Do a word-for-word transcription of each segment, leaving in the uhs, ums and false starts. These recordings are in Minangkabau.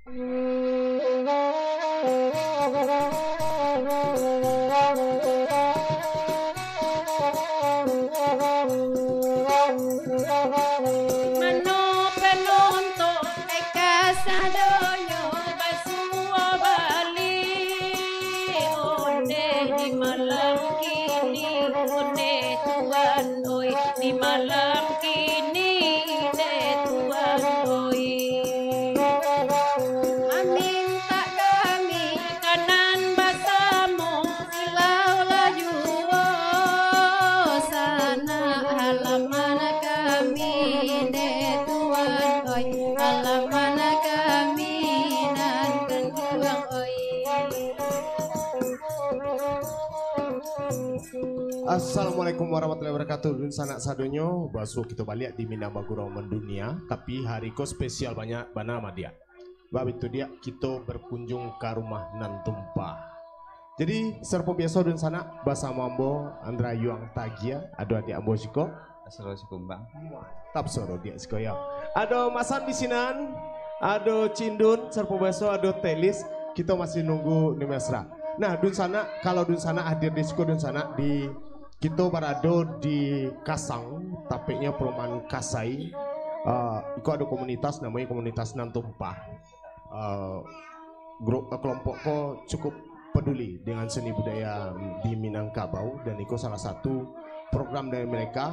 Mano penonton, eka sadonyo basuo bali. Onde di malam kini, onde tuan oi, di malam kini, onde tuan oi. Mamintak kami kanan basamo, silau lah juo sanak halaman kami, dek tuan oi, halaman kami nan kanduang oi. Assalamualaikum warahmatullahi wabarakatuh. Dunsanak sadonyo, basuo kito baliak di Minang Bagurau Mandunia, tapi hari ko spesial banyak bana, Madiak. Bab itu, Diak, kito berkunjung ka rumah nan tumpah. Jadi, sarupo biaso, dunsanak, basamo ambo, Andra Yuang Tagia, ado adiak ambo siko. Asro Sikumbang. Mantap suaro diak siko, yo. Ado Masan di sinan, ado Cindun, sarupo biaso, ado Telis. Kito masih nunggu ni mesra. Nah, dunsanak, kalau dunsanak hadir di siko, dunsanak, di Kito barado di Kasang, tapeknyo perumahan Kasai. Ah, iko ado komunitas, namonyo komunitas Nan Tumpah. Ah, grup, ah, kelompok ko cukup peduli dengan seni budaya di Minangkabau, dan iko salah satu program dari mereka,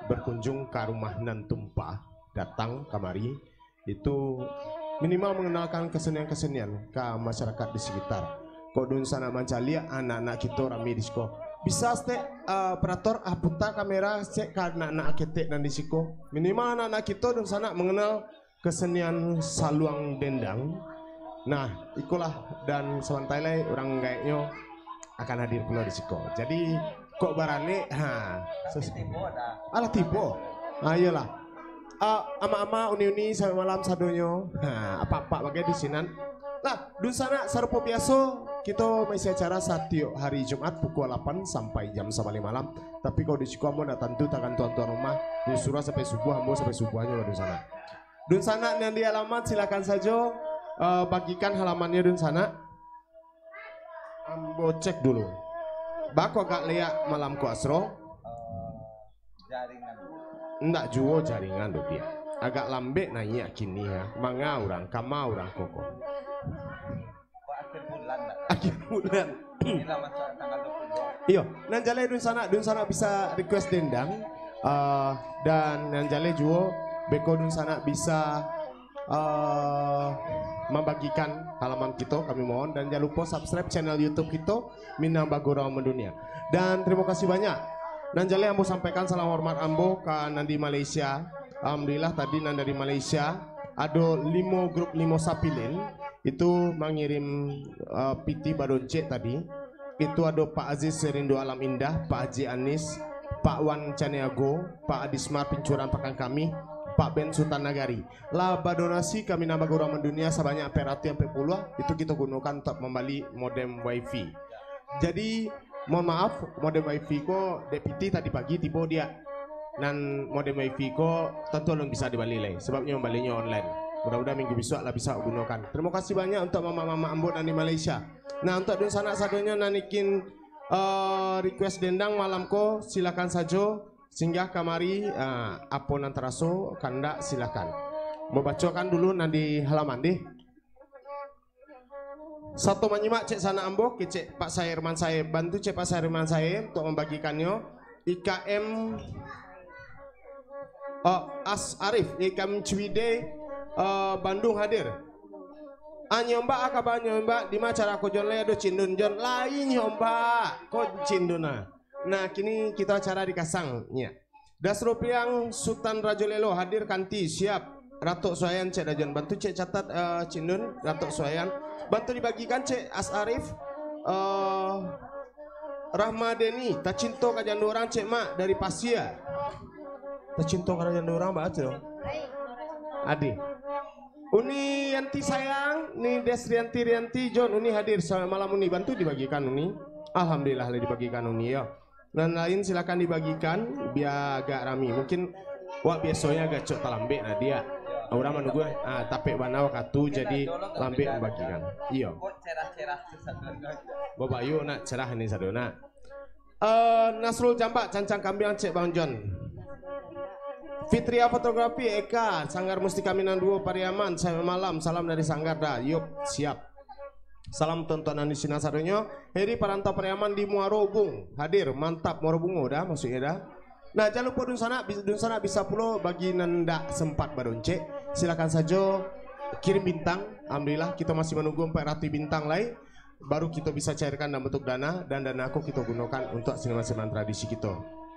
berkunjung ka rumah Nan Tumpah, datang kamari. Itu minimal manganalkan kasenian-kasenian ka masyarakat di sekitar. Kok dunsanak mancaliak anak-anak kito rami di siko. Bisa stek, eh, operator, ah, puta kamera stek ka anak-anak ketek nan di siko. Minimal anak-anak kito dunsanak manganal kasenian saluang dendang. Nah, ikolah, dan sabantai lai urang gaeknyo akan hadir pulo di siko. Jadi, kok baralek, ha. Ses- Alah tibo. Ha, iyolah. Ah, ama-ama, uni-uni, sampai malam sadonyo. Ha, apak-apak bagai di sinan. Lah, dunsanak, sarupo biaso, kito maisi acara satiok hari Jumat pukua lapan sampai jam sabaliak malam. Tapi kalau di siko ambo ndak tantu, tagantuang tuan rumah. Disuruah sampai subuah, ambo sampai subuahnyo, dunsanak. Dunsanak nan di alaman, silakan sajo, eh, bagikan halamannyo, dunsanak. Ambo cek dulu. Bako agak leak malam ko, Asro? Eh, jaringan. Ndak juo jaringan tu, Diak. Agak lambek naiak kini, ha. Manga urang, kama urang koko. Akhir bulan, ndak? Akhir bulan. Inilah masuk tanggal dua puluh dua. Iyo, nan jaleh dunsanak, dunsanak bisa request dendang. Eh, dan nan jaleh juo, beko dunsanak bisa eh, mambagikan halaman kito, kami mohon. Dan jan lupo subscribe channel YouTube kito, Minang Bagurau Mandunia. Dan tarimo kasih banyak. Nan jaleh ambo sampaikan salam hormat ambo ka nan di Malaysia. Alhamdulillah, tadi nan dari Malaysia ado limo grup, limo sapilin itu mangirim, eh, pitih badoncek tadi. Itu ado Pak Aziz Serindu Alam Indah, Pak Haji Anis, Pak Wan Caniago, Pak Adismar Pincuran Pakan Kami, Pak Ben Sutan Nagari. Lah badonasi ka Minang Bagurau Mandunia sabanyak ampek ratuih ampek puluah, itu kito gunokan untuak mambali modem wifi. Jadi, mohon maaf, modem wifi ko dek pitih tadi pagi tibo, Diak. Nan modem wifi ko tantu alun bisa dibali lai, sababnyo mambalinyo online. Mudah-mudahan minggu bisuak lah bisa gunokan. Tarimo kasih banyak untuak mamak-mamak ambo nan di Malaysia. Nah, untuak dunsanak sadonyo nan ingin, eh, request dendang malam ko, silakan sajo singgah kamari, eh, apo nan taraso, kandak, silakan. Babacokan dulu nan di halaman, deh. Sato manyimak cek sanak ambo, kecek Pak Sairman Sae, bantu cek Pak Sairman Sae untuak mambagikannyo. I K M, oh, As Arif, I K M Cwide, eh, Bandung hadir. Ah, nyo mbak, ah, kaba nyo mbak, dima acara ko Jon, lai ado Cindun Jon, lai nyo mbak, ko Cindun ah. Nah, kini kito acara di Kasang, nyo. Das Rupiang, Sutan Rajo Lelo, hadir kanti, siap. Ratok Suayan, cek Dajon. Bantu cek catat, eh, Cindun, Ratok Suayan. Bantu dibagikan cek As Arif, eh, Rahmadeni, tacinto ka jan dua urang cek Mak dari Pasia. Tacinto ka jan dua urang, baca. Adi. Uni Yanti sayang, ni Desrianti Rianti, Jon, Uni hadir selamat malam Uni. Bantu dibagikan Uni. Alhamdulillah lah dibagikan Uni, yo. Nan lain silakan dibagikan, bia agak rami. Mungkin wak biasonyo agak cok talambek lah, Diak. Urang manunggu, ah, tapek bana wakatu, jadi lambek mambagikan. Iyo. Babayu nak cerah ni sado nak. Eh, Nasrul Jambak, Cancang Kambiang, cek Bang Jon. Fitria Fotografi, Eka, Sanggar Mustika Minang Duo, Pariaman, selamat malam, salam dari Sanggar dah. Yup, siap. Salam tontonan di sinan sadonyo. Heri Parantau Pariaman di Muaro Ubung hadir. Mantap, Muaro Bungo dah, maksudnya dah. Nah, jangan lupa dunsanak, bis-, dunsanak bisa pulo bagi nan ndak sempat badoncek, silakan sajo kirim bintang. Alhamdulillah, kita masih menunggu empat ratus bintang lai. Baru kita bisa cairkan dalam bentuk dana, dan dana ko kita gunakan untuk seniman-seniman tradisi kita.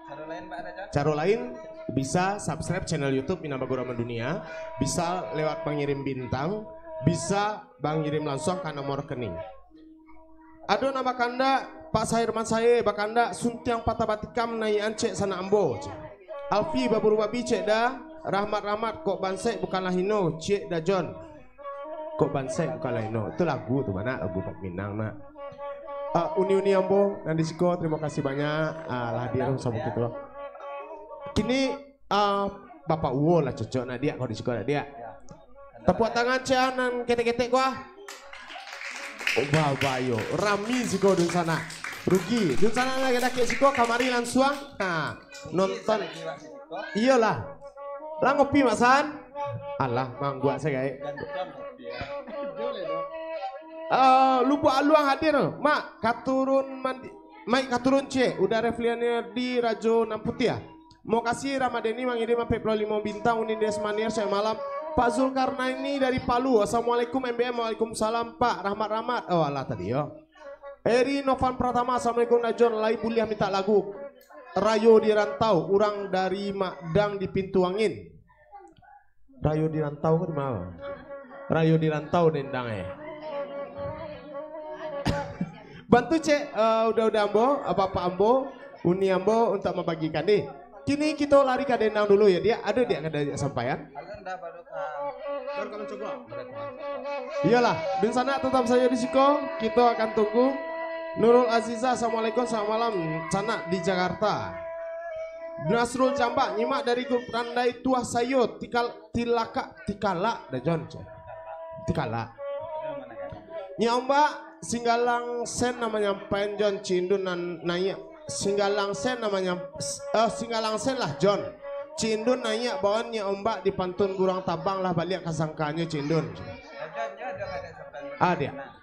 Caro lain, Pak Raja? Caro lain, bisa subscribe channel YouTube Minang Baguru Mendunia, bisa lewat pengirim bintang, bisa Bang ngirim lansuang ka nomor rekening. Ado nan bakandak, Pak Sairman Sae bakandak, Suntiang Patah Batikam naiakan cek sanak ambo, cek. Alfi baburu babi cek dah, Rahmat-Rahmat kok bansaik bukanlah hino, cek dah Jon. Kok bansaik bukanlah hino. Tu lagu tu, mana lagu Pak Minang nak. Ah, uni-uni ambo nan di siko, terima kasih banyak, ah, lah hadir sama kita. Kini Ah, Bapak Uwo lah cocok nak diak, kalau di siko nak diak. Tapuak tangan cia nan ketek-ketek ko ah. Oh, babayo, rami siko dunsanak. Rugi. Dunsanak nan dakek siko kamari lansuang. Ha, nonton. Iyolah. Lah ngopi Mak San? Alah, mangguak sagai. Ah, Lubuak Aluang hadir. Mak, katurun mandi. Maik katurun cek. Uda Refliani di Rajo Nan Putiah. Mokasih Ramadeni mangirim ampek puluah limo bintang, Unindes Manier selamat malam. Pak Zulkarnaini dari Palu, assalamualaikum M B M, waalaikumsalam Pak, Rahmat-Rahmat. Oh alah tadi yo. Eri Novan Pratama, assalamualaikum Dah Jon, lai buliah minta lagu Rayo di Rantau, urang dari Madang di Pintu Angin. Rayo di rantau ko di ma? Rayo di rantau dendang eh. Bantu cek, eh, uda-uda ambo, bapak ambo, uni ambo untuak mambagikan deh. Kini kito lari ka dendang dulu ya, diak. Ado diak nan ka diak sampaian? Iyolah, dunsanak tetap sajo di siko, kito akan tunggu. Nurul Aziza, assalamualaikum, selamat malam, sanak di Jakarta. Nasrul Jambak, nyimak dari grup Randai Tuah Sayo, tikal Tilakak, tikalak dah Jon, ceh. Tikalak. Nyiak Ombak, Singgalang Sen namonyo, pain Jon, Cindun nan naiak. Singgalang Sen namonyo, eh, Singgalang Sen lah Jon. Cindun naiak baon Nyiak Ombak di pantun Guruang Tabang lah baliak ka sangkanyo Cindun. Ah, diak.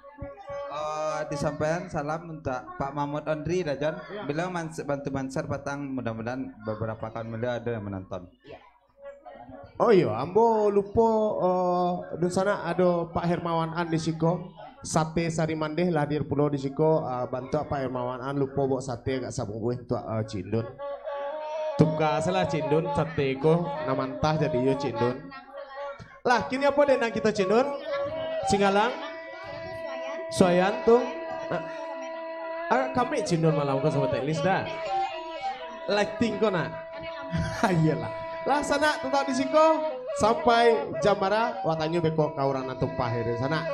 Oh, disampaikan salam untuak Pak Mahmud Ondri dah Jon. Beliau mans-, bantu mansar patang, mudah-mudahan beberapa kawan beliau ada yang menonton. Oh iyo, ambo lupo, eh, dunsanak ado Pak Hermawan An di siko. Sate Sari Mandeh lah hadir pulo di siko, eh, bantuak Pak Hermawan An lupo bawa sate agak sabungkuih untuak, eh, Cindun. Tuka salah Cindun, sate ko nan mantah jadi iyo Cindun. Lah, kini apo dendang kito Cindun? Singgalang? Suayan tu? Ah, agak kambek Cindun malam ko samo teknis dah. Lighting ko nak. Iyolah. Lah sanak, tetap di siko sampai jam bara, wak tanyo beko ka urang nan tumpah dari sanak.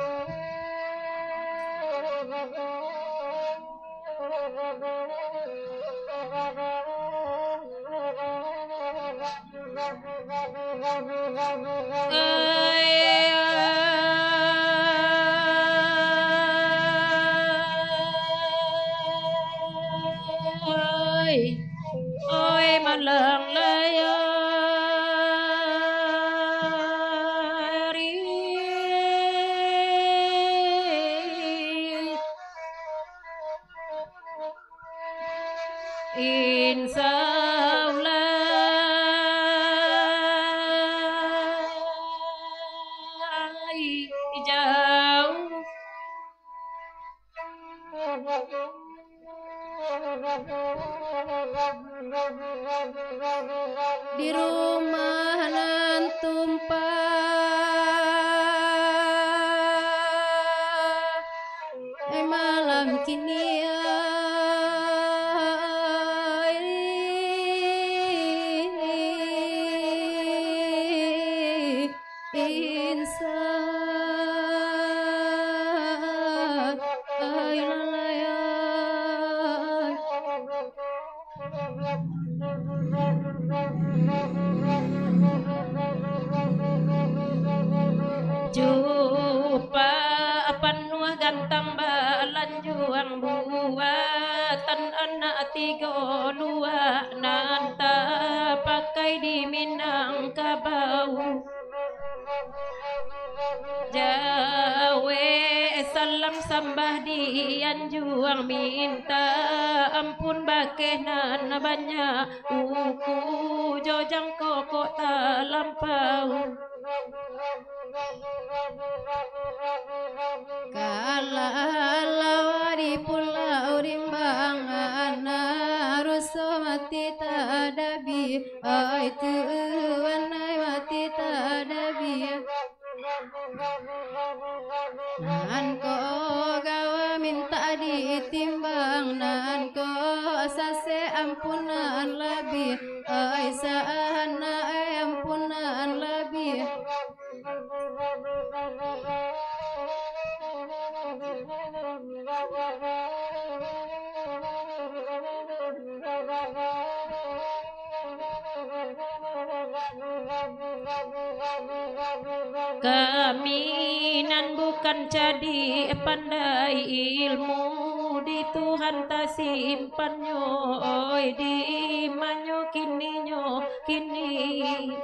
Oi, oi, malang layari. Insya Allah, jauh. Di rumah nan tumpah, eh, malam kini, ai, insan, ai, lalai, ai. Jupak panuah gantang balanjuang, buatan anak tigo luak nan tapakai di Minangkabau. Jauah salam sambah dianjuang, minta ampun bakeh nan banyak, uku jo jangko kok talampau. Kalau di Pulau Rimbang, anak ruso mati tadabi, oi tuan ai mati tadabi. Nan ko gawa mintak ditimbang, nan ko sasek ampunan labiah, oi sanak ai ampunan labiah. Kami nan bukan cadiak pandai, ilmu di Tuhan tasimpannyo, oi, di manyo kininyo kini.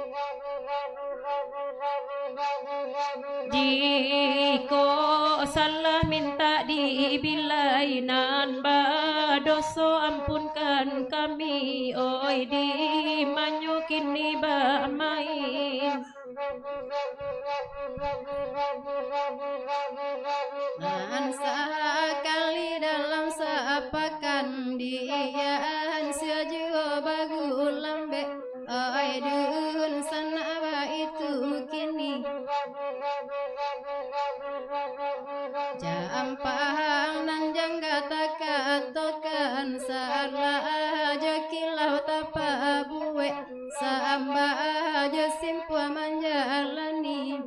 Jikok salah mintak dibilai, nan badoso ampunkan kami, oi, di manyo kini bamain. Nan sakali dalam sapakan, dian sio juo bagulambek, oi dunsanak baitu kini. Jampang nan jangga takatokan, salah jo kilau tapabuek, sambah jo simpua manjalani.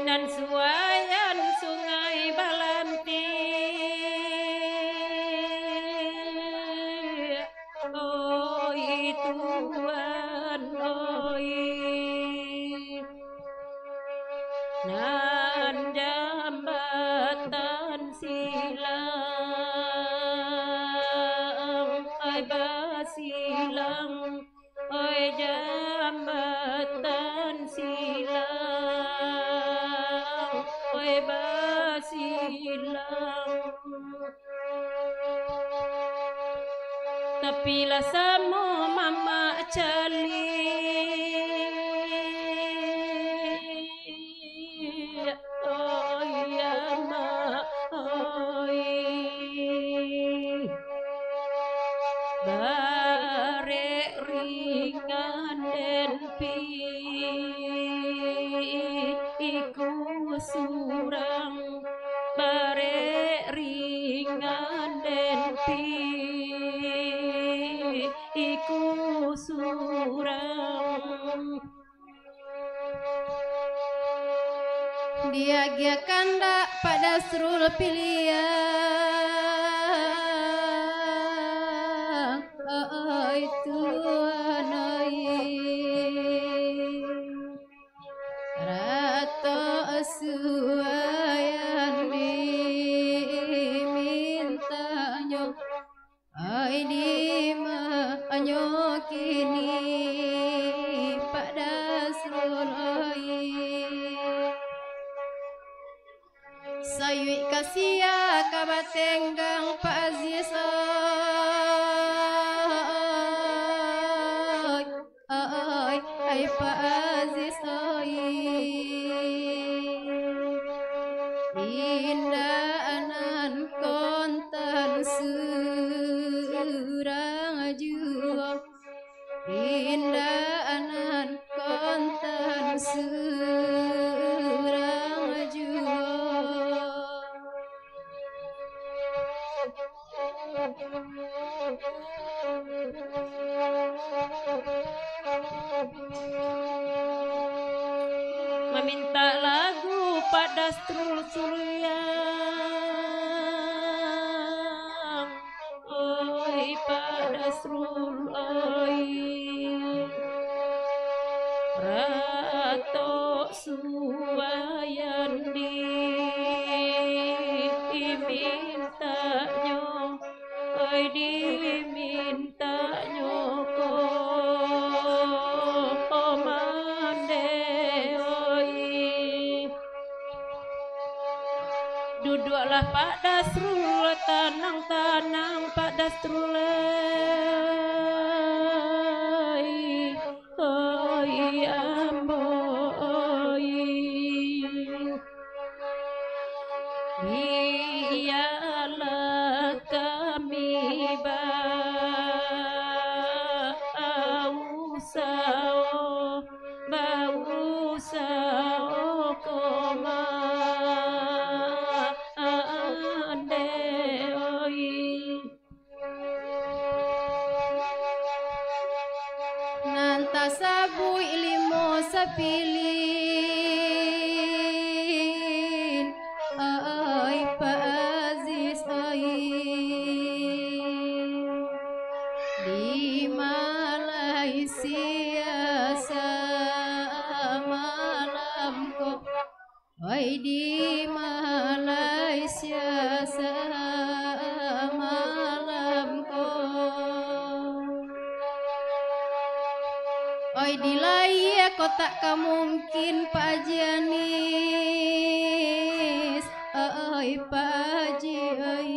Nan suayan Sungai Balantik, oi tuan, oi. Nan jambatan silang, ai basilang, oi jambatan silang, oi basilang. Tapi lah samo mamak caliak, oi amak, oi. Barek ringan den pi iku surang, barek ringan den pi iku surang. Diagiah kandak Pak Dasrul piliang, oi tuan oi. Rato suayan dimintanyo, ai di manyo kini Pak Dasrul oi. Sayuik ka sia ka batenggang Pak Aziz oi, oi, ai Pak Aziz oi. Di Indak nan kontan surang juo, indak nan kontan surang juo. Mamintak lagu Pak Dasrul Suryang, oi Pak Dasrul, oi. Ratok suayan dimintaknyo, oi, dimintaknyo ko mande, oi. Duduaklah Pak Dasrul, tanang-tanang Pak Dasrul, oi. Oi ambo, oi. Bialah kami bausaho, bausaho ko mande, oi. Nan tasabuik limo sapilin, oi Pak Aziz, oi. Di Malaysia samalam ko, oi, di Malaysia samalam ko. Oi, di layie ko tak ka mungkin, Pak Haji Anis. Oi, Pak Haji, oi.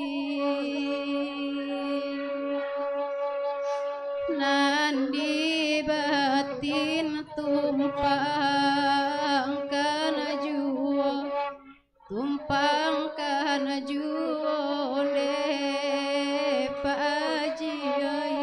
Nan di batin tumpangkan juo, tumpangkan juo dek Pak Haji, oi.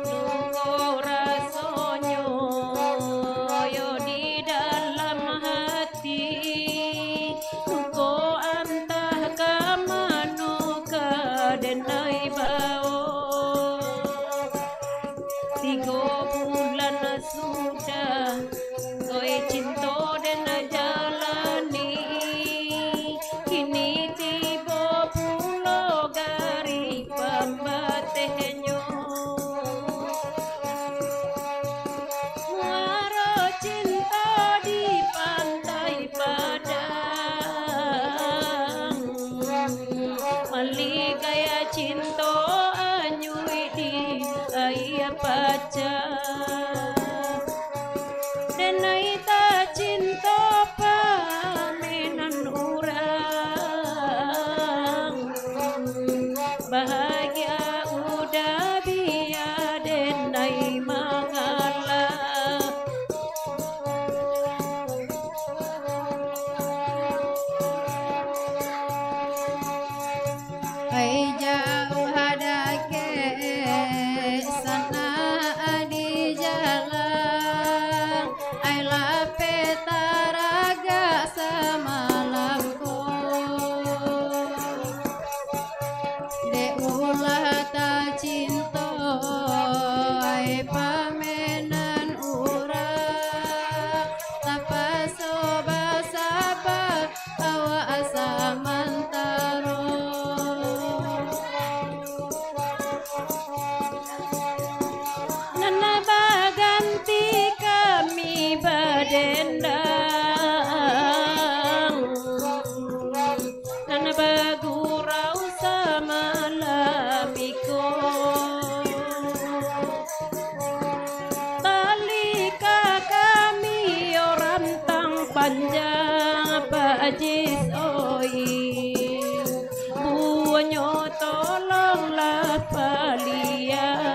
Nungko rasonyo yo di dalam hati, nungko antah ka mano ka denai bao. Tigo bulan sudah, oi, cinto den jalani, kini tibo pulo garik pambatehnyo. Muaro cinto di Pantai Padang, maligai cinto anyuik di aia pacah. Denai tacinto pamenan urang, bahagia udah bia denai mangalah. Ai jauah dakek, sanak di jauah. najis oi, bunyo tolonglah paliaro.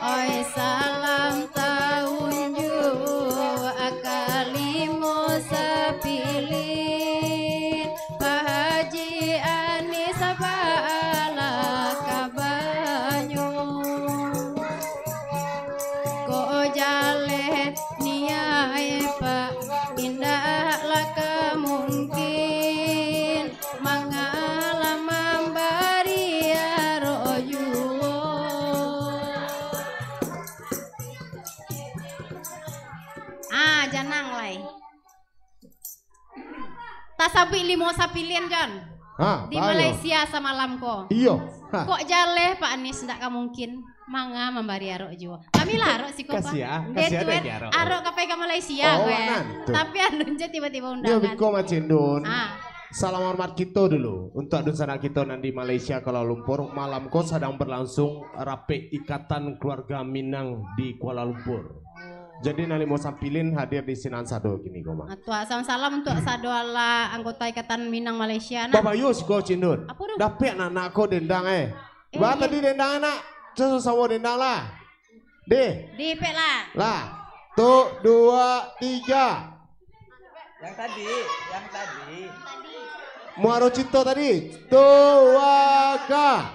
Oi, salam taunjuak ka limo sapilin, Pak Haji Anis baalah kabanyo. Kok jaleh niaik, Pak, indaklah ka mungkin mangalah mambari arok juo. Ah, janang lai. Tasabuik limo sapilin, Jon. Ha, di bayo. Malaysia samalam ko. Iyo. Ha. Kok jaleh Pak Anis ndak ka mungkin manga mambari arok juo. Kami lah arok siko, Pak. Kasih, ah. Deh, kasih tu, ada eh, arok. Arok ka pai ka Malaysia, oh, ko, eh. Nan tu. Tapi alun je tiba-tiba. Yo, undangan. Biko Macin Dun. Ah. Salam hormat kito dulu untuk dunsanak kito nan di Malaysia, Kuala Lumpur. Malam ko sadang berlangsung rapek Ikatan Keluarga Minang di Kuala Lumpur. Jadi, nan limo sapilin hadir di sinan sado kini ko, Mak. Ah, tu, salam-salam untuk sado alah anggota Ikatan Minang Malaysia, nah. Babayo siko, Cindun. Apo tu? Dapek anak-anak ko dendang, eh. Eh, ba, iya. Tadi dendang anak. Susah-susah dendang lah. Deh. Dipek lah. Lah. Tu, dua, tiga. Yang tadi, yang tadi. Muaro Cinto tadi. Dua, ka.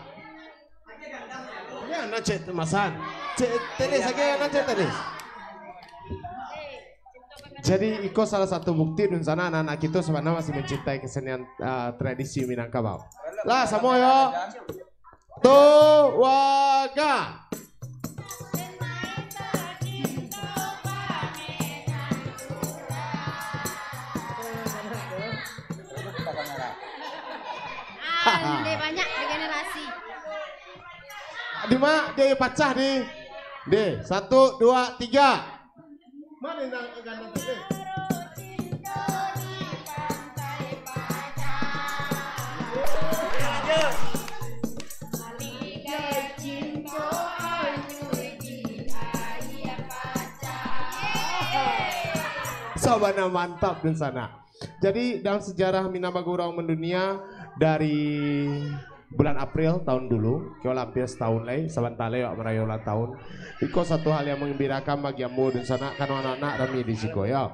Ya, nan cek masan. Cek tenis lagi, nan cek tenis. Jadi, iko salah satu bukti dunsanak anak-anak kito sabananyo masih mencintai kesenian, ah, tradisi Minangkabau. Lah, samo yo. Tu, waga. Ah, banyak degenerasi. Di ma, dia pacah di. Di, satu, dua, tiga. Ma dendang gandang tu, eh? Sabana mantap di sana. Jadi, dalam sejarah Minang Bagurau mendunia, dari bulan April tahun dulu, kio lah hampir setahun lai, sabanta lai awak marayo ulang tahun. Iko satu hal yang mangambirakan bagi ambo dunsanak, kan anak-anak rami di siko, yo.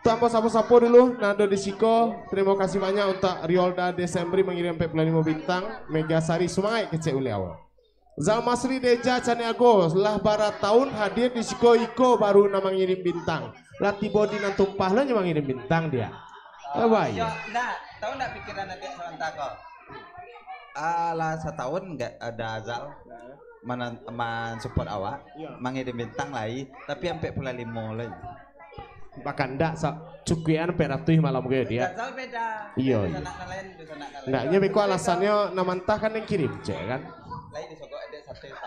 Tu ambo sapo-sapo dulu, nan ado di siko, tarimo kasih banyak untuak Riolda Desembri mangirim ampek puluah limo bintang, Mega Sari sumangaik kecek uliau. Zalmasri Deja Caniago, lah bara taun hadir di siko, iko baru nan mangirim bintang. Lah tibo di nan tumpah lo nyo mangirim bintang dia. Oh, baik. Yo, ndak, tahu ndak pikiran adiak sabanta ko? Ah, lah satahun nggak ada Azal manan-, mansupport awak, iya, mangirim bintang lai, tapi ampek puluah limo lai. Bakandak sa-, cukuikan ampek ratuih malam ko yo, dia. Azal beda. Iyo, iyo. Sanak nan lain, sanak nan lain. Ndak, nyo beko alasannyo nan mantah kan yang kirim, cek kan? Lai disogok adek satu yang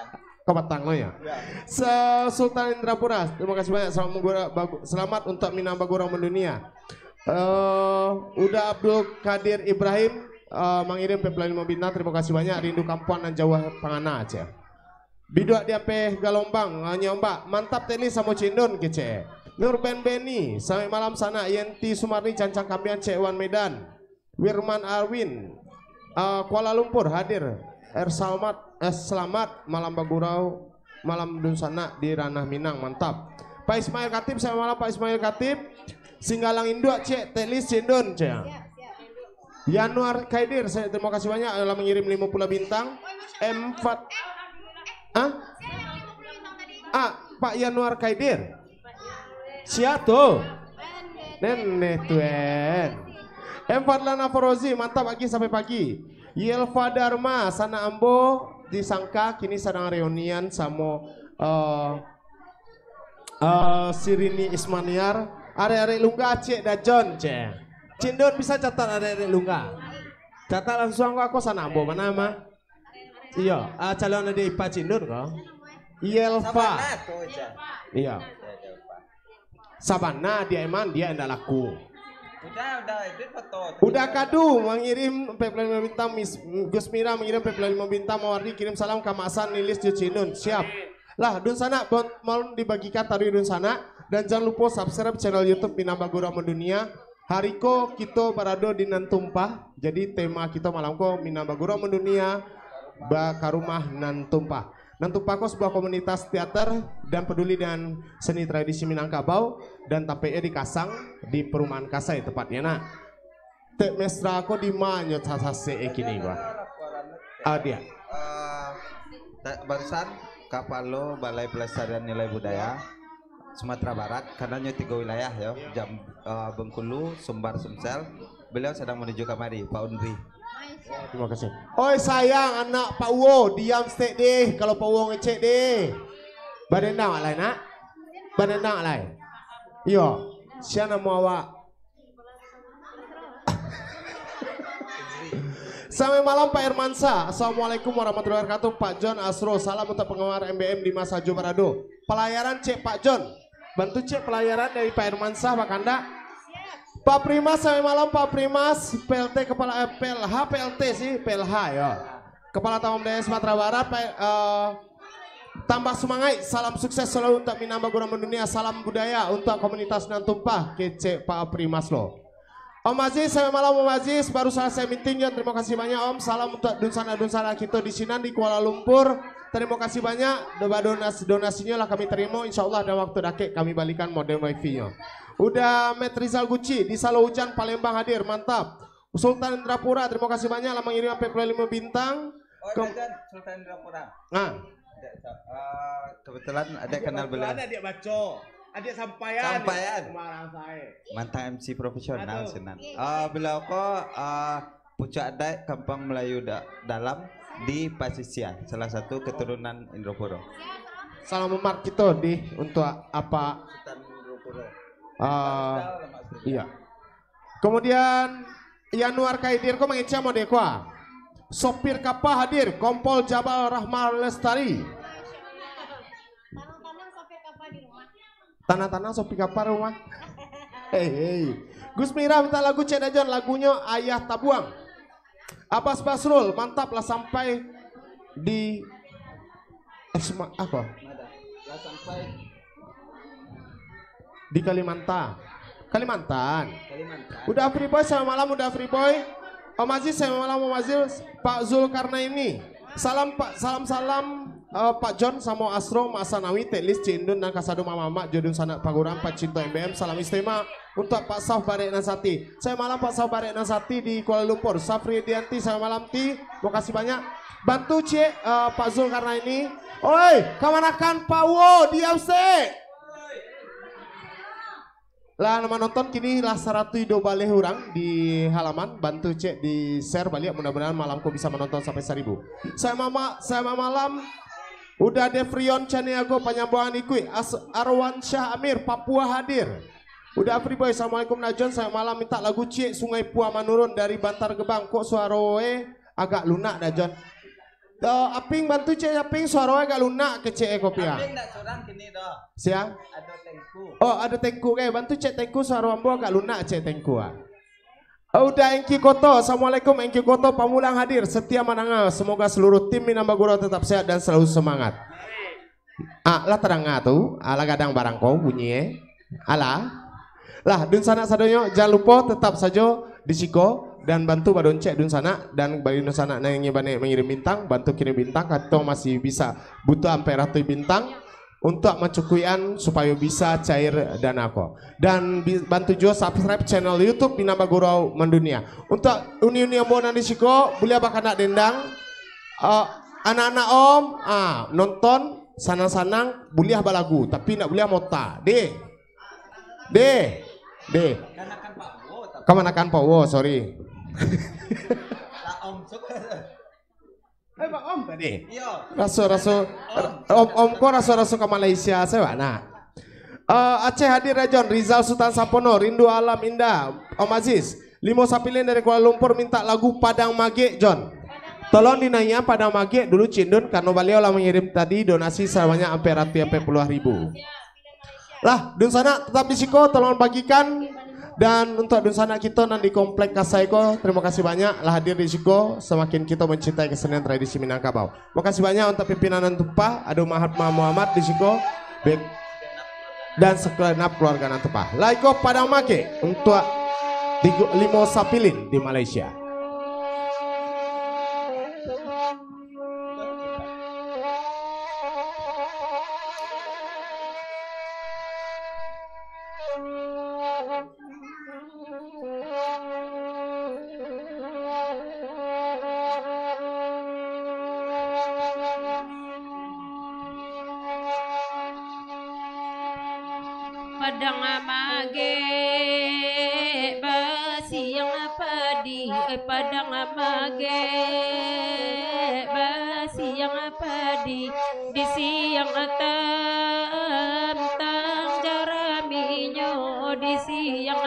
Kapatang lo ya. Ya. Sa-, Sultan Indrapura, terima kasih banyak. Selamat menggura-, bagu-, selamat untuk Minang Bagurau Mendunia. Eh, Uda Abdul Kadir Ibrahim, eh, mangirim ampek puluah limo bintang. Terima kasih banyak. Rindu kampuang nan jauah pangana, cek. Biduak di ampeh galombang, eh, nyombak. Mantap Teli samo Cindun, kecek. Nurben Beni, selamat malam sanak. Yenti Sumarni, Cancang Kambiang, cek Wan Medan. Wirman Arwin, ah, Kuala Lumpur hadir. Er Salmat, eh, selamat malam bagurau, malam dunsanak di Ranah Minang, mantap. Pak Ismail Katib, selamat malam Pak Ismail Katib. Singgalang Induak, cek, Telis Cindun, cek. Yanuar Kaidir, saya terima kasih banyak telah mengirim lima puluh bintang. Empat. Ah? Ah, Pak Yanuar Kaidir. Sia tu? Nenek tuen. M Fadlan Afrozi, mantap pagi sampai pagi. Yelva Dharma, sanak ambo disangka kini sadang reunian samo, eh, eh, si Rini Ismaniar. Arek-arek Lungga, cek Dajon, cek. Cindun bisa catat arek-arek Lungga. Catat langsung ko, ako sanak ambo, mana mah? Iyo, ah, calon adiak ipar Cindun ko. Yelva. Sabana tu, Cak. Iyo. Sabana dia emang dia ndak laku. Udah, udah, itu foto. Uda Kadu mangirim ampek puluah limo bintang, Mis-, Gus Mira mangirim ampek puluah limo bintang, Mawardi kirim salam ka Mak San, Lilis, jo Cindun. Siap. Lah, dunsanak, bon-, malam dibagikan taruih dunsanak. Dan jan lupo subscribe channel YouTube Minang Bagurau Mandunia. Hari ko kito barado di Nan Tumpah. Jadi tema kito malam ko Minang Bagurau Mandunia, bakarumah Nan Tumpah. Nan Tumpah ko sabuah komunitas teater dan peduli dengan seni tradisi Minangkabau dan tampeknyo di Kasang, di Perumahan Kasai tepatnyo, nak. Tek Mesra ko di ma nyo sasasek e kini ko? Ah, dia. Ah, ta-, barusan Kapalo Balai Pelestarian Nilai Budaya Sumatera Barat, karena nyo tigo wilayah yo, Jam-, ah, Bengkulu, Sumbar, Sumsel. Beliau sedang menuju kamari, Pak Undri. Terima kasih. Oi sayang, anak Pak Uwo, diam stek deh, kalau Pak Uwo ngecek deh. Badendang lai, nak. Badendang lai. Iyo, sia namo awak? Selamat malam Pak Hermansa. Assalamualaikum warahmatullahi wabarakatuh. Pak John Asro, salam untuk penggemar M B M di masa jo barado. Pelayaran cek Pak John. Bantu cek pelayaran dari Pak Hermansa, Pak Kandak. Pak Primas, selamat malam Pak Primas. P L T kepala, eh, P L H, P L T sih, P L H yo. Kepala Taman Budaya Sumatera Barat, Pak, eh, tambah semangat. Salam sukses selalu untuk Minang Bagurau Mandunia. Salam budaya untuk komunitas Nan Tumpah. Kecek Pak Primas lo. Om Aziz, selamat malam Om Aziz. Baru salasai minting, Jon. Terima kasih banyak Om. Salam untuk dunsanak-dunsanak kito di sinan di Kuala Lumpur. Terima kasih banyak. Doa donas-, donasinyo lah kami terimo. Insya Allah dalam waktu dakek kami balikan modem wifi-nyo. Uda Met Rizal Guci di Salo Ujan, Palembang hadir. Mantap. Sultan Indrapura, terima kasih banyak lah mangirim ampek puluah limo bintang. Oh, Kem- Sultan Indrapura. Nah. Adik sa-, ah, kebetulan adik kenal beliau. Adik baco. Adik sampaian. Sampaian. Marang sae. Mantang M C profesional sinan. Ah, beliau ko, ah, Pucak Adaik Kampung Melayu Da-, Dalam di Pasisia, salah satu keturunan Indrapura. Salam hormat kito di untuk apa? Sultan Indrapura. Ah, iya. Kemudian, Yanuar Kaidir ko mangecek mode ko, ah. Sopir kapa hadir, Kompol Jabal Rahman Lestari. Tanang-tanang sopir kapa di rumah. Tanang-tanang sopir kapa rumah. Hei, hei. Gus Mira minta lagu cek Dajon, lagunyo Ayah Tabuang. Abbas Basrul, mantap lah sampai di, eh, sema-, apa? Lah sampai di Kalimantan. Kalimantan. Kalimantan. Uda Free Boy, selamat malam Uda Free Boy. Om Aziz, selamat malam Om Aziz. Pak Zulkarnaini. Salam Pak, salam-salam, eh, Pak John samo Asro, Mak Sanawi, Teklis, Cik Indun, nan kasado mamak-mamak, jo dunsanak paguram, pacinto M B M, salam istimewa untuk Pak Sauf Barek Nan Sati. Selamat malam Pak Sauf Barek Nan Sati di Kuala Lumpur. Safri Dianti, selamat malam Ti. Makasih banyak. Bantu cek, eh, Pak Zulkarnaini. Oi, kamanakan Pak Wo, diam sek. Lah, nan manonton kini lah saratuih duo baleh urang di halaman. Bantu cek di-share baliak, mudah-mudahan malam ko bisa manonton sampai saribu. Selamat ma-, selamat malam. Uda Defrion Caniago, Panyambuangan Ikuik, As-, Arwansyah Amir, Papua hadir. Uda Free Boy, assalamualaikum Dajon, selamat malam, minta lagu ciek Sungai Pua Manurun dari Bantar Gebang, kok suaro e agak lunak Dajon. Eh, Aping, bantu cek Aping, suaro agak lunak kecek e kopi ah. Aping ndak surang kini doh. Sia? Ado Tengku. Oh, ado Tengku ke? Bantu cek Tengku, suaro ambo agak lunak cek Tengku ah. Eh, Uda Engki Koto, assalamualaikum Engki Koto, Pamulang hadir, setia mandanga. Semoga seluruh tim Minang Bagurau tetap sehat dan selalu semangat. Ah, lah tadanga tu, alah gadang barang ko bunyi e. Alah. Lah, dunsanak sadonyo, jan lupo tetap sajo di siko dan bantu badoncek dunsanak, dan bagi dunsanak nan ingin bana mangirim bintang, bantu kirim bintang, kato masih bisa butuh ampek ratuih bintang untuk mancukuikan supayo bisa cair dana ko. Dan bi-, bantu juo subscribe channel YouTube Minang Bagurau Mandunia. Untuk uni-uni ambo nan di siko, buliah bakanak dendang. Ah, anak-anak om, ah, nonton, sanang-sanang, buliah balagu, tapi ndak buliah mota. Deh. Deh. Deh. Kamanakan Pak Wo, sorry. Eh, Pak Om tadi. Iya. Raso-raso, om, om ko raso-raso ka Malaysia, sayo, nah. Eh, Aceh hadir ya, Jon. Rizal Sutan Sapono, Rindu Alam Indah, Om Aziz. Limo Sapilin dari Kuala Lumpur minta lagu Padang Magek, Jon. Tolong dinaian Padang Magek dulu, Cik Indun, karena beliau lah mengirim tadi donasi sebanyak ampek ratuih ampek puluah ribu. Lah, dunsanak tetap di siko, tolong bagikan. Dan untuk dunsanak kito nan di Komplek Kasai ko, terima kasih banyak lah hadir di siko. Semakin kito mencintai kesenian tradisi Minangkabau. Makasih banyak untuk pimpinan nan tumpah, ado Mahatma Muhammad di siko. Bek- dan segenap keluarga nan tepah. Lagu Padang Magek untuak tigo, limo sapilin di Malaysia. Padang Magek basiang padi, eh, Padang Magek basiang padi, di siang tantang jaraminyo, di siang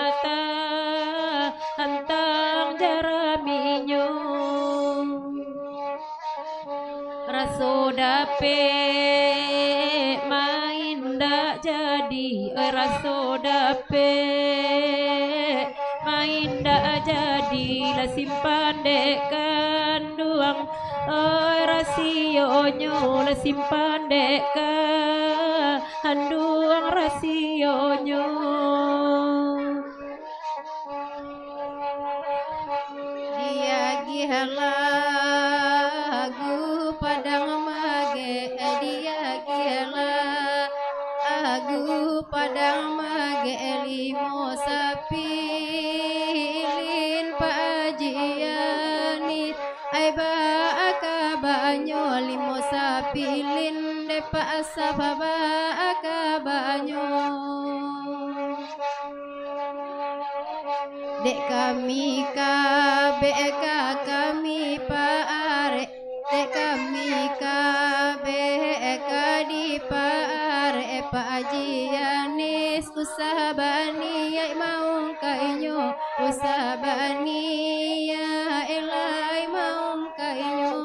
tantang jaraminyo. Raso dapek main dak jadi, oi, raso dapek main dak jadi, lah simpan dek kanduang, oi, rasionyo, lah simpan dek kanduang rasionyo. Diagiah lagu Padang Magek, diagiah lagu Padang Magek, limo sapilin Pak Haji Anis. Ai baa kabanyo limo sapilin, dek Pak Asaf baa kabanyo. Dek kami kabek ka kami paarek, dek kami kabek ka dipaarek Pak Haji Anis, usah baniaik maungkainyo, usah baniaik lai maungkainyo.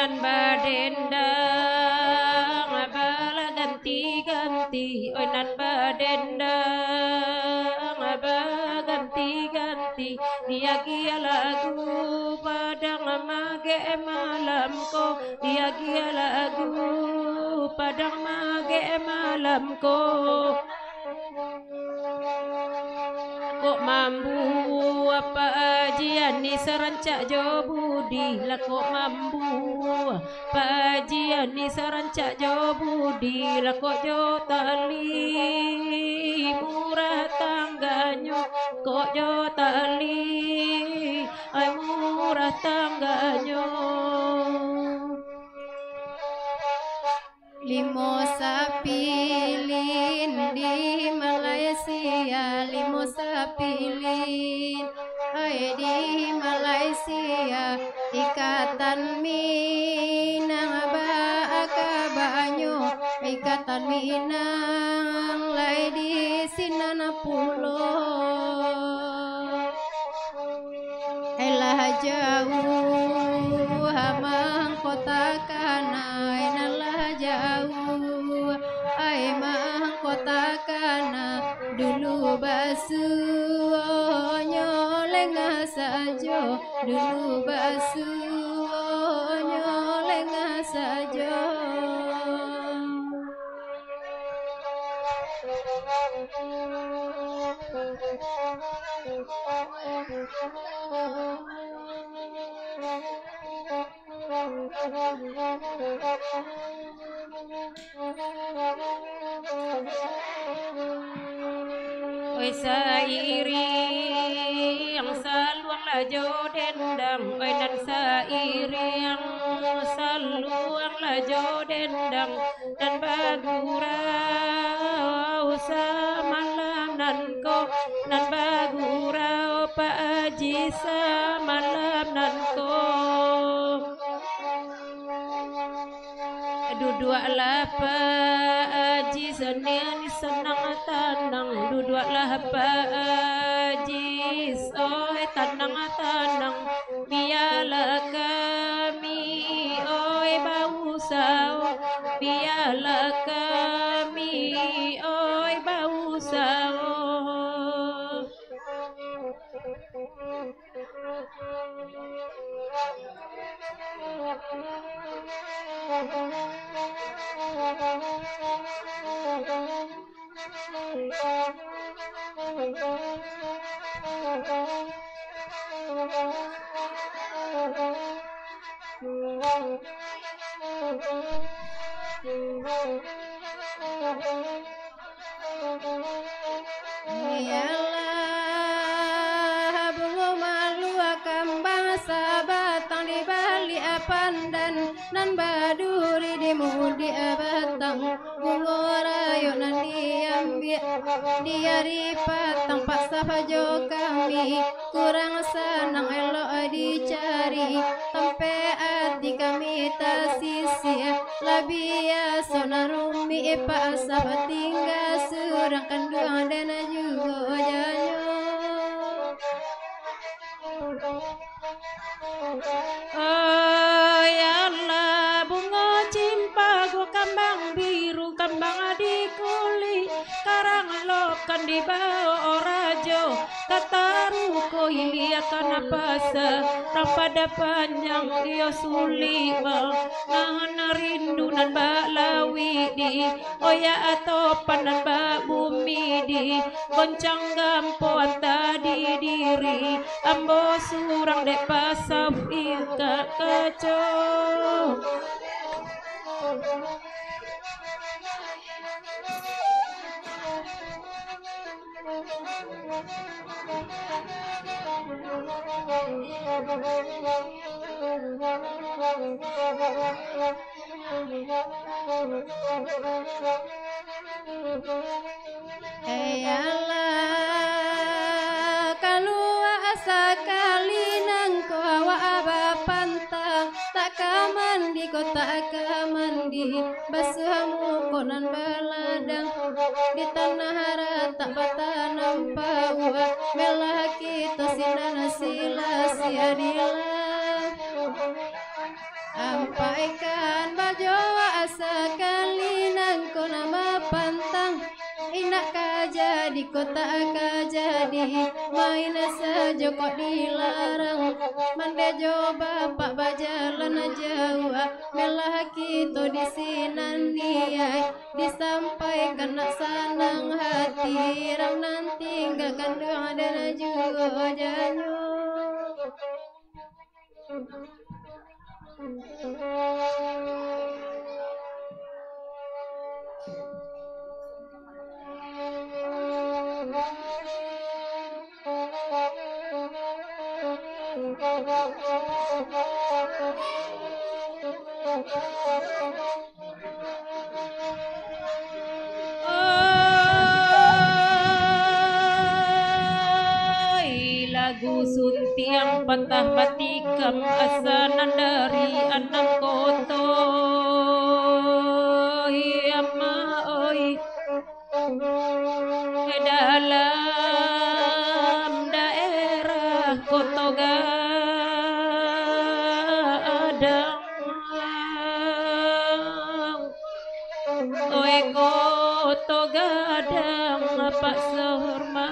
Nan badendang balah ganti-ganti, oi, nan badendang baganti-ganti, diagiah lagu Padang Magek malam ko, diagiah lagu Padang Magek malam ko. Kok mambu Pak Haji Anis rancak jo budi, lah kok mambu Pak Haji Anis rancak jo budi, lah kok jo tali murah tangganyo, kok jo tali ai murah tangganyo. Limo sapilin di Malaysia, limo sapilin ai di Malaysia. Ikatan Minang baa kabanyo, Ikatan Minang lai di sinan pulo. Ai lah jauah mangko takana, ai nan lah jauah ai mangko takana. Dulu basuonyo lengah sajo, dulu basuonyo lengah sajo. Oi, sairiang saluang lah jo dendang, oi, nan sairiang saluang lah jo dendang, nan bagurau samalam nan ko, nan bagurau Pak Haji samalam nan ko. Duduaklah Pak Haji, sanian sanang tanang. Duduaklah Pak Haji, oi, tanang. Tanang, bialah kami, oi, bausao, bialah kami, oi, bausao. Iyolah, bungo malua kambang sabatang di baliak pandan, nan baduri di mudiak batang. Bungo rayo nan diambiak di ari patang, paksa jo kami, kurang sanang elok dicari. Tampek ati kami tasisia, lah biaso nan rumik paksa tingga surang, kanduang den juo janyo. Oh, ya Allah, bungo cimpago, kambang biru, kambang di kulik, karang lokan dibao rajo, kataruko iliakan pasa, rang pada panjang iyo sulik, ma-, nahan rindu nan balawik di, oya atau panan babumi di, goncang gampo anta di diri, ambo surang dek pasau ikak kaco. Hei Allah, kalua sakali nangko awak bapantang, tak ka mandi ko tak ka mandi, basuah muko nan baladang, di tanah ratak batanam pauah, melah kito sinan sila siadilah. Ampaikan bajoa sakali nangko nan bapantang, indak ka jadi ko tak ka jadi, main sajo kok dilarang, mande jo bapak bajalan jauah, melah kito di sinan niai, disampaikan nak sanang hati, rang nan tinggakan doa dan juo janyo. Oi, lagu suntiang patah batikam, asa nan dari anam koto. Oi, ama, oi. Dalam daerah Koto Gadang. Oi, Koto Gadang, Pak Sorman,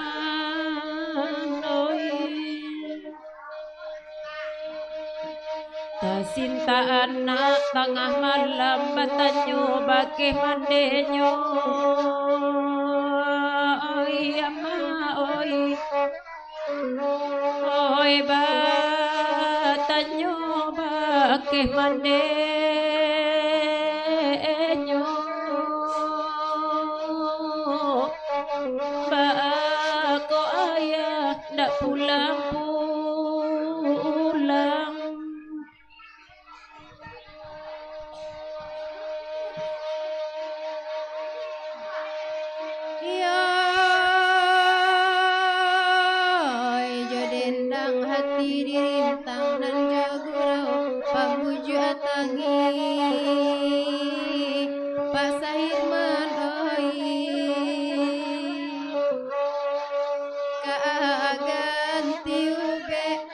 oi. Tasinta anak tangah malam, batanyo bakeh mandenyo. Oi, ama, oi. Oi, batanyo bakeh mandenyo. Baa ko ayah ndak pulang-pulang? Iyo, jo dendang hati dirintang nan jo gurau pambujuak tangih, Pak Sahirman, oi. Ka ganti ubek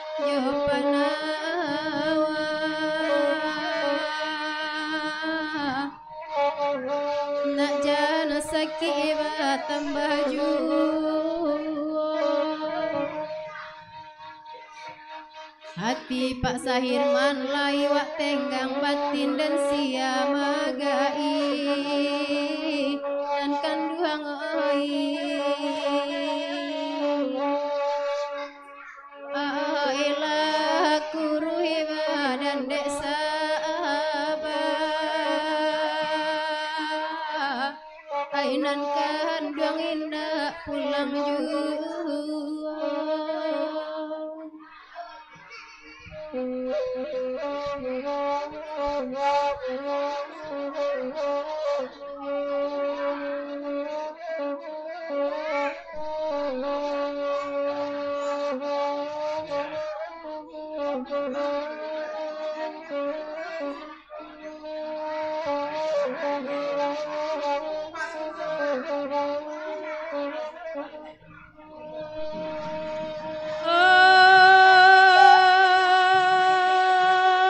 Ki batambah juo. Hati Pak Sahirman lai wak tenggang, batin den sia magai nan kanduang oi. Alah kuruih badan dek saba. Ai nan kanduang indak pulang juo.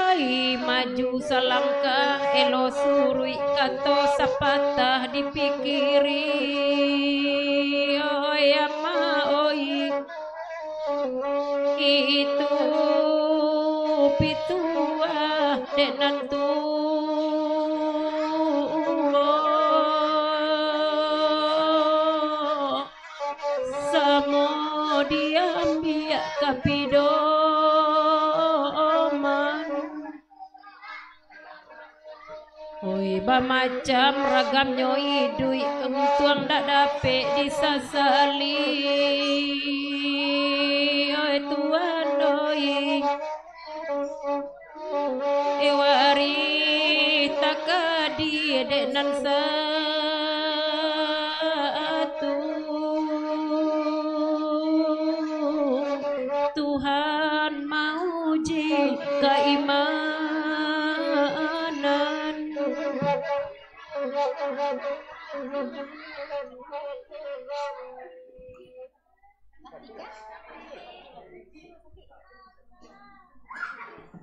Ai, maju salangkah, elok suruik, kato sapatah dipikiri. Oi, ama, oi. Itu pituah dek nan tuo. Samo diambiak ka pidoman. Oi, bamacam ragamnyo iduik, untuang dak dapek disasali. Oi, Tuhan, oi. Ewari takadi dek nan satu. Tuhan mauji kaimanan.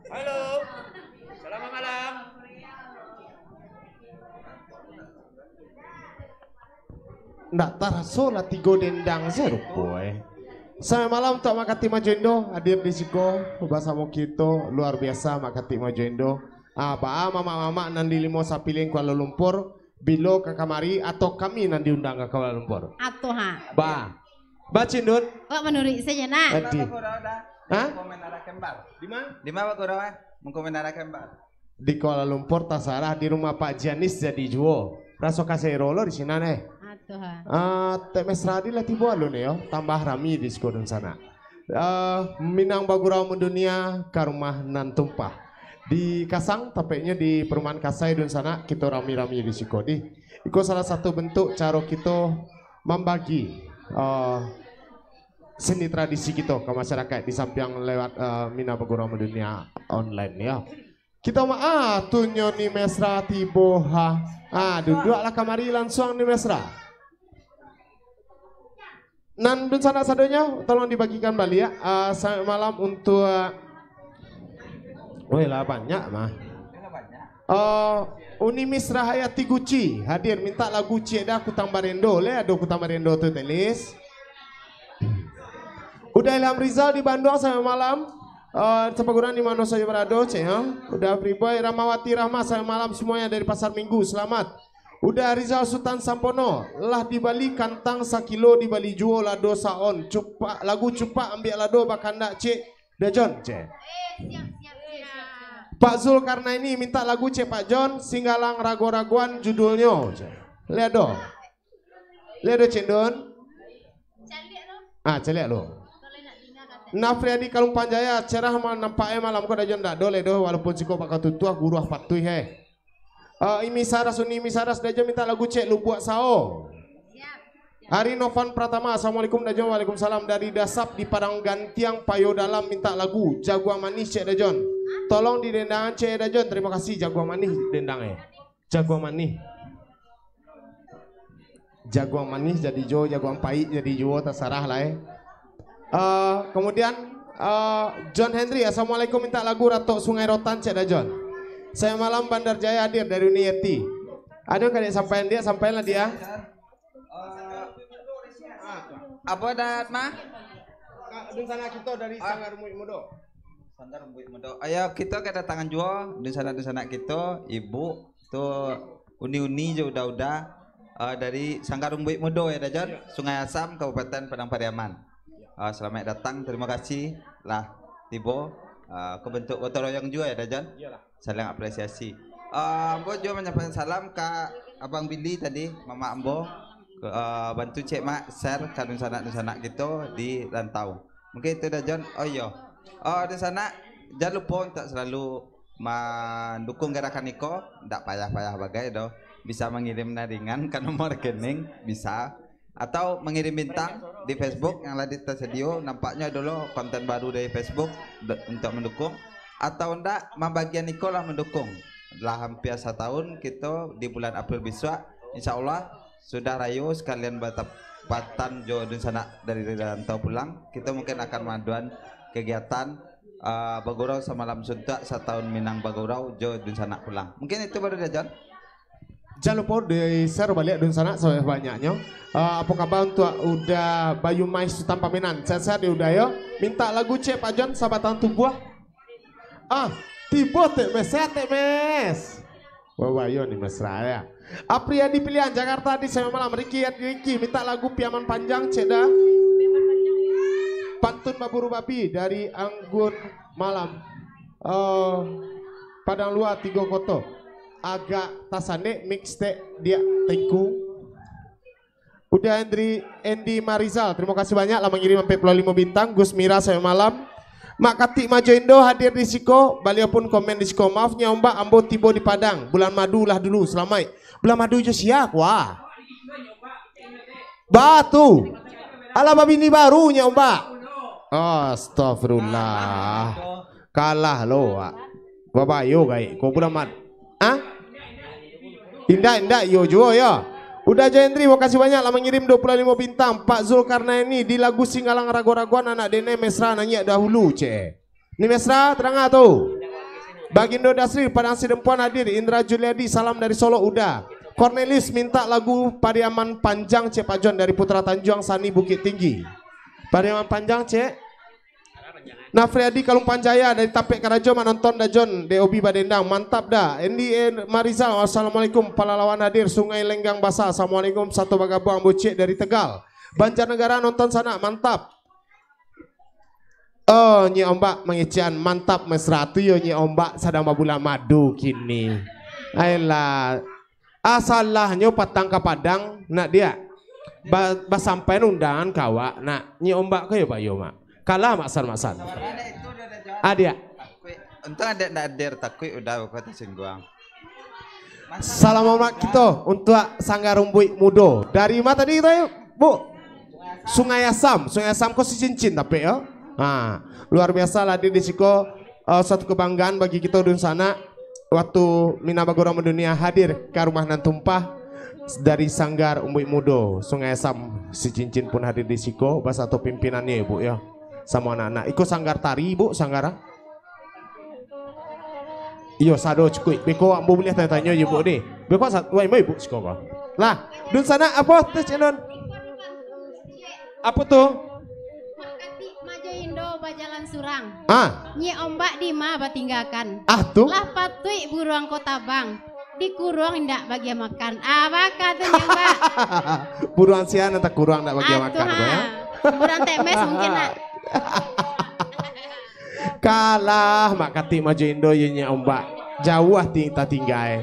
Halo. Selamat malam. Ndak taraso lah tigo dendang sarupo, eh. Selamat malam untuak Mak Katik Majo Indo, hadir di siko basamo kito, luar biasa Mak Katik Majo Indo. Ah, baa mamak-mamak nan di Limo Sapilin Kuala Lumpur, bilo ka kamari atau kami nan diundang ka Kuala Lumpur? Atau ha. Ba. Ba, Cindun. Awak manuruik sajo, nah. Adi. Hah? Di ma? Di ma, Pak Guru, eh? Mangko manarakan, Pak. Di Kuala Lumpur tasarah, di rumah Pak Janis jadi juo. Raso kasero lo di sinan, eh. Atau ha. Ah, Tek Mesra Adi lah tibo alun yo, tambah rami di siko dunsanak. Ah, Minang bagurau mandunia, ka rumah nan tumpah. Di Kasang, tapeknyo di Perumahan Kasai dunsanak, kito rami-rami di siko di. Iko salah satu bentuk caro kito mambagi, ah, seni tradisi kito ka masyarakat di sampiang lewat, ah, Minang bagurau mandunia online yo. Kito ma-, ah, tu nyo Ni Mesra tibo, ha. Ah, duduaklah kamari lansuang Ni Mesra. Nan dunsanak sadonyo, tolong dibagikan baliak. Ah, selamat malam untuak, weh, lah banyak mah. Ah, Uni Misra Hayati Guci hadir, minta lagu Ciek Dah Kutang Barendo. Lai ado Kutang Barendo tu, Telis? Uda Ilham Rizal di Banduang, selamat malam. Eh, sapaguruan di mano sajo barado, cek, ha? Uda Priboy Rahmawati Rahma, selamat malam semuanya dari Pasar Minggu, selamat. Uda Rizal Sutan Sampono, lah dibali kantang sakilo, dibali juo lado saon. Cupak, lagu Cupak Ambiak Lado bakandak, cek, Dajon, cek. Pak Zulkarnaini minta lagu, cek Pak Jon, Singgalang Rago-ragoan judulnyo, cek. Lai ado. Lai ado, Cindun? Ah, caliak lo. Nafriadi Kalumpang Jaya, cerah ma-, nampak e malam ko, Dajon, ndak do lai do, walaupun siko bakatutuah, guruah patuih, eh. Eh, Imi Saras, Uni Imi Saras, Dajon minta lagu, cek, Lubuak Sao. Ari Novan Pratama, assalamualaikum Dajon, waalaikumsalam, dari Dasap di Padang Gantiang, Payo Dalam, minta lagu Jaguang Manih, cek Dajon. Tolong didendangan, cek Dajon, terima kasih, Jaguang Manih dendang, eh. Jaguang manih. Jaguang manih jadi juo, jaguang paik jadi juo, tasarah lah, eh. Eh, kemudian, eh, John Henry, assalamualaikum, minta lagu Ratok Sungai Rotan, cek Dajon. Saya malam Bandar Jaya hadir dari Uni Yeti. Ado ka disampaian dia, sampaianlah dia. Apo, Dad, mah? Kak, dunsanak kito dari Ah. Sanggar Rumbuik Mudo. Sanggar Rumbuik Mudo. Ayo, kito kadatangan juo dunsanak-dunsanak kito, ibu tu uni-uni jo uda-uda, eh, dari Sanggar Rumbuik Mudo, ya, Dajon? Iya. Sungai Asam, Kabupaten Padang Pariaman. Iya. Eh, salamaik datang, tarimo kasih lah tibo. Eh, ka bantuak gotong royong juo, ya, Dajon? Iyalah. Saling apresiasi. Ah, ambo juo manyampaikan salam ka Abang Billy tadi, mamak ambo. Ke, ah, bantu cek, Mak, share ka dunsanak-dunsanak kito di rantau. Mungkin itu, Dajon. Oh, iyo. Oh, dunsanak, jan lupo untuak salalu mandukung garakan iko. Ndak payah-payah bagai doh. Bisa mangirim naringan ka nomor rekening, bisa. Atau mangirim bintang di Facebook yang lah tasadio. Nampaknyo ado lo konten baru dari Facebook do-, untuak mandukung. Atau ndak, mambagian iko lah mandukung. Lah hampir satahun kito di bulan April bisuak, insya Allah sudah rayo sakalian batapatan jo dunsanak dari rantau pulang. Kito mungkin akan maadoan kagiatan, ah, bagurau samalam suntuak, satahun Minang bagurau jo dunsanak pulang. Mungkin itu baru, Dajon. Jan lupo di-share baliak dunsanak sabanyaknyo. Ah, apo kaba untuak Uda Bayu Mais Sutan Pamenan? Sehat-sehat di Uda yo. Mintak lagu cek Pak Jon, Sabatang Tubuah. Ah, tibo Tek Mes, sehat Tek Mes. Wah, wah, yo ni mesra ya. Apriyadi Pilihan, Jakarta di Senin malam. Riki, Riki, mintak lagu Piaman Panjang cek Da. Pantun Baburu Babi dari Anggun Malam. Eh, Padang Luar Tigo Koto. Agak tasanek mixtape diak Tengku. Uda Andri, Andy Marizal, tarimo kasih banyak lah mangirim ampek puluah limo bintang. Gus Mira, selamat malam. Mak Katik Majo Indo hadir di siko, baliau pun komen di siko. Maaf Nyiak Ombak, ambo tibo di Padang. Bulan Madu lah dulu, salamaik. Bulan Madu jo sia, wah. Ba tu. Alah babini baru Nyiak Ombak. Astagfirullah. Kalah lo, Wak. Babayo gaek ko bulan Mad-, ah? Indak, indak, iyo juo, yo. Uda Jo Hendri, makasih banyak lah mangirim dua puluh limo bintang. Pak Zulkarnaini, di lagu Singgalang Rago-ragoan, anak denai mesra naiak dahulu, cek. Ni mesra, tarang tu. Bagindo Dasri, Padang Sidempuan hadir. Indra Juliadi, salam dari Solok, Uda. Cornelius minta lagu Pariaman Panjang, cek Pak Jon dari Putra Tanjuang, Sani Bukittinggi. Pariaman Panjang, cek. Nafriadi Kalumpang Jaya dari Tapek Karajo manonton Dajon, D O B Badendang. Mantap Da. Andy, eh, Marizal, assalamualaikum. Palalawan hadir, Sungai Lenggang Basa. Assalamualaikum, sato bagabuang, Bocek dari Tegal. Banjarnegara nonton sanak, mantap. Oh, Nyiak Ombak mangecekan, mantap mesra tu yo, Nyiak Ombak sadang babulan madu kini. Ayolah. Ah, salahnyo patang ka Padang, nak diak. Ba-, basampaian undangan ka awak, nak. Nyiak Ombak ko yo, Pak, yo, Mak. Kalah, Mak San, Mak San. Ah, diak. Untung adaik ndak hadir, takuik Uda ko tasingguang. Salam hormat kito untuak Sanggar Rumbuik Mudo. Dari ma tadi kito, Bu? Sungai Asam. Sungai Asam ko Sicincin tapi yo. Ha, luar biasa lah hadir di siko. Eh, suatu kebanggaan bagi kito dunsanak. Waktu Minang Bagurau Mandunia hadir ka rumah nan tumpah dari Sanggar Rumbuik Mudo, Sungai Asam, Sicincin pun hadir di siko, basato pimpinannyo, Ibu, yo. Samo anak-anak. Iko sanggar tari, Ibu, sanggar a? Iyo, sado cukuik. Beko ambo buliah tanyo-tanyo je, Bu, deh. Beko sa-, wai, mai, Bu, siko ko. Lah, dunsanak apo tu, Cik Nun? Apo tu? Mak Katik Majo Indo bajalan surang. Ah. Nyiak Ombak di ma batinggakan. Ah, tu? Lah patuik buruang ko tabang. Dikuruang indak bagian makan. Ah, baka tu, Nyiak Ombak. Buruang sia nan takuruang indak bagian Ah, tu, makan, ha. Ko, yo? Buruang Tek Mes mungkin, nak. Kalah, Mak Katik Majo Indo, yo Nyiak Ombak. Jauah ti-, tatinggai.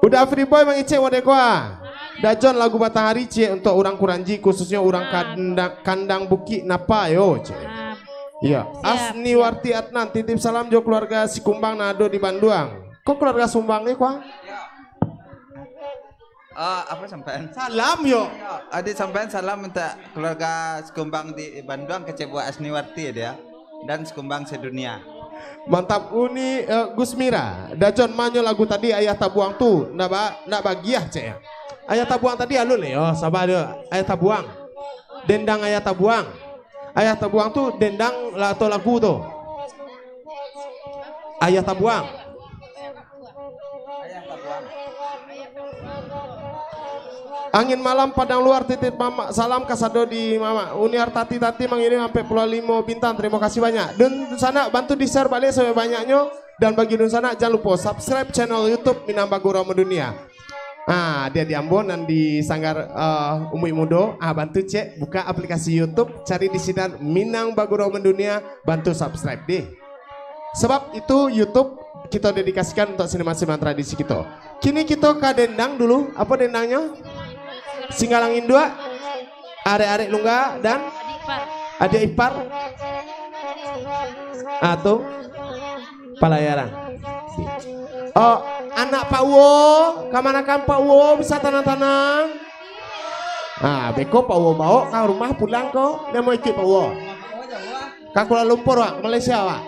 Uda Free Boy mangecek model ko, ah. Dajon lagu Batang Hari, cek, untuak urang Kuranji, khususnyo urang Ah. Kandang, Kandang Bukik Napa, yo, cek. Ah. Iya. Siap, Asni siap. Warti Adnan, titip salam jo keluarga Sikumbang nan ado di Banduang. Ko keluarga Sumbang ni, ko, ah? Ah, apo sampaian? Salam, yo. Adi sampaian salam untuak keluarga Sikumbang di Banduang, kecek buat Asni Warti, ya, dia. Dan Sikumbang sedunia. Mantap uni, eh, Gus Mira. Dajon, ma nyo lagu tadi, Ayah Tabuang tu? Ndak ba-, ndak bagiah, cek, ya. Ayah Tabuang tadi alun, yo, saba dulu. Ayah Tabuang. Dendang Ayah Tabuang. Ayah Tabuang tu dendang lah atau lagu tu? Ayah Tabuang. Angin Malam Padang Luar titip mama-, salam kasado di Mamak Uniar Tati-Tati mangirim ampek puluah limo bintang. Terima kasih banyak. Dunsanak bantu di-share baliak sabanyak-banyaknyo. Dan bagi dunsanak, jan lupo subscribe channel YouTube Minang Bagurau Mendunia. Ah, adik-adik ambo nan di Sanggar, eh, Umuik Mudo, ah, bantu cek buka aplikasi YouTube, cari di sinan Minang Bagurau Mendunia, bantu subscribe deh. Sabab itu YouTube kito dedikasikan untuak seniman-seniman tradisi kito. Kini kito ka dendang dulu. Apo dendangnyo? Singgalang Induak, Arek-arek Lungga, dan Adik Ipar. Ah, tu. Palayaran. Oh, anak Pak Uwo, kamanakan Pak Uwo, bisa tanang-tanang. Ah, beko Pak Uwo baok ka rumah pulang ko, dia mau ikut Pak Uwo. Ka Kuala Lumpur, wak, Malaysia, wak.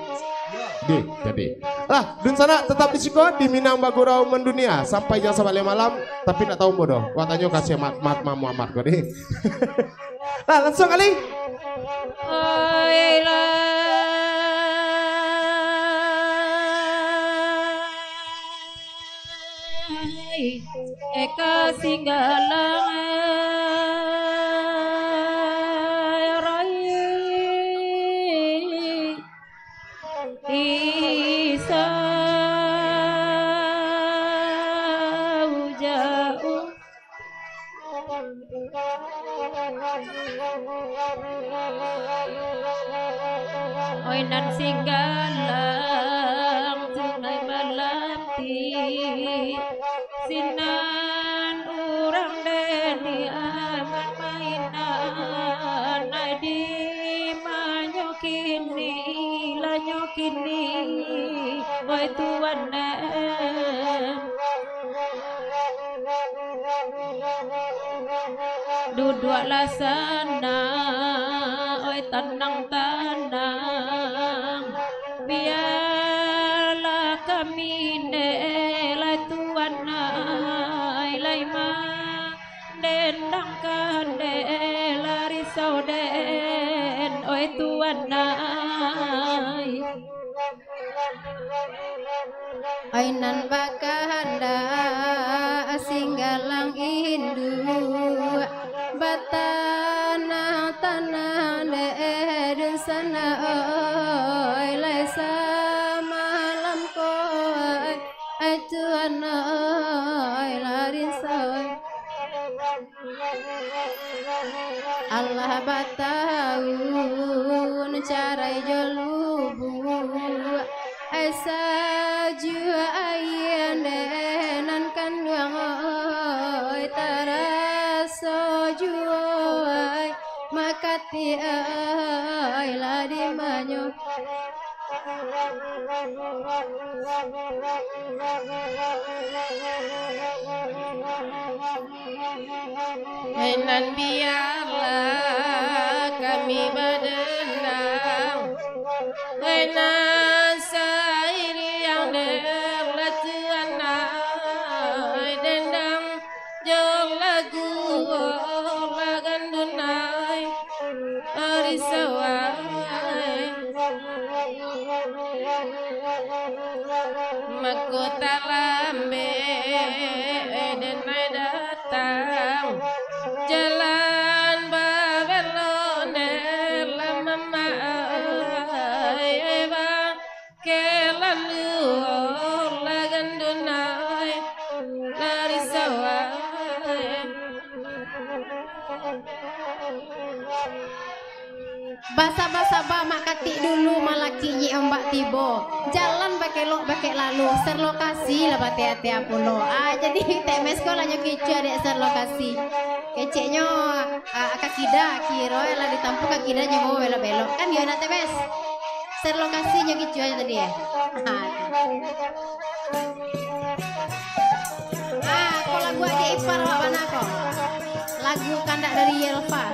Di, jadi. Lah, dunsanak tetap di siko, di Minang Bagurau Mendunia, sampai jam sabaliak malam, tapi ndak tahu bodoh. Wak tanyo ka si Mat, Mat, Mat Muhammad ko, di. Lah, langsung kali. Oi, lai, eka singgalang, rai, isau jauh. Oi nan singgalang, tunai balanti, sinan urang dek di aman mainan, ai di manyo kini, lanyo kini, oi tuan dek. Duduaklah sana, oi, tanang-tanang. Bialah kami dek, lai tuan ai, lai mandendangkan dek, lah risau den, oi, tuan ai. Ai nan bakahandak singgalang induak, batanang-tanang dek dunsanak, oi, lai samalam ko, ai tuan, oi, lah risau. Alah batahun carai jo lubuak, ai sajuak ai dek nan kanduang, oi, taraso juo ai makatik, oi, lah di manyo. Hai nan biarlah kami badendang, hai nan sairiang dek latihan, hai dendang jo lagu, lah gandun ai risau ai. Mako talambek den ai datang, jalan babelok den lah mamak ai, ba- Kelaluan lah gandun ai, lah risau ai. Basaba-saba makatik dulu, malaki nyik ombak tibo. Jalan bakelok bakek lalu, share lokasi lah batia-tia pulo. Ah, jadi T M S ko lah nyo kicuah dek share lokasi. Keceknyo, ah, ka kida, kiro lah ditampuah ka kida nyo belok-belok. Kan yo nak T M S? Share lokasi nyo kicuah tadi, eh. Ah, ko lagu Adik Ipar awak bana ko. Lagu kandak dari Yelva.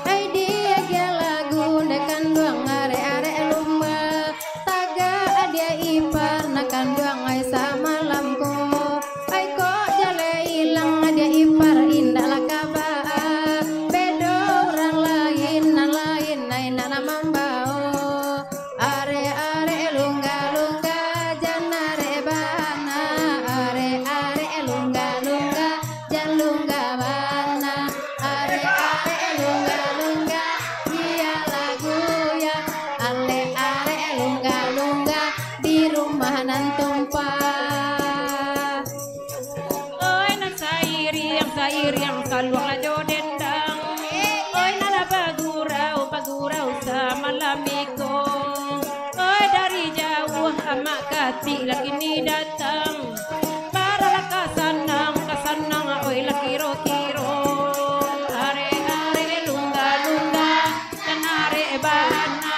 Ai diagiah lagu dek kanduang arek-arek lumba. Tagak adiak ipar nan kanduang ai samalam ko. Ai kok jaleh ilang adiak ipar indak lah kaba. Bedo Nan mambao, arek-arek lungga-lungga, jan arek bana, arek-arek lungga-lungga, jan lungga bana, arek-arek lungga-lungga, bialah guya, arek-arek lungga-lungga, di rumah nan tumpah. Oi, nan sairiang, sairiang, saluang lah jo dendang. Oi, nan lah bagurau, bagurau samalam iko. Oi, dari jauah amak katik lah kini datang. Paralah ka sanang, ka sanang, oi, lah kiro-kiro. Arek-arek lungga-lungga, jan arek bana,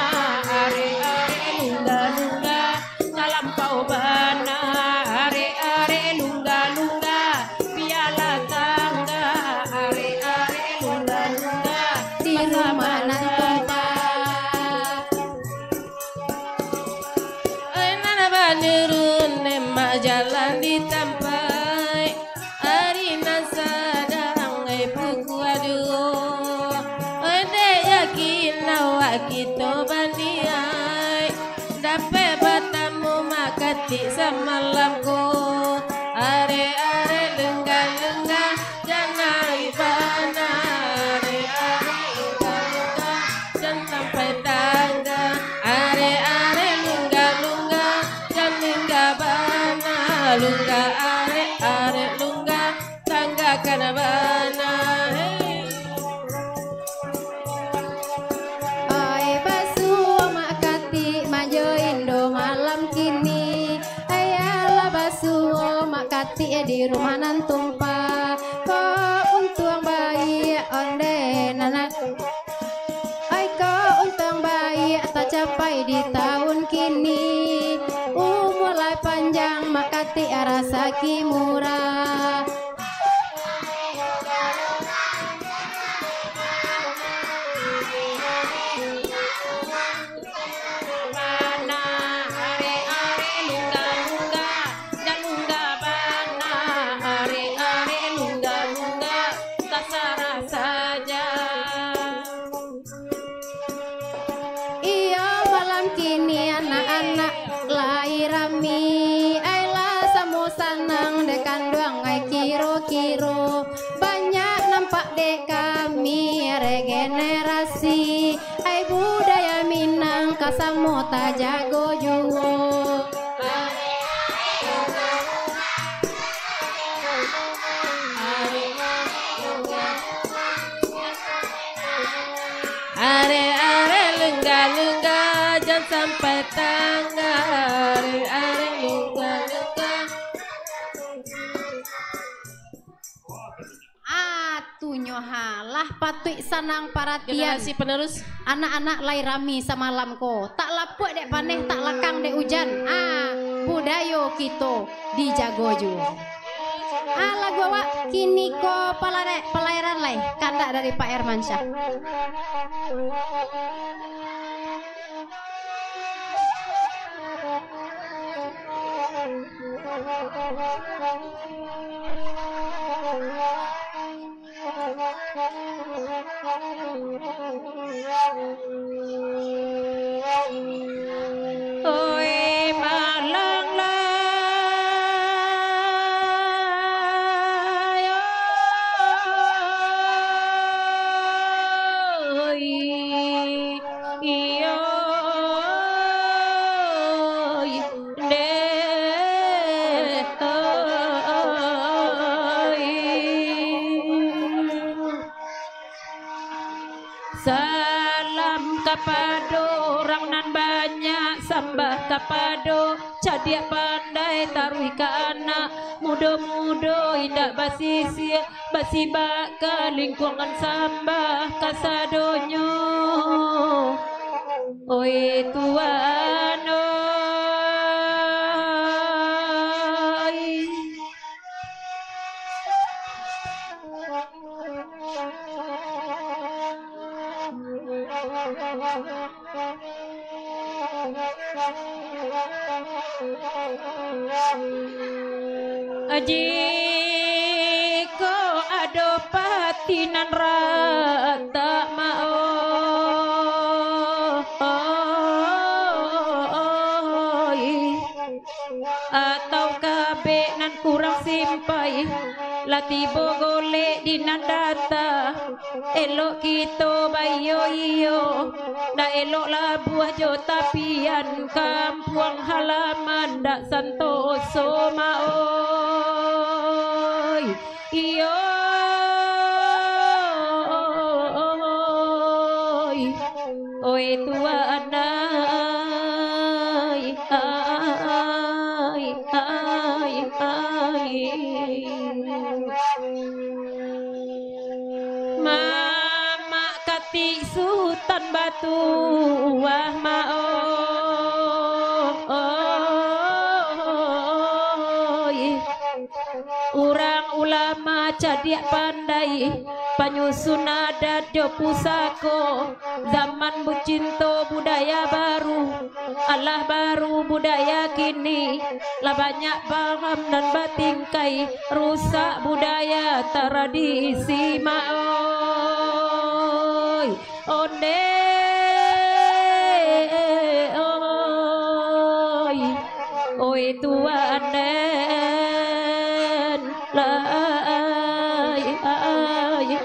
arek-arek lungga-lungga, talampau bana, arek-arek lungga-lungga, bialah tangga, arek-arek lungga-lungga, di rumah nan tumpah. Oi, nan banurun, emak jalan di tampaik. Ari nan sadang ai pukua duo. Dek yakin awak kito baniaik, dapek batamu makatik samalam ko. Arek-arek lungga-lungga, jan arek bana. Arek-arek lungga-lungga, jan sampai tangga. Arek-arek lungga-lungga, jan lungga bana. Lungga arek, arek lungga, tanggakan bana. Hei. Ai basuo mak katik majo indo malam kini. Ai alah basuo mak katik di rumah nan tumpah. Ko untuang baiak onde nan Ai ko untuang baiak tacapai di taun kini. Umua lai panjang, mak katik rasaki murah. Bana, arek-arek lungga-lungga, jan lungga bana, arek-arek lungga-lungga, tasarah saja. Iyo, malam kini anak-anak lai rami, ai lah samo sanang dek kanduang ai kiro-kiro. Banyak nampak dek kami regenerasi, ai budaya Minang ka samo tajago juo. Arek-arek lungga-lungga, jan sampai tangga. Arek-arek lungga-lungga. Ah, tunyo ha, lah patuik sanang paratian. Generasi penerus. Anak-anak lai rami samalam ko. Tak lapuak dek paneh, tak lakang dek ujan. Ah, budayo kito dijago juo. Ah, lagu awak kini ko palare-, palayaran lai, kandak dari Pak Hermansyah. Oi, malang lai, oi, iyo, oi. Deh, oi. Salam kapado urang nan banyak, sambah kapado cadiak pandai, taruih ka anak mudo-mudo indak basisiak. Basibak ka lingkuang, sambah kasadonyo. Oi Tuhan, oi. Jikok ado pati nan ratak maoh, Atau kabek nan kurang simpai, lah tibo golek di nan data. Elok kito baiyo-iyo, ndak elok labuah jo tapian, kampuang halaman ndak santoso, Mak oi. Iyo, oi tuan ai, ai, ai, ai. Mamak katik Sutan Batuah, Mak oi. Urang ulama cadiak pandai, panyusun adat jo pusako, zaman bucinto budaya baru, alah baru budaya kini, lah banyak paham nan batingkai, rusak budaya tradisi, Mak oi. Onde, oi, oi tuan den, lai, ai, ai.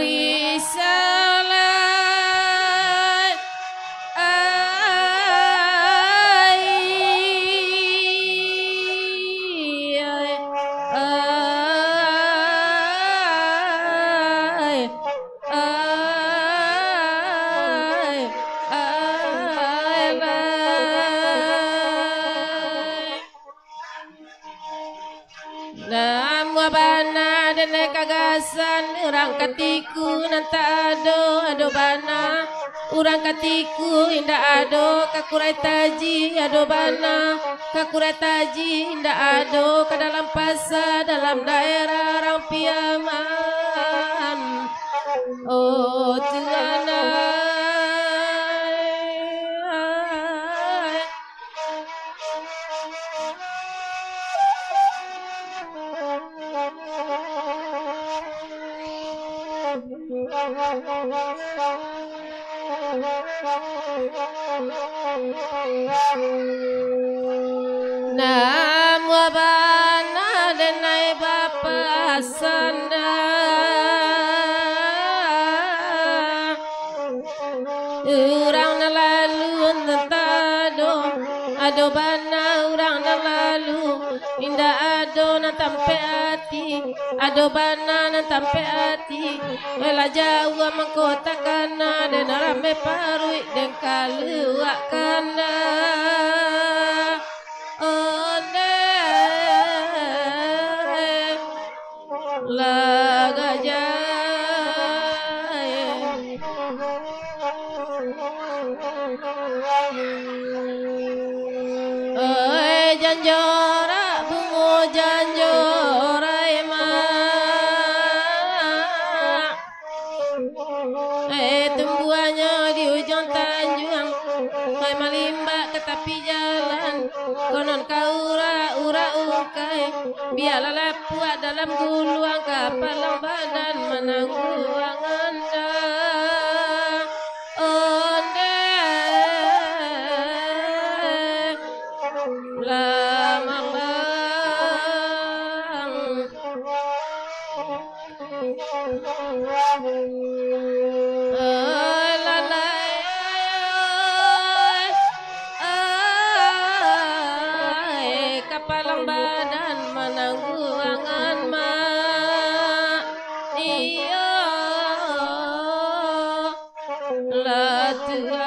Risalah, ai, ai, ai, ai, ai, lai. Namuah bana den kagasan, urang katiku nan tak ado, ado bana. Urang katiku indak ado, kakurai taji, ado bana. Kakurai taji indak ado, ka dalam pasa, dalam daerah urang Piaman. Oh Tuhan ai. Namuah bana den ai bapasanda. Urang nan lalu nan tak ado, ado bana urang nan lalu, indak ado nan tampek ati, ado bana nan tampek ati. Lah jauah mangko takana, den rame paruik den kaluak kanda. Onde. Lah gajah. Oi, janjorak bungo janjorai mak. Eh, tumbuahnyo di ujuang tanjuang, pai malimbak ka tapi jalan. Konon ka urak-urak ungkai, bialah lapuak dalam guluang, kapalang badan manangguang anda. Onde lah mambang. Kapalang badan manangguangan mak. Iyo. Lah Tuhan,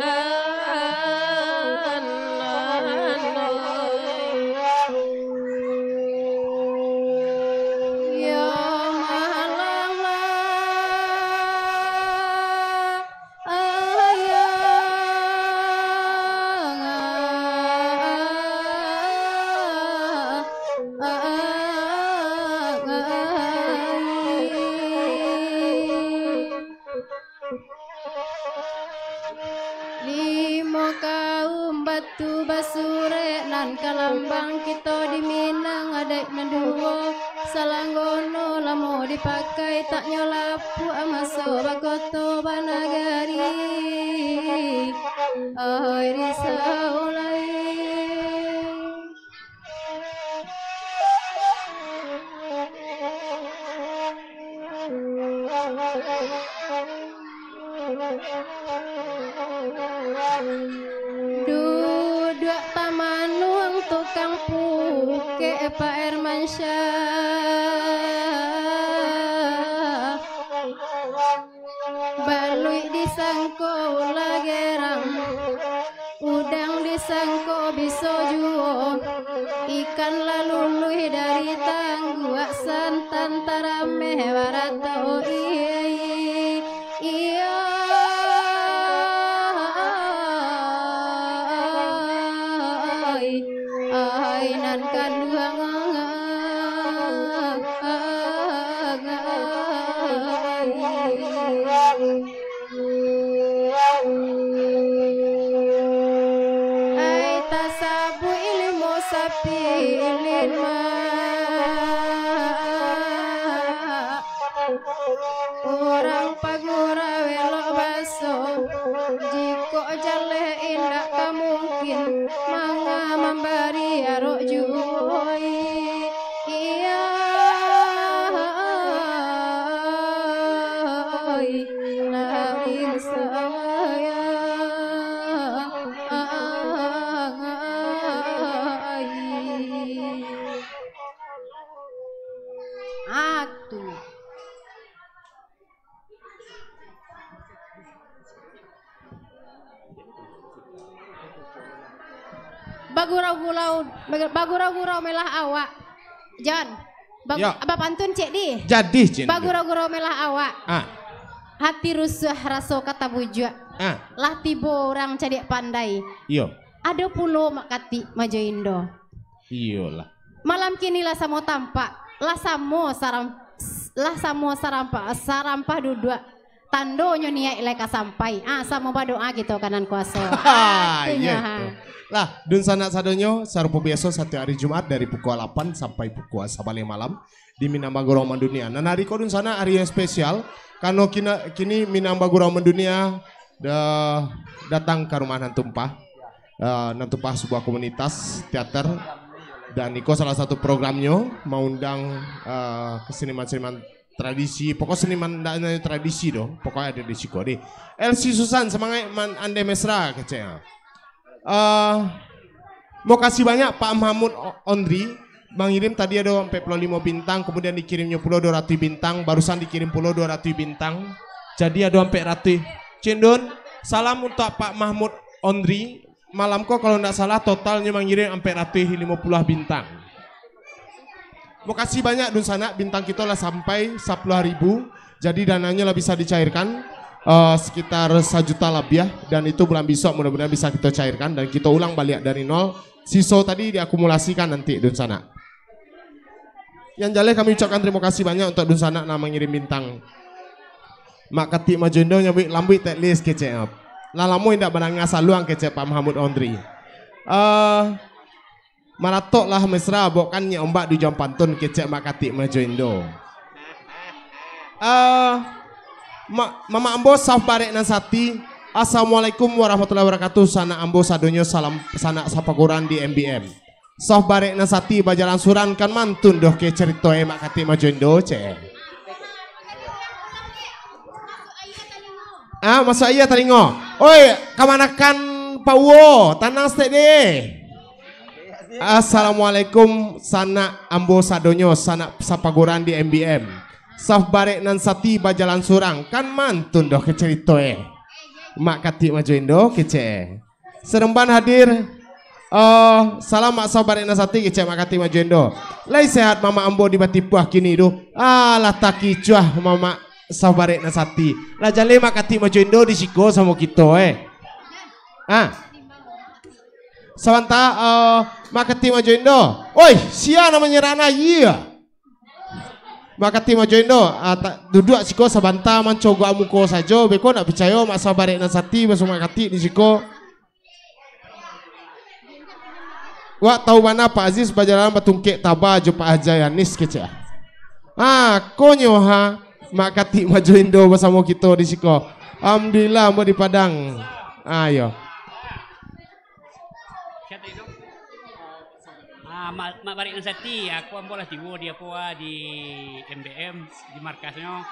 an, an, ya malala, ayah. Batu basurek nan kalambang kito di Minang, adaik nan duo, salanggono lamo dipakai, tak nyo lapuak maso bakoto banagari. Ai risau lai. Duduak tamanuang tukang pukek Pak Hermansyah. Baluik disangko ulah gerang, udang disangko biso juo, ikan lah luluih dari tangguak, santan tarameh barato, iyo, iyo, ai, ai nan kanduang. Ai tasabuik ilmu sapilin mak. Urang pagurau elok baso, jikok jaleh indak ka mungkin, manga mambari arok juo. Iyo, lain sayang. Ah, tu. Bagurau-gurau, bagurau-gurau melah awak. Jon, bagu-, Ya. Bapantun, Cek, di. Jadi, Cin. Bagurau-gurau melah awak. Ah. Hati rusuah raso ka tabujuak. Ah. Lah tibo urang cadiak pandai. Iyo. Ado pulo Mak Katik Majo Indo. Iyolah. Malam kini lah samo tampak, lah samo saram-, lah samo sarampa-, sarampah duduak. Tandonyo niaik lai ka sampai. Ah, samo badoa kito ka Nan Kuaso. Ah, Itunyo, iyo ha. Tu. Lah, dunsanak sadonyo, sarupo biaso, satiok ari Jumaat dari pukua lapan sampai pukua sabaleh malam di Minang Bagurau Mandunia. Nan ari ko dunsanak ari yang spesial, karano kina-, kini Minang Bagurau Mandunia da-, datang ka rumah Nan Tumpah. Eh, Nan Tumpah sabuah komunitas teater, dan iko salah satu programnyo maundang, eh, seniman-seniman tradisi, pokok seniman ndak hanya tradisi doh, pokoknyo ado di siko deh. Elsie Susan, samangaik man, Ande Mesra, kecek. Eh, makasih banyak Pak Mahmud O-, Ondri, mangirim tadi ado ampek puluah limo bintang, kemudian dikirimnyo pulo duo ratuih bintang, barusan dikirim pulo duo ratuih bintang. Jadi ado ampek ratuih. Cindun, salam untuk Pak Mahmud Ondri. Malam ko kalau ndak salah totalnyo mangirim ampek ratuih limo puluah bintang. Makasih banyak dunsanak, bintang kito lah sampai sapuluah ribu. Jadi dananyo lah bisa dicairkan, eh, sekitar sajuta labiah, dan itu bulan bisuak mudah-mudahan bisa kito cairkan dan kito ulang baliak dari nol. Siso tadi diakumulasikan nanti dunsanak. Yang jaleh kami ucapkan tarimo kasih banyak untuk dunsanak nan mangirim bintang. Mak Katik Majo Indo nyabuik lambuik teklis kecek. Lah lamo indak mandanga saluang kecek Pak Mahmud Ondri. Eh, maratoklah mesra, bokkan nyiak ombak di ujuang pantun kecek Mak Katik Majo Indo. Eh, ma-, mamak ambo saf barek nan sati. Assalamualaikum warahmatullahi wabarakatuh. Sanak ambo sadonyo salam, sanak sapaguruan di M B M. Saf barek nan sati bajalan surang kan mantun doh ke carito e Mak Katik Majo Indo, cek. Ah, masuak aia talingo. Oi, kamanakan Pak Uwo, tanang saketek deh. Assalamualaikum, sanak ambo sadonyo, sanak sapaguruan di M B M. Saf barek nan sati bajalan surang, kan mantun doh ke carito e. Mak Katik Majo Indo, kecek e. Seremban hadir. Oh, salam mak saf barek nan sati, kecek Mak Katik Majo Indo. Lai sehat mamak ambo di Batipuah kini tu? Alah takicuah mamak saf barek nan sati. Lah jaleh Mak Katik Majo Indo di siko samo kito, eh. Ah. Sabanta, eh, Mak Katik Majo Indo. Oi, sia namonyo Rana? Iya. Mak Katik Majo Indo, ah, ta-, duduak siko sabanta mancogok muko sajo, beko ndak picayo mak saf barek nan sati basuo Mak Katik di siko. Wak tahu bana Pak Aziz bajalanan batungkek taba jo Pak Haji Anis kecek. Ah, konyo ha, Mak Katik Majo Indo basamo kito di siko. Alhamdulillah, ambo di Padang. Ah, iyo. Ah, Mak, Mak Barik Nasati, aku ambo lah tibo di apo, ah, di M B M, di markasnyo.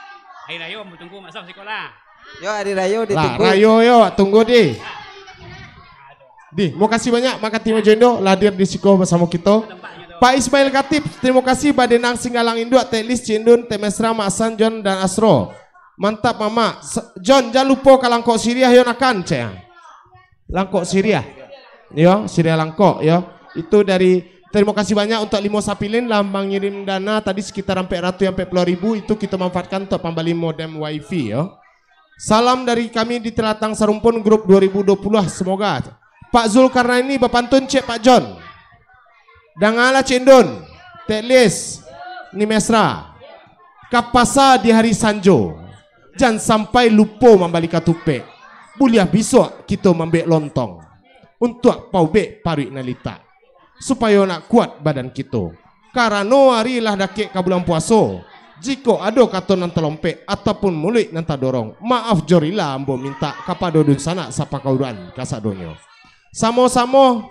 Hari rayo ambo tunggu Mak Saf siko lah. Yo, hari rayo ditunggu. Lah, rayo yo, tunggu di. Di, makasih banyak Mak Katik Majo Indo lah hadir di siko basamo kito. Pak Ismail Katib, terima kasih Badenang Singgalang Induak, Tek Lis, Cik Indun, Tek Mesra, Mak San, John, dan Asro. Mantap, Mamak. Sa-, John, jan lupo ka Langkok Siriah yo nakan, cek. Langkok Siriah. Yo, Siriah Langkok, yo. Itu dari, terima kasih banyak untuk Limo Sapilin lah mangirim dana tadi sekitar ampek ratuih ampek puluah ribu, itu kita manfaatkan untuk pambali modem wifi, yo. Salam dari kami di Telatang Sarumpun, grup dua ribu dua puluh, semoga. Pak Zulkarnaini bapantun cek Pak John. Dangalah Cik Indun, Tek Lis, Ni Mesra. Ka pasa di hari sanjo. Jan sampai lupo mambali katupek. Buliah bisuak kito mambek lontong. Untuak paubek paruik nan litak. Supayo nak kuat badan kito. Karano ari lah dakek ka bulan puaso. Jikok ado kato nan talompek ataupun muluik nan tadorong, maaf jo rila ambo mintak kapado dunsanak sapakauruan kasadonyo. Samo-samo,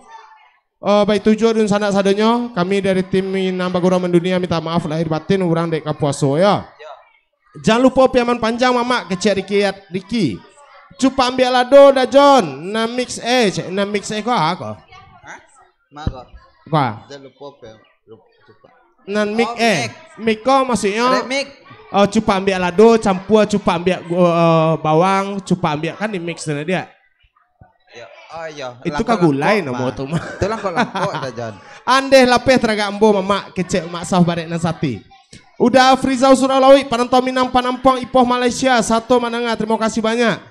eh, baitujuah dunsanak sadonyo, kami dari tim Minang Bagurau Mandunia minta maaf lahir batin urang dek ka puaso, yo. Jan lupo piaman panjang, Mamak, kecek Riki, Riki. Cupak ambiak lado, Dajon. Nan mix, eh, cek, nan mix, eh, ko, ah, ko. Hah? Ma ko? Ko, ah. Jan lupo pe, lupo cupak. Nan mix, oh, eh, mix. Mix ko maksudnyo, remix. Oh, cupak ambiak lado, campua cupak ambiak, eh, bawang, cupak ambiak kan di mix tu, dia. Yo, oh, iyo. Itu ka gulai namo tu mah. Itu langkok-langkok dah, Jon. Andeh lapeh taragak ambo, Mamak, kecek Mak Saf Barek Nan Sati. Uda Frizal Surau Lauik, panantau Minang Panampuang Ipoh Malaysia, sato mandanga, terima kasih banyak.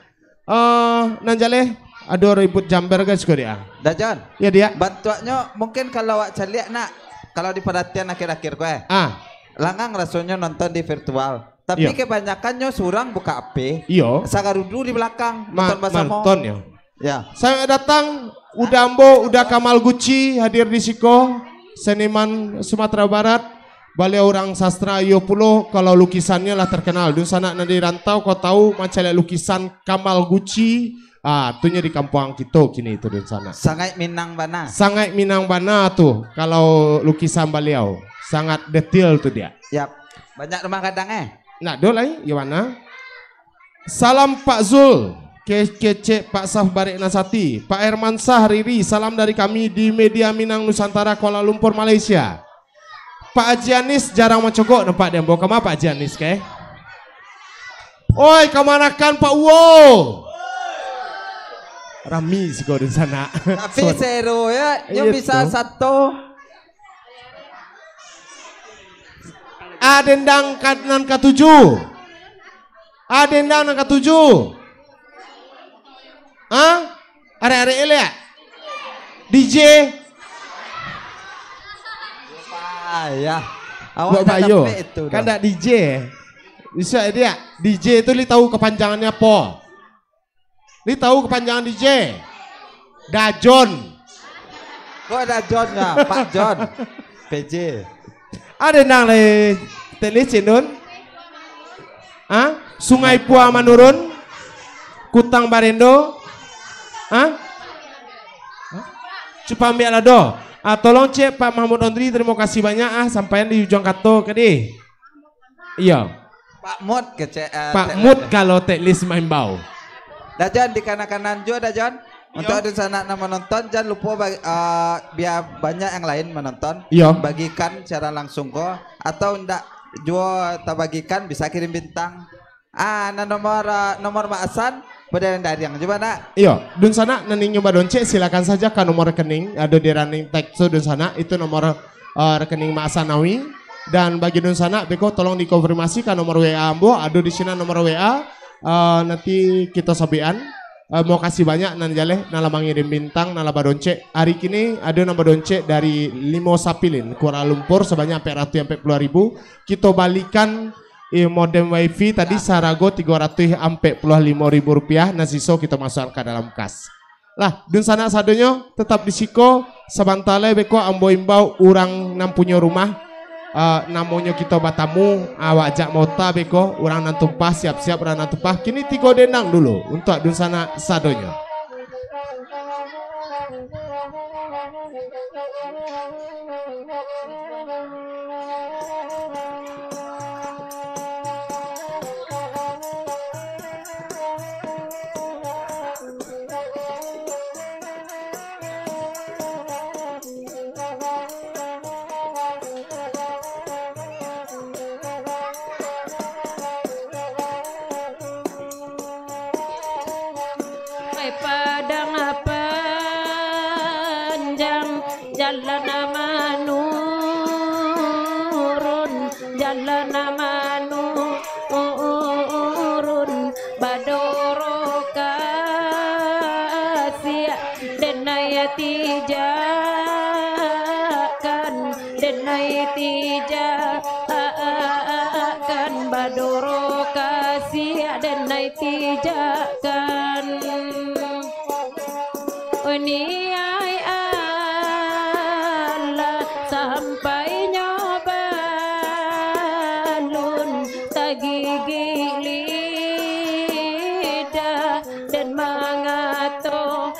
Eh, nan jaleh, ado ribut jambar ka siko, Diak? Dah, Jon. Ya, Diak. Bantuaknyo mungkin kalau awak caliak nak, kalau diparatian akhir-akhir ko, eh. Ah. Langang rasonyo nonton di virtual. Tapi iyo. Kebanyakannyo surang buka H P. Iyo. Sagarudu di balakang, ma-, nonton basamo. Manonton, yo. Ya. Selamat datang, Uda ambo, Uda Kamal Guci hadir di siko, seniman Sumatera Barat. Baliau urang sastra, iyo pulo, kalau lukisannyo lah terkenal. Dunsanak nan di rantau, ko tahu mancaliak lukisan Kamal Guci, ah, tu nyo di kampuang kito kini tu, dunsanak. Sangaik Minang bana. Sangaik Minang bana tu, kalau lukisan baliau. Sangat detail tu, Diak. Yap. Banyak rumah gadang, eh? Nak do lai, yo bana? Salam Pak Zul, ke-, kecek Pak Saf Barek Nan Sati. Pak Hermansyah Riri, salam dari kami di Media Minang Nusantara, Kuala Lumpur, Malaysia. Pak Haji Anis jarang mancogok nampak di ambo. Kama Pak Haji Anis, ke? Oi, kamanakan Pak Uwo? Rami siko di sana. Tapi sero ya, nyo bisa sato. Ah, dendang ka-, nan katuju. Ah, dendang nan katuju. Hah? Arek-arek elek? D J? Payah. Awak buat dah bayo. Dapek itu dah. Kan dak D J. Bisa dia. D J tu li tahu kepanjangannya apo? Li tahu kepanjangan D J? Dajon. Kok Dajon ya? Pak Jon. P J. Ada nang lai telis, Cik Nun? Ah, Sungai Pua Manurun, Kutang Barendo. Ah? Cupak Ambiak Lado. Ah, tolong cek Pak Mahmud Ondri, terima kasih banyak ah, sampaian di ujuang kato tadi. Iyo. Pak Mut kecek, eh, Pak Mut kalau teklis maimbau. Dah, Jon, dikanan-kanan juo dah, Jon. Iyo. Untuk dunsanak nan manonton, jan lupo bagi, eh, bia banyak yang lain manonton. Iyo. Bagikan siaran langsung ko, atau ndak juo tabagikan, bisa kirim bintang. Ah, nan nomor, eh, nomor Mak Hasan, Badariang-dariang juo, nak? Iyo, dunsanak nan ingin badoncek, silakan saja ka nomor rekening, ado di running text tu, dunsanak, itu nomor, eh, rekening Mak Hasan Nawi. Dan bagi dunsanak, beko tolong dikonfirmasi ka nomor W A ambo, ado di sinan nomor W A, eh, nanti kito sabuikan. Eh, makasih banyak nan jaleh, nan lah mangirim bintang, nan lah badoncek. Hari kini, ado nan badoncek dari Limo Sapilin, Kuala Lumpur, sabanyak ampek ratuih ampek puluah ribu. Kito balikan, eh, modem wifi tadi sarago tigo ratuih ampek puluah limo ribu rupiah, nan siso kito masuakan ka dalam kas. Lah, dunsanak sadonyo, tetap di siko, Sabanta lai beko ambo imbau urang nan punyo rumah, ah, namonyo kito batamu, awak jak mota beko, urang nan tumpah, siap-siap urang nan tumpah. Kini tigo dendang dulu untuak dunsanak sadonyo. Padang panjang, jalan manurun, jalan manurun, badoro kasiak, denai tijakkan, denai tijakkan, badoro kasiak, denai tijakkan. Niai alah sampai nyo balun tagigik lidah dan mangatokan,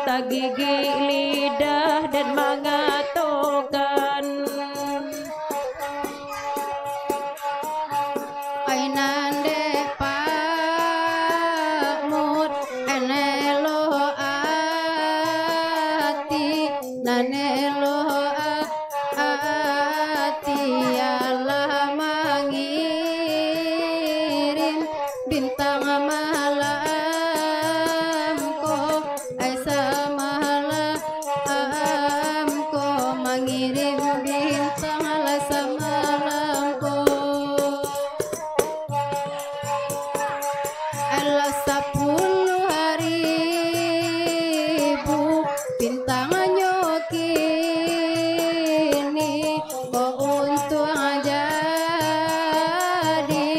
tagigik lidah dan mangatokan. Ai nan dek pamut, ai nan elok ati, nan elok a-, ati, alah mangirin bintang malam ko, ai samalam ko, mangirin bintang lai samalam ko. Alah sapuluah ribu bintangnyo kini, ko untuang jadi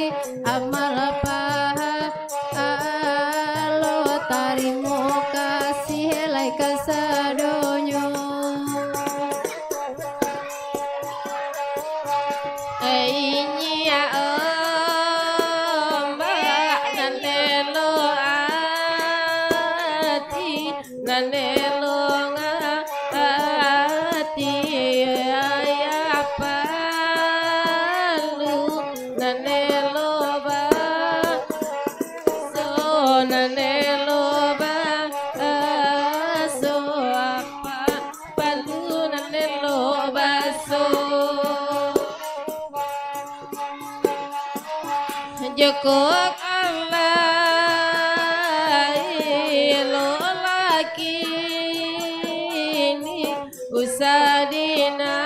amal paha- alo, tarimo kasih lai kasadonyo. Inyiak ombak nan elok ati, nan elok ati, ayah palu nan elok ba- so, nan elok baso, apak palu nan elok baso. Joko alah elok laki ni, usah dinanti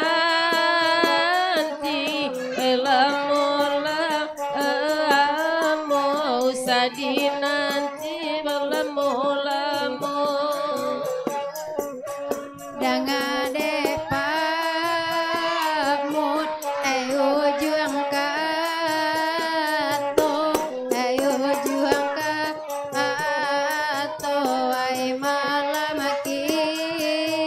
balamo-lamo, usah dinanti balamo-lamo. Danga dek pamut, ayo juang kato, ayo juang ka- ato ai malam kini,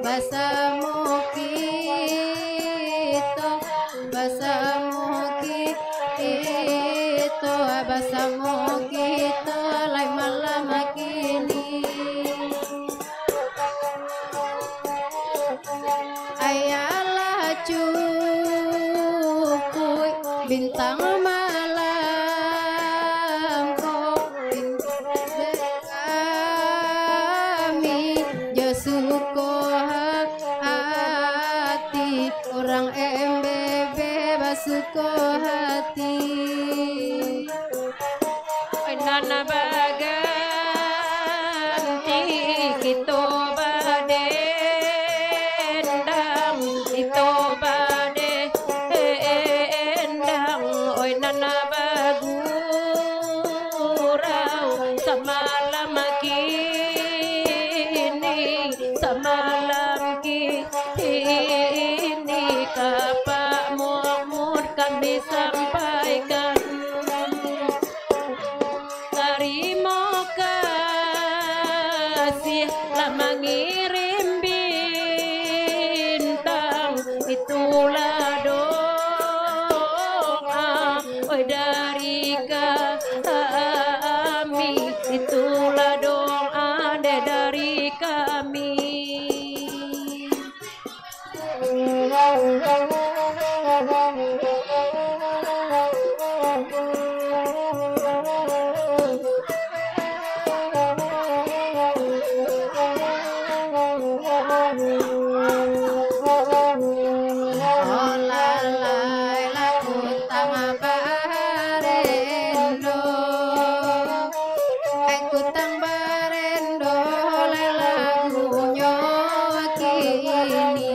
basamo kito, basamo kito, basamo kito lai malam kini. Ayalah cukuik bintang malam ko, bintang kami jo suko hati, urang M B B basuko hati. Nan baganti kito badendang, kito badendang, oi nan bagurau, samalam kini, samalam kini, ka Pak Muhammad kami sampaikan. Tarimo kasih. Kasih lah mangirim bintang, itulah doa, oi, dari kami, itulah doa dek dari kami. Olalai lah kutang barendo. Ai kutang barendo lai lagunyo kini.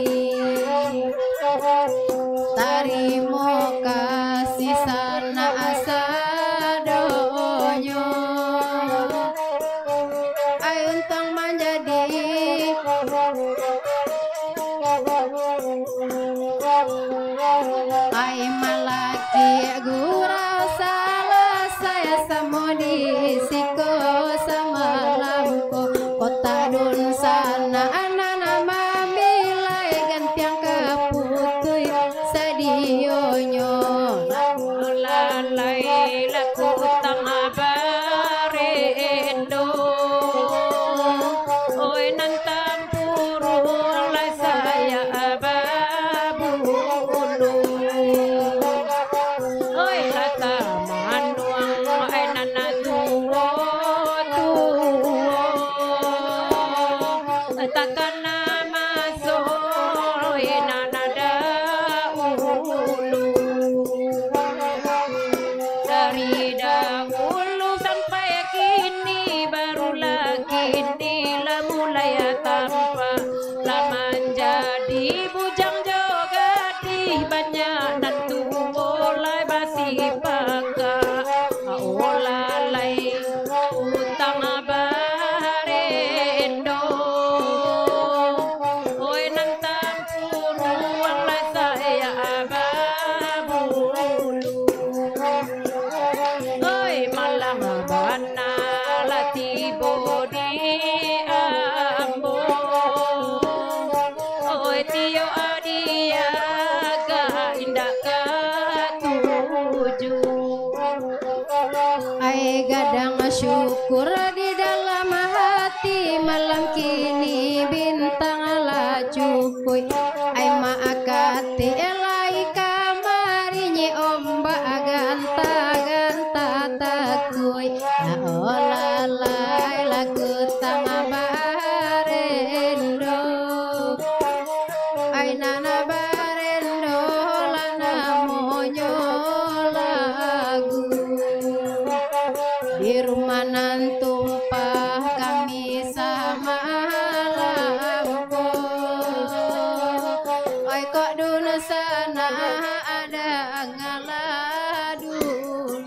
Tarimo kasih sanak sadonyo. Ai untuang manjadi Ai malaki gurau salasai samo di siko samalam ko. Kota dunsanak nan mamilai gantiang kaputuih sadionyo. Lalai lah kutang barendo. Oi, nan tampurung lah sayak babulu. Oi, lah tamanuang, oi, nan tuo-tuo. Takana maso, oi, nan dahulu. Dari dahulu sampai kini, barulah kini lah mulai tampak. Lah manjadi bujang jo gadih, banyak nan tuo lai basipakak. Olalai kutang barendo. Oi, nan tampurung lah sayak babulu. Oi, malah bana lah tibo di ambo. Oi, tiok adiak indak katuju. Ai gadang syukur di dalam hati, malam kini bintang lah cukuik. Ai maakati lai kamari, nyi ombak ganta-ganta takuik. Nah, olalai lah kutang barendo. Ai nan barendo lah namonyo lagu. Di rumah nan tumpah kami samalam ko. Ai kok dunsanak ada ngalah dulu.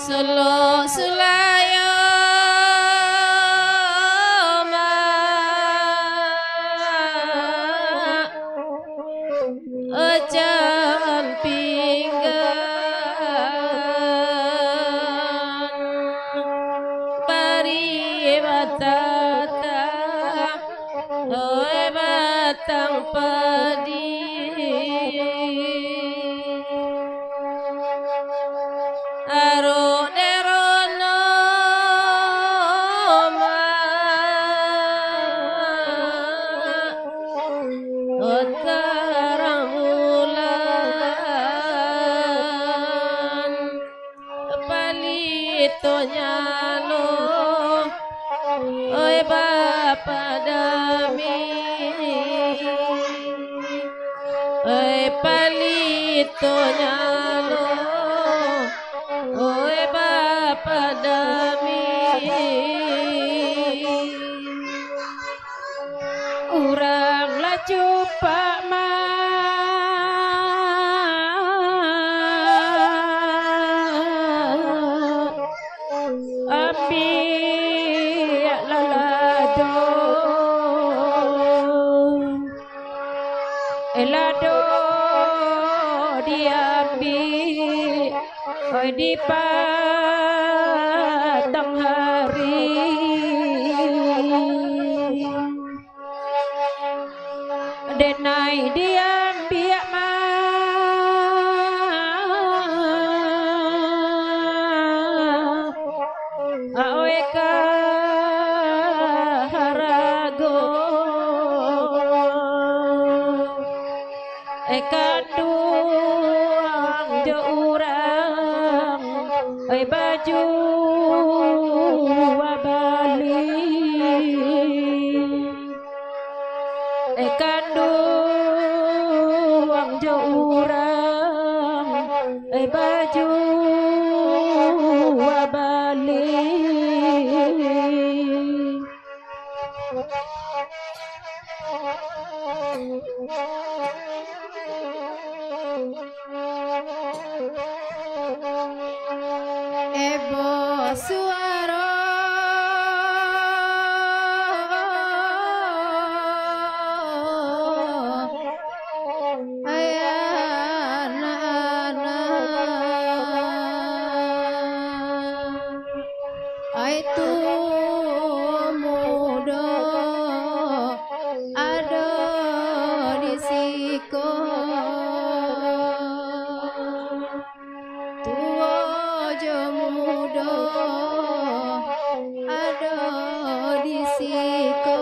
Solo sulayo ma ojan pinggan, pari batata, oi batang padi. Arok derono ma tarang bulan, palitonyo lo, oi bapak dami. Oi palitonyo lo, oi bapak dami. Urang lah cupak ma Piak lalado, eh, lado diambiak, oi, di patang hari. Denai diambiak mah, awe ka harago. Eh, kanduang jo urang, eh, baju abali. Eh, kanduang jo urang, eh, baju abali. Ebo suaro, ayah anak-anak. Ai tu mudo ado di siko, tuo jo mudo ado di siko.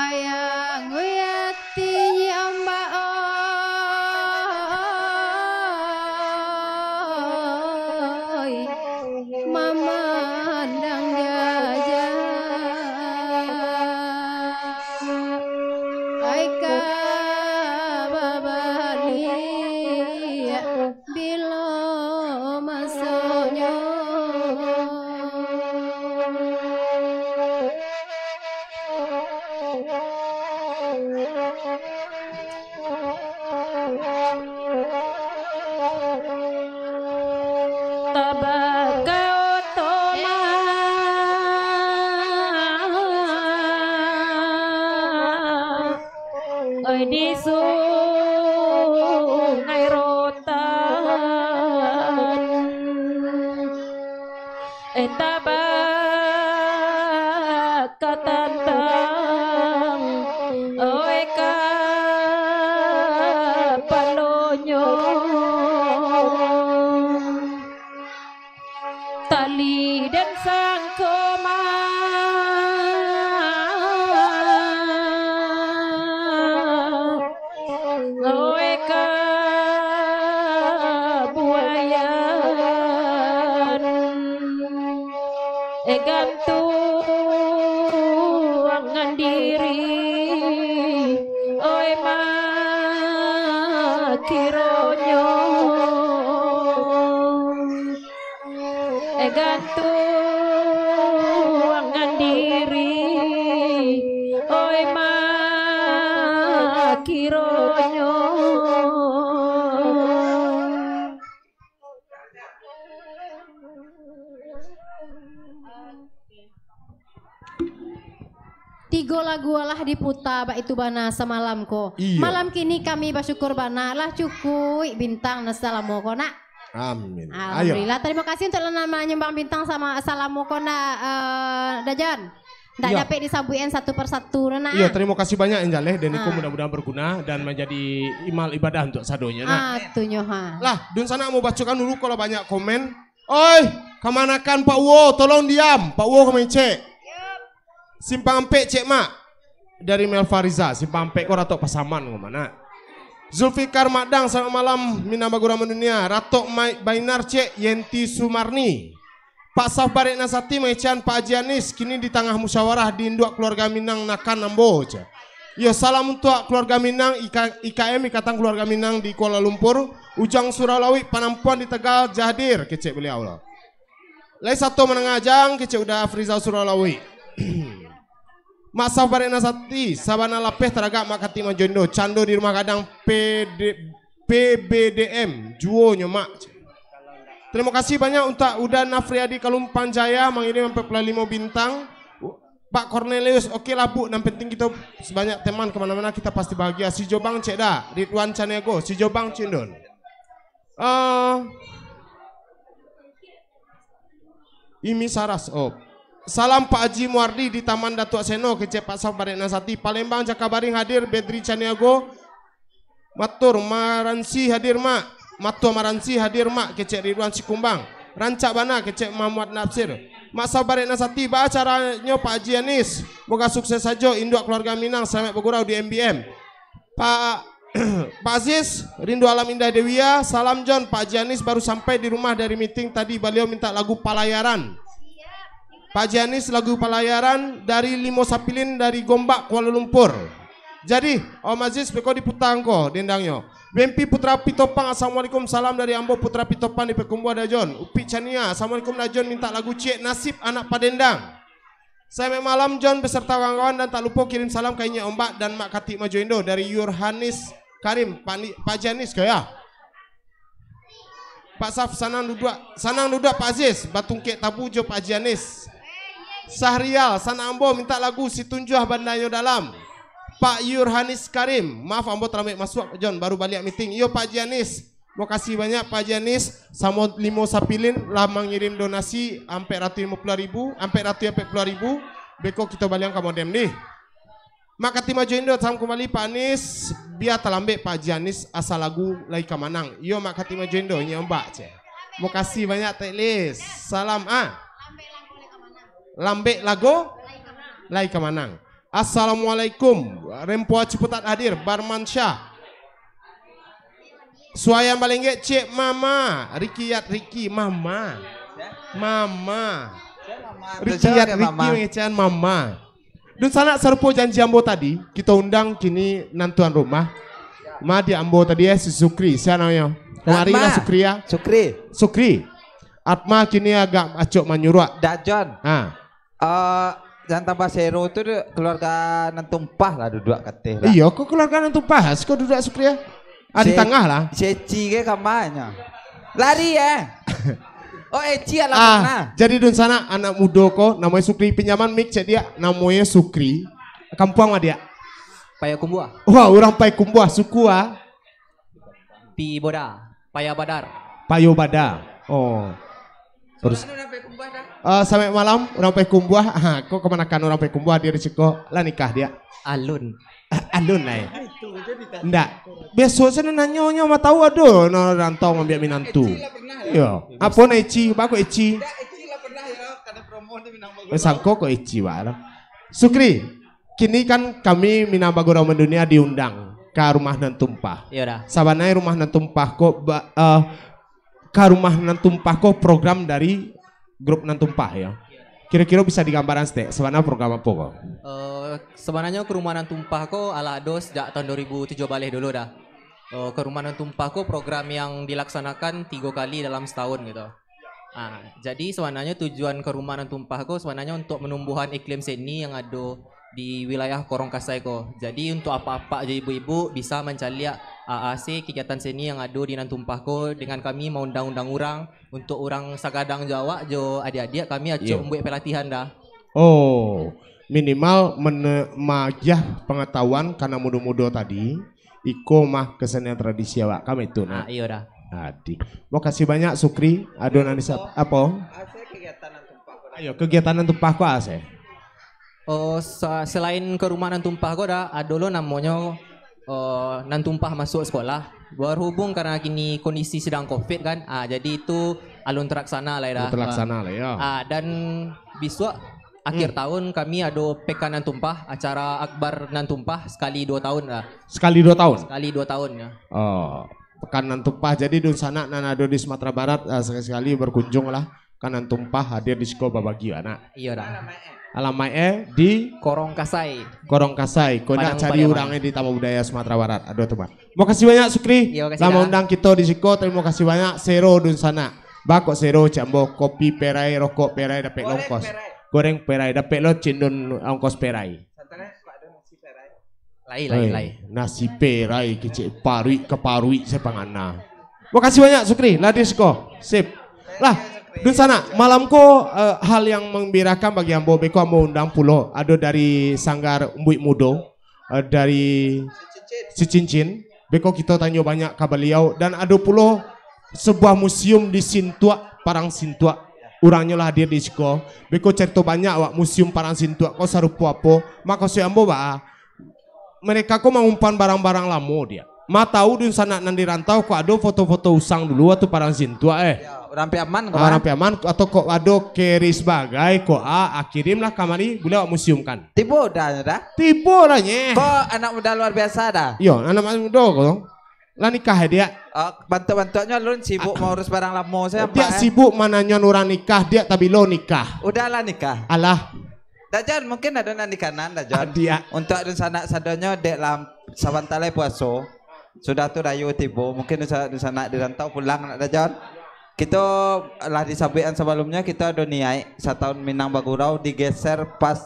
Ayang wi ati nyi ambak oi, mamandang jajak. Ai ka babaliak bilo masonyo. Tabaka oto mah, oi, di Sungai Rotan. Eh, tabaka tantang, oi, kapalonyo. Tali dan sangko mah, oi, kabuayan. Eh, gantuangan diri, oi, makironyo. Eh, gantuangan diri, oi, makironyo. Tigo lagu lah diputa bak itu bana samalam ko. Iyo. Malam kini kami basyukur bana lah cukuik bintang nan salamo ko, nak. Amin. Ayo. Alhamdulillah. Tarimo kasih untuak nan manyumbang bintang sama salamo ko, nak, eh, Dajan. Ndak Iyo. dapek disabuikan satu persatu, nak. Iyo, tarimo kasih banyak, Anjaleh, dan iko Ah. mudah-mudahan berguna dan manjadi imal ibadah untuak sadonyo, nak. Ah, tunyo, ha. Lah, dunsanak mau bacokan dulu kalau banyak komen. Oi, kamanakan Pak Uwo, tolong diam. Pak Uwo ka mangecek. Simpang Ampek, cek mak. Dari Melfariza, Simpang Ampek ko Ratok Pasaman ko mah, nak. Zulfikar Madang, selamat malam, Minang Bagura Mandunia. Ratok Mai-, Bainar, cek Yenti Sumarni. Pak Saf Barek Nasati mangecek an Pak Haji Anis, kini di tangah musyawarah di induak keluarga Minang Nakan ambo, cek. Iyo, salam untuak keluarga Minang, I K, I K M, Ikatan Keluarga Minang di Kuala Lumpur, Ujang Surau Lauik, Panampuan di Tegal, Jahadir, kecek beliau lah. Lai sato mandanga jang, kecek Uda Afrizal Surau Lauik. Mak Saf Barek Nasati, sabana lapeh taragak Mak Katik Manjondo, cando di rumah gadang P D, P B D M, juo nyo, Mak. Terima kasih banyak untuk Uda Nafriadi Kalumpang Jaya mangirim ampek puluah limo bintang. Pak Cornelius, oke lah, Bu, nan penting kita sebanyak teman kemana-mana kita pasti bahagia. Si Jobang cek dah, Ridwan Caniago, si Jobang cindon. Eh, Imi Saras, oh. Salam Pak Haji Muardi di Taman Datuak Seno, kecek Pak Saf Barek Nasati. Palembang Jakabaring hadir, Bedri Caniago. Matur Maransi hadir, Mak. Matua Maransi hadir, Mak, kecek Ridwan Sikumbang. Rancak bana, kecek Muhammad Nasir. Mak Saf Barek Nasati, baa caranyo Pak Haji Anis? Moga sukses sajo, induak keluarga Minang, salamaik bagurau di M B M. Pak, Pak Aziz, rindu alam indah Dewia, salam John, Pak Haji Anis baru sampai di rumah dari meeting tadi, baliau minta lagu Palayaran. Pak Haji Anis lagu Palayaran dari Limo Sapilin dari Gombak, Kuala Lumpur. Jadi, Om Aziz, beko diputa angko dendangnyo. Bempi Putra Pitopang, assalamualaikum, salam dari ambo Putra Pitopang di Payakumbuah Dajon. Upik Cania, assalamualaikum Dajon, minta lagu Ciek Nasib Anak Padendang. Selamat malam John beserta kawan-kawan, dan tak lupa kirim salam ka Inyiak Ombak dan Mak Katik Majo Indo dari Yurhanis Karim, Pak, Ni, Pak Janis ko ya. Pak Saf, sanang duduak, sanang duduak Pak Aziz, batungkek tabu jo Pak Janis. Sahrial, sanak ambo minta lagu Situnjuah Bandanyo Dalam. Pak Yurhanis Karim, maaf ambo talambek masuak John, baru baliak meeting. Iyo Pak Janis, makasih banyak Pak Janis, samo Limo Sapilin lah mangirim donasi ampek ratuih limo puluah ribu, ampek ratuih ampek puluah ribu, beko kito balian ka modem nih. Mak Kati Majo Indo, salam kumbali Pak Anis, bia talambek Pak Janis, asa lagu lai ka manang. Iyo Mak Kati Majo Indo, inyo mbak ceh. Makasih banyak Tek Lis. Salam ah. Lambek lago lai ka manang. Assalamualaikum. Rempoa Ciputat hadir, Barmansyah. Suayan Balenggek cek mama, Rikiyat Riki mama. Mama. Rikiyat Riki mangecekan mama. Dunsanak, sarupo janji ambo tadi, kito undang kini nan tuan rumah. Ma di ambo tadi eh, si Sukri, sia namonyo? Kamari Atma. Lah Sukri ya? Sukri. Sukri. Atma kini agak acok manyuruak. Dak John. Ha. Eh, jan tambah sero tu dek keluarga nan tumpah lah duduak kateh lah. Iyo, kok keluarga nan tumpah? Siko duduak Sukri ya? Ah, di tangah lah. Seci ke kamanyo? Lari eh. Oh, Eci alah. Ah, pernah. Jadi dunsanak anak mudo ko namonyo Sukri, pinjaman mic cek dia, namonyo Sukri. Kampuang ma dia? Payakumbuah. Wah, urang Payakumbuah, suku ah. Pi Boda, Paya Badar. Payo Bada. Oh. Terus. Ah, selamat malam, urang Payakumbuah. Ha, kok kamanakan urang Payakumbuah dia di siko? Lah nikah dia? Alun. Alun ai. Ndak. Biaso sajo nanyo-nyo mah tahu ado no rantau mambiak minantu. Iyo. Apo na Eci? Bako Eci. Eh, sangko ko Eci ba. Sukri, kini kan kami Minang Bagurau Mandunia diundang ka rumah nan tumpah. Iyo dah. Sabananyo rumah nan tumpah ko ba, eh, ka rumah nan tumpah ko program dari grup nan tumpah ya. Kiro-kiro bisa digambaran stek, sabana program apo ko? Eh, sabananyo ke rumah nan tumpah ko alah ado sejak tahun dua ribu tujuh baleh dulu dah. Eh, ke rumah nan tumpah ko program yang dilaksanakan tigo kali dalam setahun gitu. Ah, jadi sabananyo tujuan ke rumah nan tumpah ko sabananyo untuk menumbuhan iklim seni yang ado di wilayah Korong Kasai ko. Jadi untuk apak-apak jo ibu-ibu bisa mancaliak A A C kegiatan seni yang ado di nan tumpah ko dengan kami maundang-undang urang. Untuk urang sagadang jo awak jo adiak-adiak, kami acok Iyo. mambuek pelatihan dah. Oh, minimal mene-, maagiah pangatahuan ka nan mudo-mudo tadi, iko mah kesenian tradisi awak, kan itu, Ah, nak? iyo dah. Adi. Makasih banyak, Sukri. Ado nan disap-, apo? Ayo, kegiatan nan tumpah ko, ase. Oh, sa-, selain ke rumah nan tumpah ko dah, ado lo namonyo, eh, nan tumpah masuk sekolah. Berhubung karena kini kondisi sedang covid kan, ah, jadi itu alun terlaksana lah dah. Alun terlaksana lah, ya. Ah, dan bisuak akhir Hmm. tahun kami ado Pekan Nan Tumpah, acara akbar nan tumpah sekali dua tahun lah. Sekali dua tahun? Sekali dua tahun, ya. Oh, Pekan Nan Tumpah. Jadi dunsanak nan ado di Sumatera Barat, ah, sekali-sekali berkunjung lah. Kan nan tumpah hadir di siko babagi, anak. Iyo dah. Alamaik eh di Korong Kasai. Korong Kasai. Kau nak Padang cari Pariaman. Urang eh di Taman Budaya Sumatera Barat. Aduh, tuh, Bang. Makasih banyak, Sukri. Iyo, makasih Lah dah. Maundang kito di siko. Terima kasih banyak. Sero dunsanak. Bakok sero cek ambo, kopi perai, rokok perai, dapek Goreng longkos. Perai. Goreng perai, dapek lo cindun ongkos perai. Santai, Pak, ada nasi perai. Lai, lai, Oi, lai. Nasi perai kecek paruik ka paruik saya pangana. Makasih banyak, Sukri. Lah di siko. Sip. Lah, dunsanak, malam ko, eh, hal yang mangambirakan bagi ambo, beko ambo undang pulo, ado dari Sanggar Umbuik Mudo, eh, dari Sicincin. Beko kito tanyo banyak ka baliau, dan ado pulo sebuah museum di Sintuak, Parang Sintuak. Urangnyo lah hadir di siko. Beko carito banyak awak museum Parang Sintuak ko sarupo apo. Maksud ambo baa, mereka ko mangumpan barang-barang lamo, diak. Ma tau dunsanak nan di rantau ko ado foto-foto usang dulu waktu Parang Sintuak, eh. Ya, urang Piaman ko, Ah, urang Piaman, atau kok ado keris bagai ko, ah, ah, kirimlah kamari, buliah awak museumkan. Tibo dah, dah. Tibo lah, nyeh. Ko anak muda luar biasa dah. Iyo, anak muda ko. Lah nikah, eh, diak? Oh, bantuak-bantuaknyo alun sibuk maurus barang lamo sajo, Diak Pak, eh. Sibuk mananyo urang nikah, diak tabilo nikah. Udahlah nikah. Alah. Dajon, mungkin ado nan di kanan, Dajon. Ah, diak. Untuak dunsanak sadonyo, dek lah sabanta lai puaso. Sudah tu rayo tibo, mungkin dunsanak-dunsanak di rantau pulang nak, Dajon. Kito lah disabuikan sabalumnyo, kito ado niaik satahun Minang Bagurau digeser pas,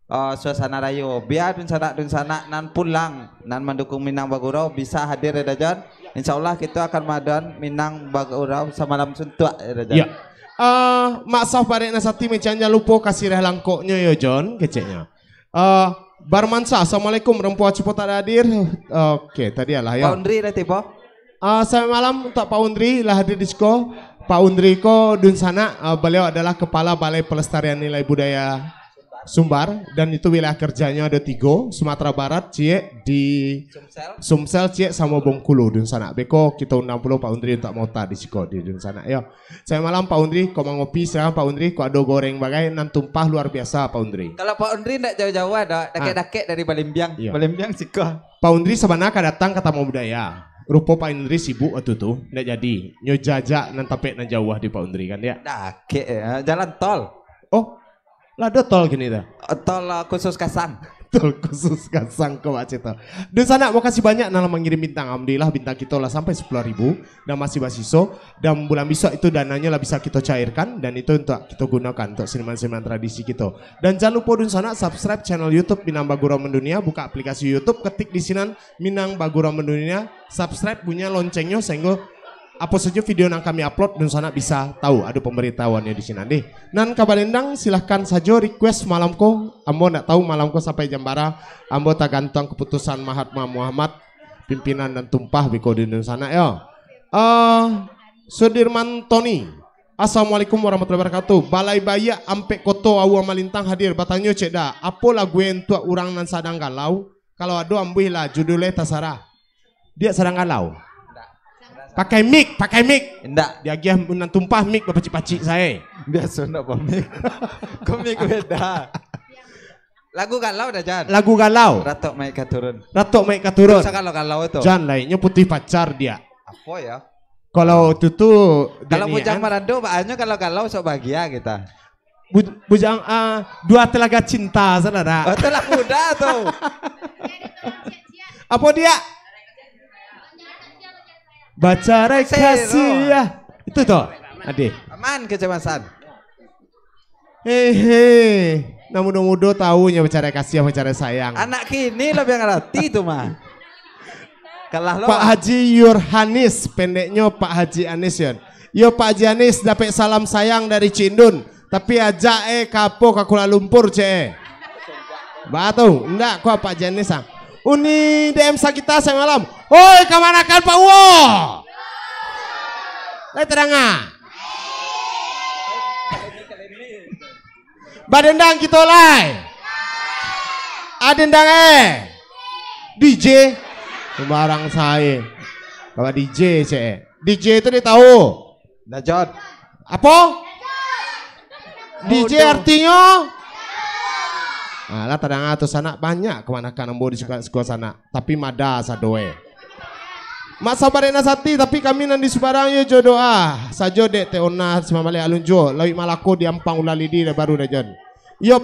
eh, suasana rayo. Bia dunsanak-dunsanak nan pulang, nan mandukung Minang Bagurau bisa hadir, yo, Dajon. Insya Allah kito akan maadoan Minang Bagurau samalam suntuak, yo, Dajon. Ya. Eh, Mak Saf Barek Nasati, macam jan lupo kasih reh langkoknyo, yo, Jon, keceknyo. Eh, Barmansa, assalamualaikum. Rempoa Cipo tak ada hadir. Oke, tadi lah, ya. Pak Undri dah tibo. Ah, selamat malam untuk Pak Undri lah hadir di siko. Pak Undri ko dunsanak, ah, beliau adalah Kepala Balai Pelestarian Nilai Budaya Sumbar, dan itu wilayah kerjanya ada tiga, Sumatera Barat, ciek, di Sumsel. Sumsel, ciek, sama Bengkulu, dunsanak. Beko kita undang pulo Pak Undri untuk mota di siko di dunsanak, ya. Selamat malam Pak Undri, kok mangopi, silakan Pak Undri, kok ado goreng bagai nan tumpah luar biasa Pak Undri. Kalau Pak Undri ndak jauah-jauah doh, dakek-dakek dari Balimbiang. Iya. Balimbiang siko. Pak Undri sabana ka datang ka Taman Budaya. Rupo Pak Undri sibuk waktu tu, ndak jadi. Nyo jajak nan tapek nan jauah di Pak Undri kan, ya? Dakek, ya, jalan tol. Oh, lah ado tol kini tu? Tol, uh, khusus Kasang. Tol khusus Kasang ko, Pak Cito. Dunsanak, makasih banyak nan lah mangirim bintang. Alhamdulillah, bintang kito lah sampai sepuluh ribu dan masih basiso. Dan bulan bisuak itu dananyo lah bisa kito cairkan, dan itu untuk kito gunakan untuk seniman-seniman tradisi kito. Dan jangan lupa dunsanak subscribe channel YouTube Minang Bagurau Mendunia, buka aplikasi YouTube, ketik di sinan Minang Bagurau Mendunia, subscribe, bunyian loncengnyo sehingga apo sajo video nan kami upload, dunsanak bisa tahu, ado pemberitahuannyo di sinan deh. Nan ka balendang, silahkan sajo request malam ko. Ambo ndak tahu malam ko sampai jam bara. Ambo tagantuang keputusan Mahatma Muhammad, pimpinan nan tumpah biko di dunsanak, yo. Eh, Sudirman Tony. Assalamualaikum warahmatullahi wabarakatuh. Balai Baiak Ampek Koto Aua Malintang hadir. Batanyo cek dah, apo lagu untuak urang nan sadang galau? Kalau ado, ambuih lah, judulnyo tasarah. Diak sadang galau. Pakai mic, pakai mic. Indak. Diagiah nan tumpah mic bapacik-pacik sae. Biaso ndak bamic. Ko mic beda. Lagu galau dah, Jan. Lagu galau. Ratok maik ka turun. Ratok maik ka turun. Bisa galau-galau tu. Jan lai, nyo putuih pacar diak. Apo yo? Kalau tu tu, kalau Bujang Marando, baanyo kalau galau sok bahagia kita. Bu-, Bujang, ah, dua telaga cinta, saudara. Oh, telah muda tu. Apo diak? Bacarai kasih ya. Itu tu, Ade. Aman kecemasan. Hehe. Nan mudo-mudo tahu nyo bacarai kasih, bacarai sayang. Anak kini lah yang ngerti tu mah. Kalah lo. Pak Haji Yurhanis, pendeknyo Pak Haji Anis, Yon. Yo, Pak Haji Anis, dapek salam sayang dari Cindun. Tapi ajak, eh, ka apo, ka Kuala Lumpur, cek, eh. Ba tu, ndak, kok Pak Haji Anis, ah. Uni D M Sagita samalam. Hoi, kamanakan Pak Uwo? Lai tadanga. Badendang kito lai. Adendang, eh. D J. Sembarang sae. Bapak D J, cek, eh. D J tu dia tahu. Dajot. Apo? D J artinyo? Alah, tadanga tu sanak, banyak kamanakan ambo di siko-siko sanak. Tapi mada sadoe. Mak sabar nak sati, tapi kami nan di Subarang yo jo doa sajo dek Teh Ona, Simamaleh, alun juo, Lawik Malako di Ampang Ulalidi dah baru dah, Jon. Yop,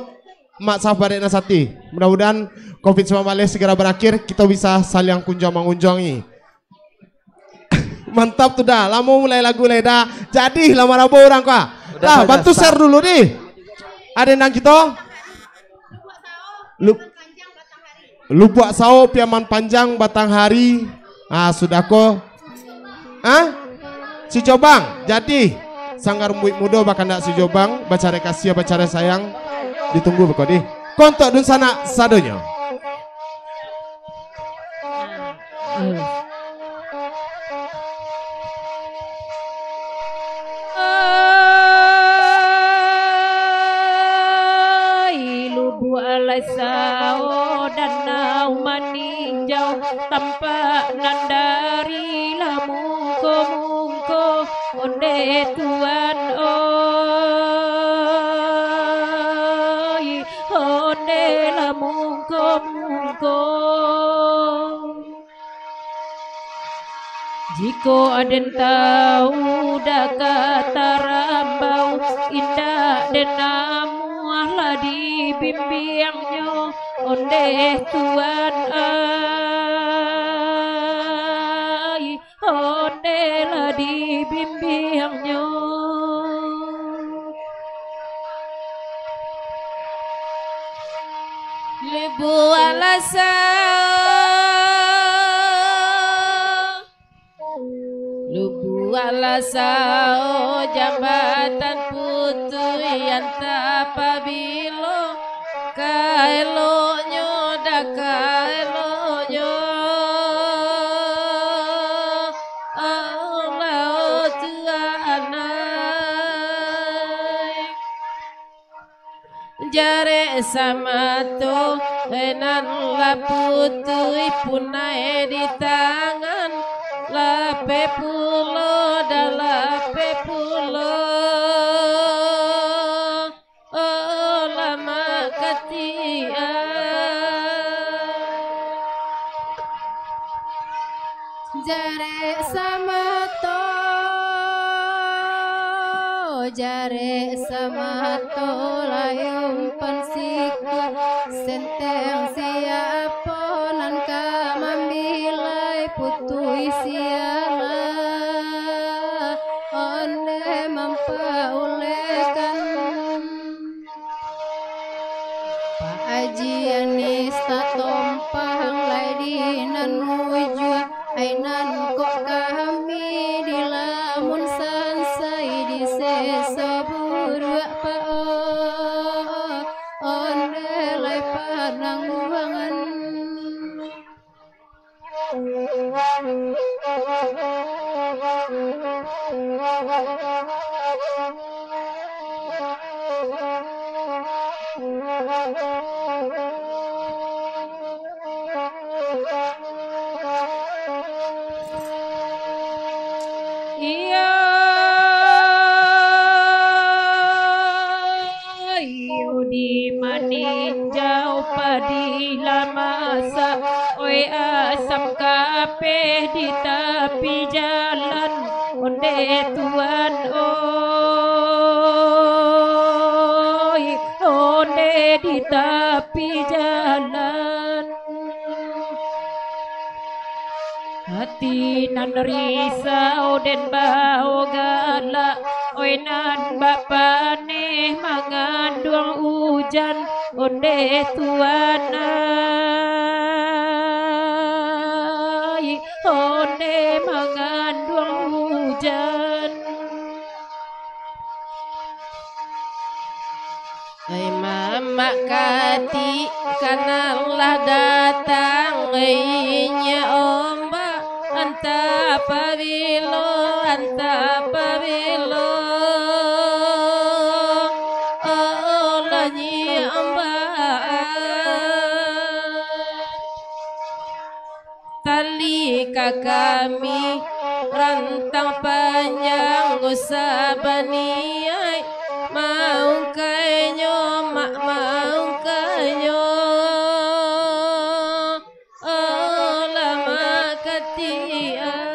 Mak sabar nak sati. Mudah-mudahan covid sembilan belas segera berakhir, kita bisa saling kunjung mengunjungi. Mantap tu dah. Lamo mulai lagu lai dah. Jadi lah marabo urang ko. Lah, bantu share dulu dih. Ado nan kito? Lu-, Lubuak Sao, Piaman Panjang, Batang Hari. Ah, sudah ko. Ah? Si Cobang. Jadi. Sanggar Rumbuik Mudo bakandak sijobang, bacarai kasiah, bacarai sayang, ditunggu beko dih. Kontok dunsanak sadonyo. Ai, Lubuak Lasau, danau maninjau, tampak nan dari lah mungko-mungko, onde tuan oi, onde lah mungko-mungko. Jikok aden tau daka tarambau, indak den namuah lah dibimbiangnyo, onde tuan ai, onde lah dibimbiangnyo. Lubuak Lasau, Lubuak Lasau, jambatan putuih antah pabilo, ka eloknyo, dah ka eloknyo, Allah tuan ai. Jarek samato, eh, nan lah putuih punai di tangan, lapeh pulo, dah lapeh pulo, oh, lamak katiak. Jarek samato, jarek samato, layun pansikuik, senteng siapo nan ka mambilai putuih sialah, onde mampaulehkan. Pak Aji Anis tatompang lai di nan ujuang, ai nan kok kami di lamun sansai di seso buruak, Pak, oh, onde lai panangguangan. Iyo, iyo, di maninjau padi lah masak, oi, asam kapeh di tapi jalan, onde tuan oi, onde di tapi jalan. Ati nan risau den baogalak, oi, nan bapaneh manganduang ujan, onde tuan ai, onde manganduang ujan. Ai mamak katik, kananglah datang, ai nyiak ombak, antah pabilo, antah pabilo, oh, lah nyiak ombak. Tali ka kami rantang panjang usah baniaik, maungkainyo, mak, maungkainyo, oh, lamak katiak.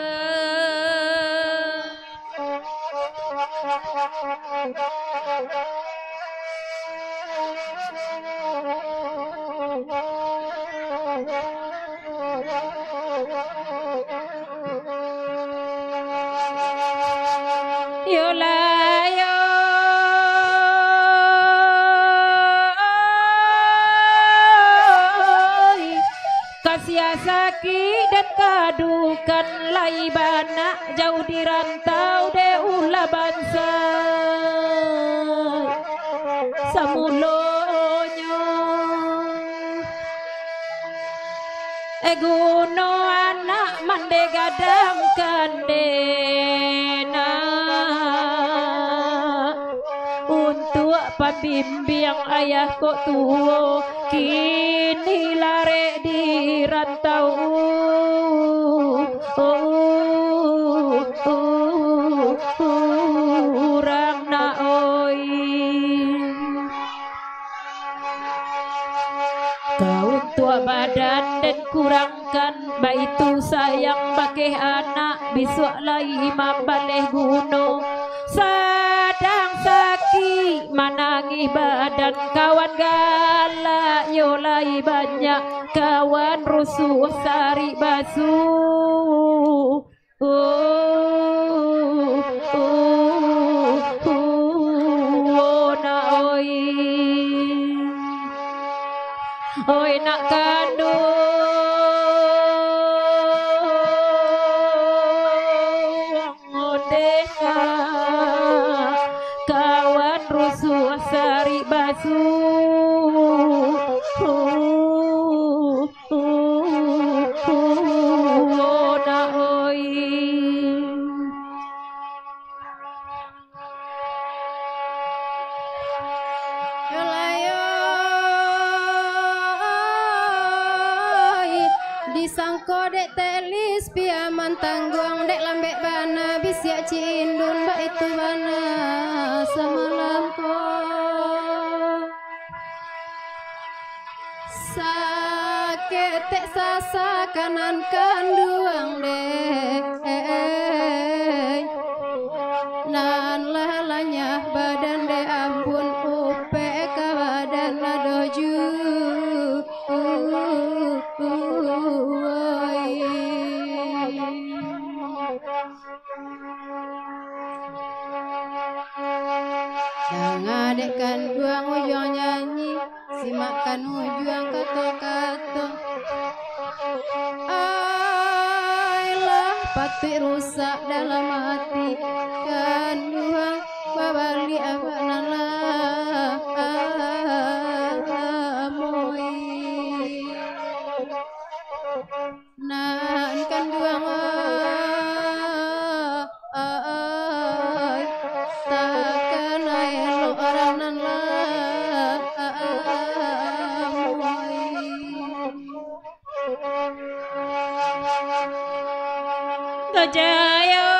Yolah, yo. Kasiah sakik den kadukan, lai bana jauah di rantau dek ulah. bansa samulonyo. Eh, guno anak mande gadang kande nak, untuak pambimbiang ayah kok tuo, kini larek di rantau. Urang nak oi. Ka untuak badan den kurangkan, baitu sayang bakeh anak, bisuak lai mambaleh guno. Sadang sakik manangih badan, kawan galak yo lai banyak, kawan rusuah sarik basuh. Oh, oh, oh, oh, nak oi. Oi, nak kanduang, ondeh nak, kawan rusuah sarik basuh. Oh, nak oi. Yo lah yo, oi. Disangko dek Telis piaman tangguang, dek lambek bana bisiak Cindun, baitu bana samalam ko. Saketek sasak kanan kanduang deh, nan lah lanyah badan deh, ampun upek ka badan ado ju. Danga dek kanduang ujuang nyanyi, simakkan ujuang kato-kato. Ai lah patuik rusak dalam ati, kanduang babaliak abak nan lah amoi. Nan kanduang ai, takana elok urang nan lah amoi. Gajayo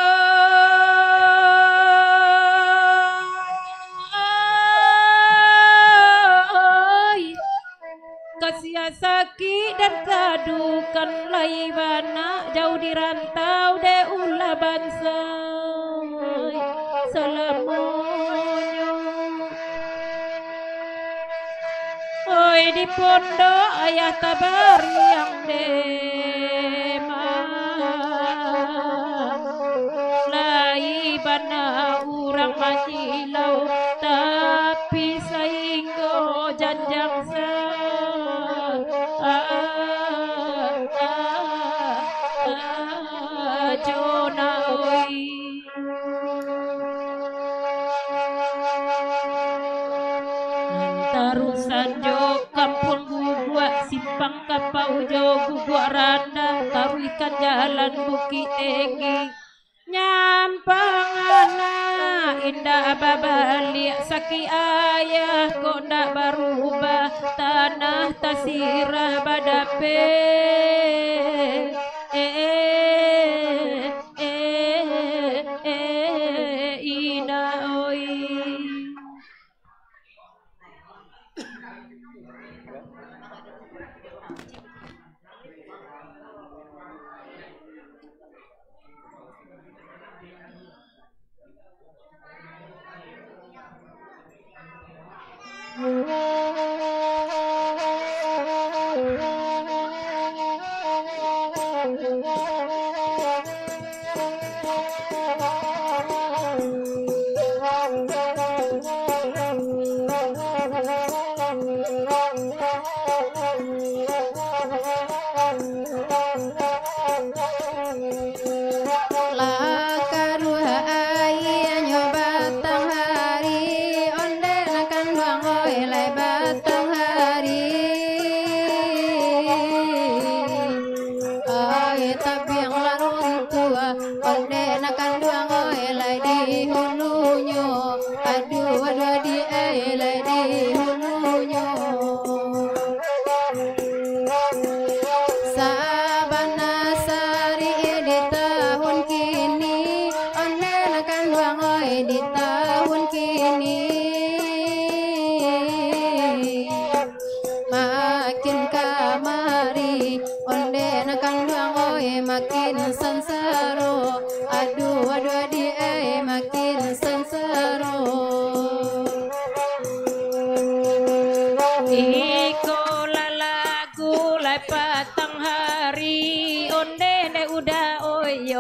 ai. Kasiah sakik dan kadukan lai bana, jauah di rantau dek ulah bansa salamonyo. Oi, di pondok ayah tabariang dek ma, lai bana urang manyilau, tapi sainggo janjang sa-, a-, a-, a-, jo na oi. Nan tarusan jo Kampuang Guguak, simpang kapau jo Guguak Randah, taruihkan jalan Bukik Tinggi. Nyampang anak indak babaliak, sakik ayah kok ndak barubah, tanah tasirah badapek. Eh, eh, eh, eh, indak oi. Lah karuah aia nyo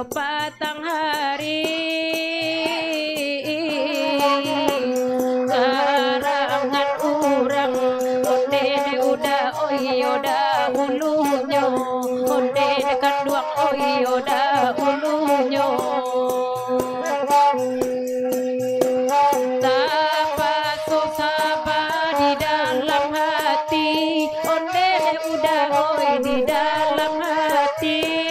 Patang hari, karangan urang, onde dek uda oi yo dahulunyo, onde dek kanduang oi yo dahulunyo. Tapaso saba di dalam hati, onde dek uda oi di dalam hati.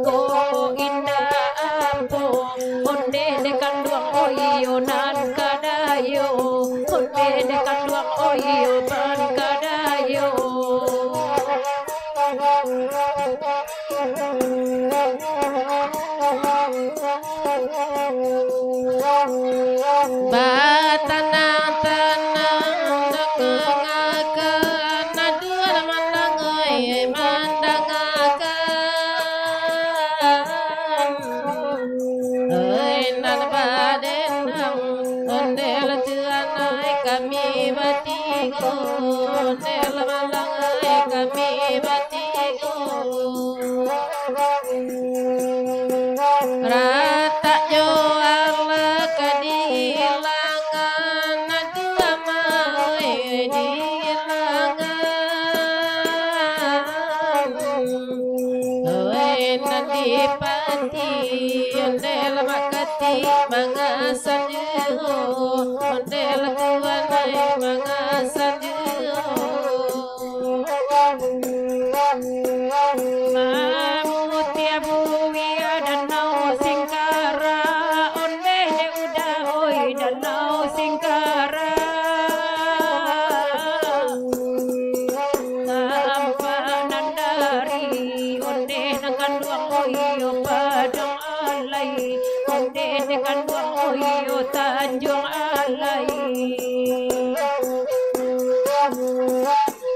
Ko indak apo, onde dek kanduang oi yo nan kadayo, onde dek kanduang oi yo nan kadayo. Batanang-tanang dangangakan, aduah mandangoi mandangakan. Oi nan badendang, ondeh lah tuanai kami batigo, ondeh lah malangai kami batigo. Ratak jo alah ka diilangan, aduah maoi diilangan. Oi nan dipati, ondeh lah makati mangasan juo, ondeh lah tuanai mangasan juo. Mamutia buia danau Singkara, ondeh dek uda oi danau Singkara. Tampak nan dari, ondeh nan kanduang oi yo Padang Alai, ondeh nan kanduang oi yo Tanjuang Alai.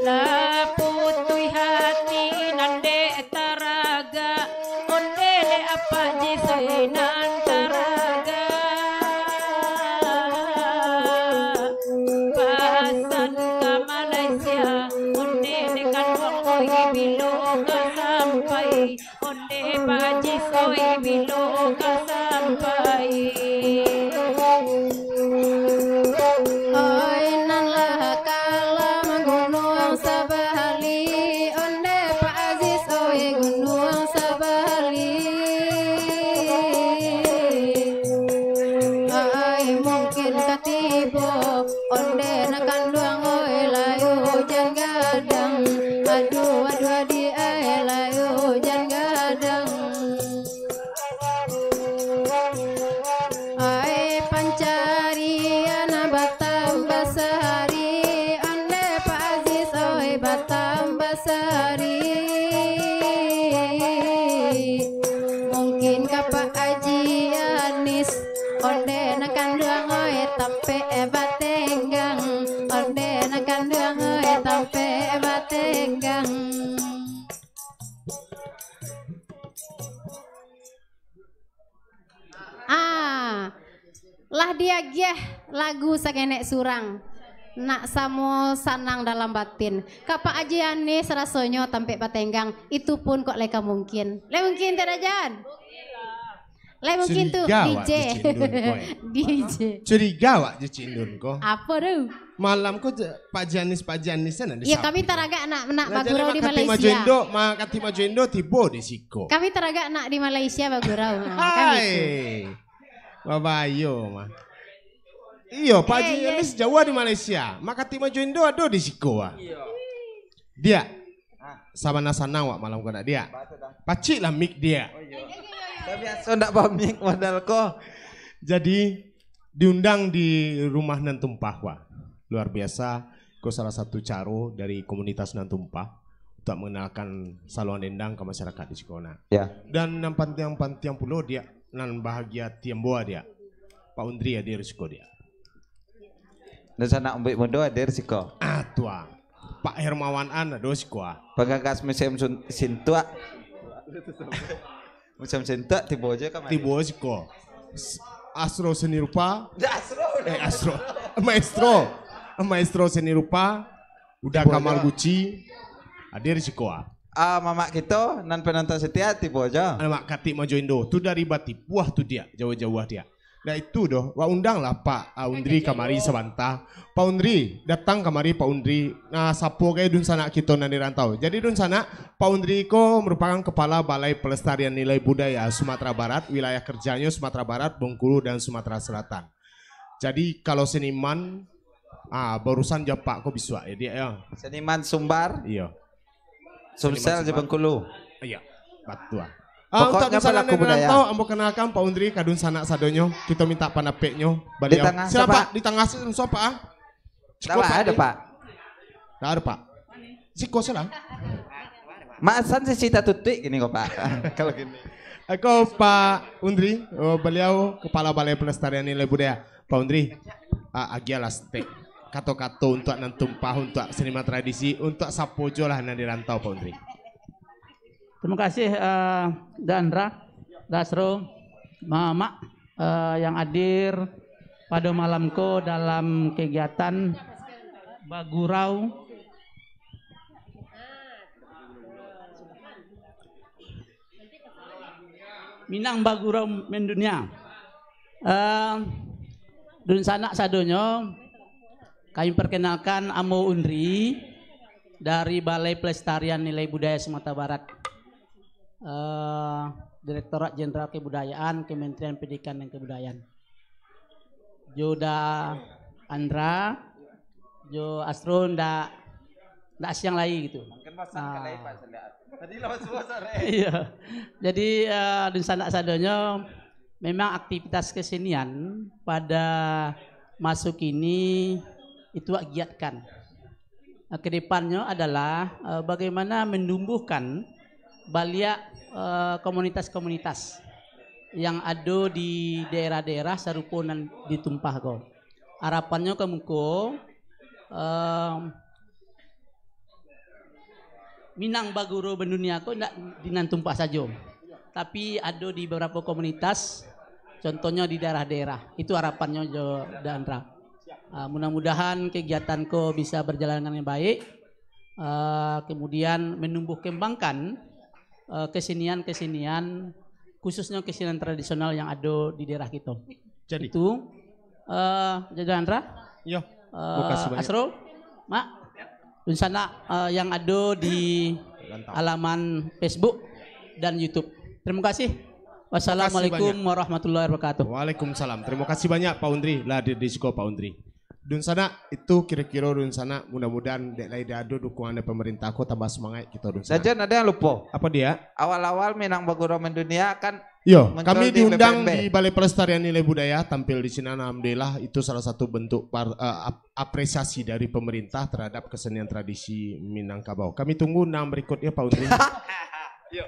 Lah putuih hati nan dek taragak, ondeh dek Apak Jis oi nan taragak. Pasan ka Malaysia, ondeh dek kanduang oi bilo ka sampai. Ondeh Pak Jis oi bilo ka sampai. Oi nan lah kalam gunuang sabali, ondeh Pak Aziz oi gunuang sabali. Ai mungkin ka tibo, ondeh nan kanduang oi lai ujan gadang. Aduah, aduah, di ai lai ujan gadang. Ai pancarian batambah sahari, ondeh Pak Aziz oi batambah sahari. Mungkin ka Pak Aji Anis, ondeh nan kanduang oi tampek batenggang, ondeh nan kanduang oi tampek batenggang. Ah, lah diagiah lagu sakenek surang, nak samo sanang dalam batin. Ka Pak Aji Anis rasonyo tampek batenggang, itu pun kok lai ka mungkin. Lai mungkin, Teh Rajan? Lai mungkin tu, Curiga awak DJ. Jo Cik Indun ko, eh. DJ. Curiga awak jo Cik Indun ko. Apo tu? Malam ko je, Pak Janis, Pak Janis, kan ado. Yo, kami taragak nak, nak bagurau di Malaysia. Lah, jadi makati Majo Indo, makati Majo Indo tibo di siko. Kami taragak nak di Malaysia bagurau. Ha, kan gitu. Hai. Babayo mah. Iyo, Pak Haji Janis jauah di Malaysia. Makati Majo Indo ado di siko, ah. Iyo. Diak. Ah. Sabana sanang wak malam ko nak, Diak. Batua dah. Pacik lah mic, Diak. Oh, iyo. Dah biaso ndak bamic modal ko. Jadi, diundang di rumah nan tumpah, wah. Luar biasa, ko salah satu caro dari komunitas nan tumpah untuk mengenalkan saluang dendang ka masyarakat di siko, nah. Ya. Dan nan pantiang-pantiang pulo, Diak, nan bahagia ati ambo, Diak. Pak Undri hadir siko, Diak. Dunsanak Umbuik Mudo hadir siko. Ah, tu ah. Pak Hermawan An ado siko ah. Panggagas Museum Sun-, Sintuak. Museum Sintuak tibo juo kamari. Tibo siko. S-, Astro Seni Rupa. Ya, Astro. Eh, Astro. Maestro. Maestro Seni Rupa. Uda Kamal Guci. Hadir siko ah. Ah, mamak kito, nan penonton setia, tibo jo. Alamak, katik Mojo Indo. Tu dari Batipuah tu, Diak. Jauah-jauah, Diak. Dah itu doh, wak undanglah Pak, ah, Undri kamari sabanta. Pak Undri, datang kamari, Pak Undri. Nah, sapo gai dunsanak kito nan di rantau. Jadi, dunsanak, Pak Undri ko merupakan Kepala Balai Pelestarian Nilai Budaya Sumatera Barat, wilayah kerjanyo Sumatera Barat, Bengkulu, dan Sumatera Selatan. Jadi, kalau seniman, ah, barusan jo Pak ko bisuak, ya, Diak, ya? Seniman Sumbar? Iyo. Sumsel di Bengkulu. Iya, batua. Ah, untuak dunsanak nan di rantau, ambo kenalkan Pak Undri ka dunsanak sadonyo. Kito minta pandapeknyo. Baliau. Di tangah, siapa? Di tangah, siapa, ah? Siko, Pak, ado, Pak? Ndak ado, Pak. Siko salah. Mak Hasan sisi tatutuik gini kok, Pak. Kalau gini. Ako Pak Undri, oh, baliau Kepala Balai Pelestarian Nilai Budaya. Pak Undri, a-, agiahlah saketek kato-kato untuak nan tumpah, untuak seniman tradisi, untuak sapo jo lah nan di rantau, Pak Undri. Terima kasih, eh, Dandra, Dasro, Mamak, eh, yang hadir pada malam ko dalam kegiatan Bagurau Minang Bagurau Mendunia. Eh, dunsanak sadonyo, kami perkenalkan, ambo Undri dari Balai Pelestarian Nilai Budaya Sumatera Barat, eh, Direktorat Jenderal Kebudayaan, Kementerian Pendidikan dan Kebudayaan. Jo Da Andra, jo Astro ndak, ndak siang lai gitu. Mungkin bosan. Ah. Kali, Pak, sudah. Tadi lah subuh sore. Iya. Jadi, eh, dunsanak sadonyo, memang aktivitas kesenian pada maso kini itu wak giatkan. Eh, ke depannya adalah, eh, bagaimana menumbuhkan baliak, eh, komunitas-komunitas yang ado di daerah-daerah sarupo nan ditumpah ko. Arapannyo ka muko, eh, Minang Bagurau Mendunia ko ndak di nan tumpah sajo, tapi ado di babarapo komunitas, contohnyo di daerah-daerah. Itu arapannyo jo Da Andra. Ah, mudah-mudahan kegiatan ko bisa berjalan dengan baik, ah, kemudian menumbuh kembangkan, ah, kesenian-kesenian, khususnya kesenian tradisional yang ado di daerah kito. Jadi. Itu, ah, Da Andra. Yo, ah, makasih banyak. Asrul, Mak, dunsanak, ah, yang ado di Rantau. Alaman Facebook dan YouTube. Terima kasih. Wassalamualaikum warahmatullahi wabarakatuh. Waalaikumsalam. Terima kasih banyak, Pak Undri, lah hadir di siko, Pak Undri. Dunsanak, itu kiro-kiro dunsanak, mudah-mudahan dek lai ado dukungan dari pemerintah ko tambah semangat kito dunsanak. Saja, ndak ado yang lupo. Apa dia? Awal-awal Minang Bagurau Mendunia kan. Yo, muncul kami di diundang B P N B. Di Balai Pelestarian Nilai Budaya, tampil di sinan, alhamdulillah, itu salah satu bentuk par-, eh, ap-, apresiasi dari pemerintah terhadap kesenian tradisi Minangkabau. Kami tunggu undang berikutnya, Pak Undri. Yo.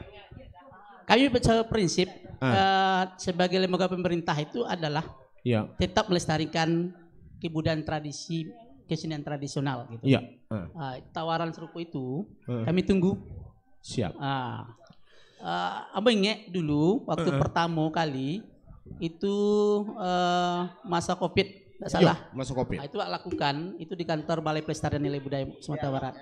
Kami percaya prinsip, ah, eh, sebagai lembaga pemerintah itu adalah, ya, tetap melestarikan kebudayaan tradisi, kesenian tradisional gitu. Iya. Ah. Ah, tawaran serupa itu, ah, kami tunggu. Siap. Ah. Ah, abang ingat dulu waktu, ah, pertama kali itu, eh, masa covid, tak salah. Iya, masa covid. Ah, itu wak lakukan itu di kantor Balai Pelestarian Nilai Budaya Sumatera Barat.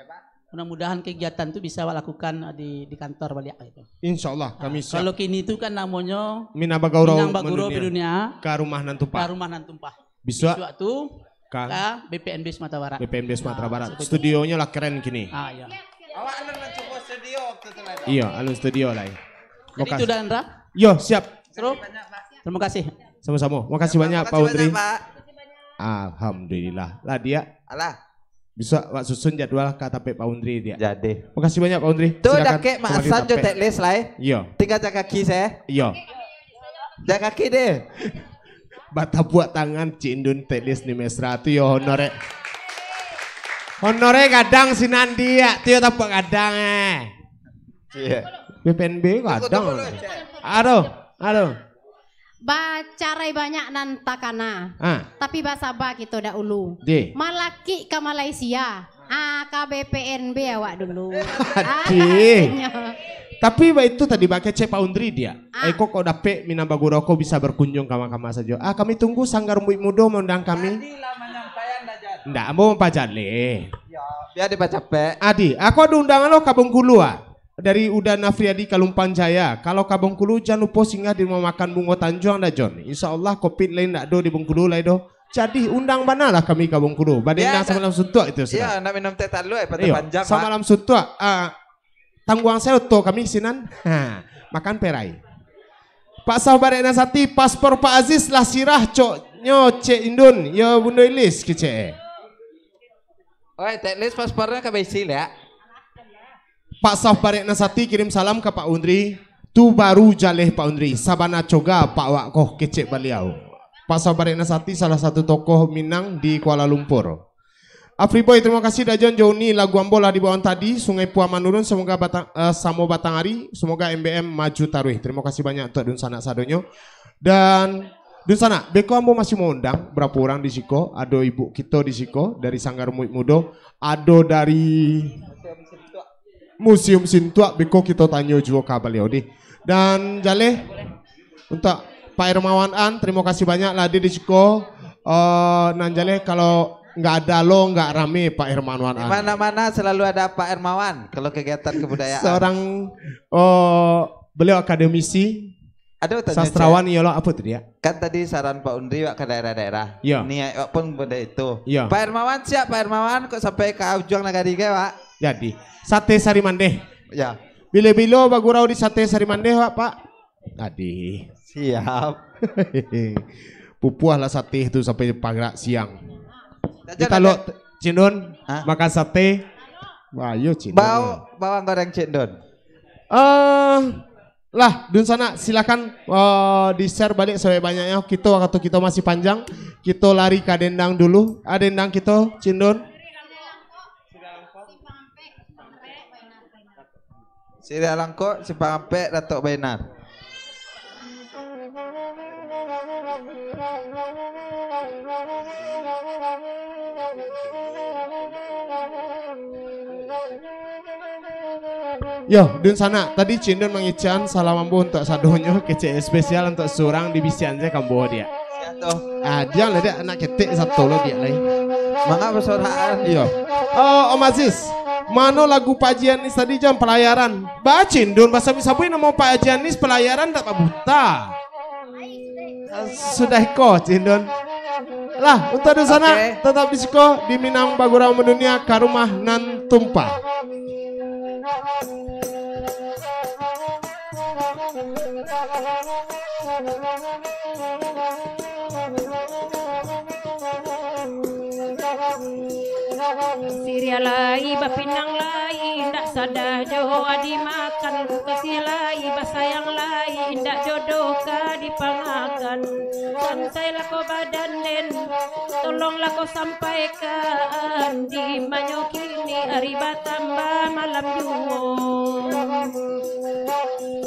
Mudah-mudahan kegiatan tu bisa awak lakukan di, di kantor baliak gitu. Insya Allah, kami siap. Kalau kini tu kan namonyo Minang Bagurau Mendunia. Minang Bagurau Mendunia. Ka rumah nan tumpah. Ka rumah nan tumpah. Bisuak. Bisuak tu ka, ka B P N B Sumatera Barat. B P N B Sumatera Barat. Ah, seperti itu. Studionyo lah keren kini. Ah, iya. Awak alun mancubo studio waktu tu lah. Iya, alun studio lah. Jadi itu Da Andra. Yo, siap. Seru. Terima kasih. Sama-sama. Makasih banyak, Pak Undri. Makasih banyak, Pak. Alhamdulillah. Lah, Diak. Alah. Bisuak wak susun jadwal ka tampek Pak Undri, Diak. Jadi. Makasih banyak, Pak Undri. Tu silakan dakek Mak kembali Hasan jo tampek. Teklis lai. Iyo. Tinggal jaga kaki se. Iyo. Jaga kaki deh. Batapuak tangan Cik Indun Teklis ni mesra tu yo honor e. Honor e gadang sinan, Diak. Tu yo tapuak gadang e. Iya. B P N B gadang. Tunggu, tunggu dulu, Cek. Aduh, aduh. Bacarai banyak nan takana. Ah. Tapi basaba kito dahulu. Deh. Malakik ka Malaysia. Ah, ka B P N B awak dulu. Adih. Ah, katanya. Tapi baitu tadi bakecek Pak Undri, Diak. Ah. Eh, kok, kok dapek Minang Bagurau ko bisa berkunjung kama-kama sajo. Ah, kami tunggu Sanggar Rumbuik Mudo maundang kami. Tadi lah manyampaian dah, Jan. Ndak, ambo mampajaleh. Ya, biar dipacapek. Adih, aku ado undangan lo ka Bengkulu, ah. Dari Uda Nafriadi Kalumpang Jaya. Kalau ka Bengkulu, jan lupo singgah di rumah makan Bungo Tanjuang dah, Jon. Insya Allah, covid lain ndak ado di Bengkulu lai doh. Jadi, undang bana lah kami ka Bengkulu. Badendang samalam suntuak itu sudah. Iyo, nak minum teh talua, eh, patah Iyo, panjang, Pak. Samalam suntuak, ah, tangguang sajo oto kami sinan. Ha, makan perai. Pak Sabarek Nasati, paspor Pak Aziz lah sirah, coknyo Cek Indun. Yo, Bundo Ilis, kecek. Oi, teknis paspornyo ka baisi, liak. Pak Saf Barek Nasati kirim salam ka Pak Undri. Tu baru jaleh Pak Undri, sabana coga Pak Wak ko, kecek baliau. Pak Saf Barek Nasati salah satu tokoh Minang di Kuala Lumpur. Afri Boy, terima kasih Dajon Joni, lagu ambo lah dibawakan tadi, Sungai Puah Manurun, semoga batang, eh, samo batang ari, semoga M B M maju taruih. Terima kasih banyak untuk dunsanak sadonyo. Dan dunsanak, beko ambo masih maundang barapo urang di siko, ado ibu kito di siko dari Sanggar Murid Mudo, ado dari Museum Sintuak, beko kito tanyo juo ka baliau deh. Dan jaleh, untuak Pak Hermawan An, terima kasih banyak lah hadir di siko. Eh, nan jaleh, kalau nggak ada lo, nggak rame Pak Hermawan Di An. Mana-mana selalu ada Pak Hermawan kalau kegiatan kebudayaan. Seorang, eh, beliau akademisi, Ado tanyo, sastrawan, Cek. Iyo lo, apo tu, Diak? Kan tadi saran Pak Undri, wak, ka daerah-daerah. Iyo. Niaik wak pun benda itu. Iyo. Pak Hermawan siap, Pak Hermawan, kok sampai ka ujuang nagari ke, wak? Jadi, sate sari mandeh. Ya. Bilo-bilo bagurau di sate sari mandeh, wak, Pak? Tadi. Siap. Pupuah lah sate tu sampai pagak siang. Jajan, Di talok, jajan. Cindon, Hah? Makan sate. Wah, yo, Cindon. Bau bawang goreng, Cindon. Eh, lah, dunsanak, silakan, eh, di-share balik sebanyak-banyaknyo. Kito, wakatu kito masih panjang. Kito lari ka dendang dulu. Ah, dendang kito, Cindon. Siriah Langkok, Simpang Ampek, Datok Bainar. Yo, dunsanak, tadi Cindon mangican salam ambo untuak sadonyo, kecek spesial untuak surang di bisian se kambo, Diak. Siap tu. Ah, jan lah, Diak, anak ketek sato lo, Diak, lai. Manga basorakan. Iyo. Oh, Om Aziz, mano lagu Pak Haji Anis tadi, Jon, Palayaran? Ba, Cindon, basabuik-sabuik namo Pak Haji Anis, Palayaran, ndak babuta. Sudah iko, Cindon. Lah, untuak dunsanak, Oke. tetap di siko, di Minang Bagurau Mandunia, ka rumah nan tumpah. Siriah lai, bapinang lai, indak sadar jo dimakan. Kasih lai, basayang lai, indak jodoh ka dipangakan. Santai lah ko badan den, tolonglah ko sampaikan, di manyo kini ari batambah malam juo.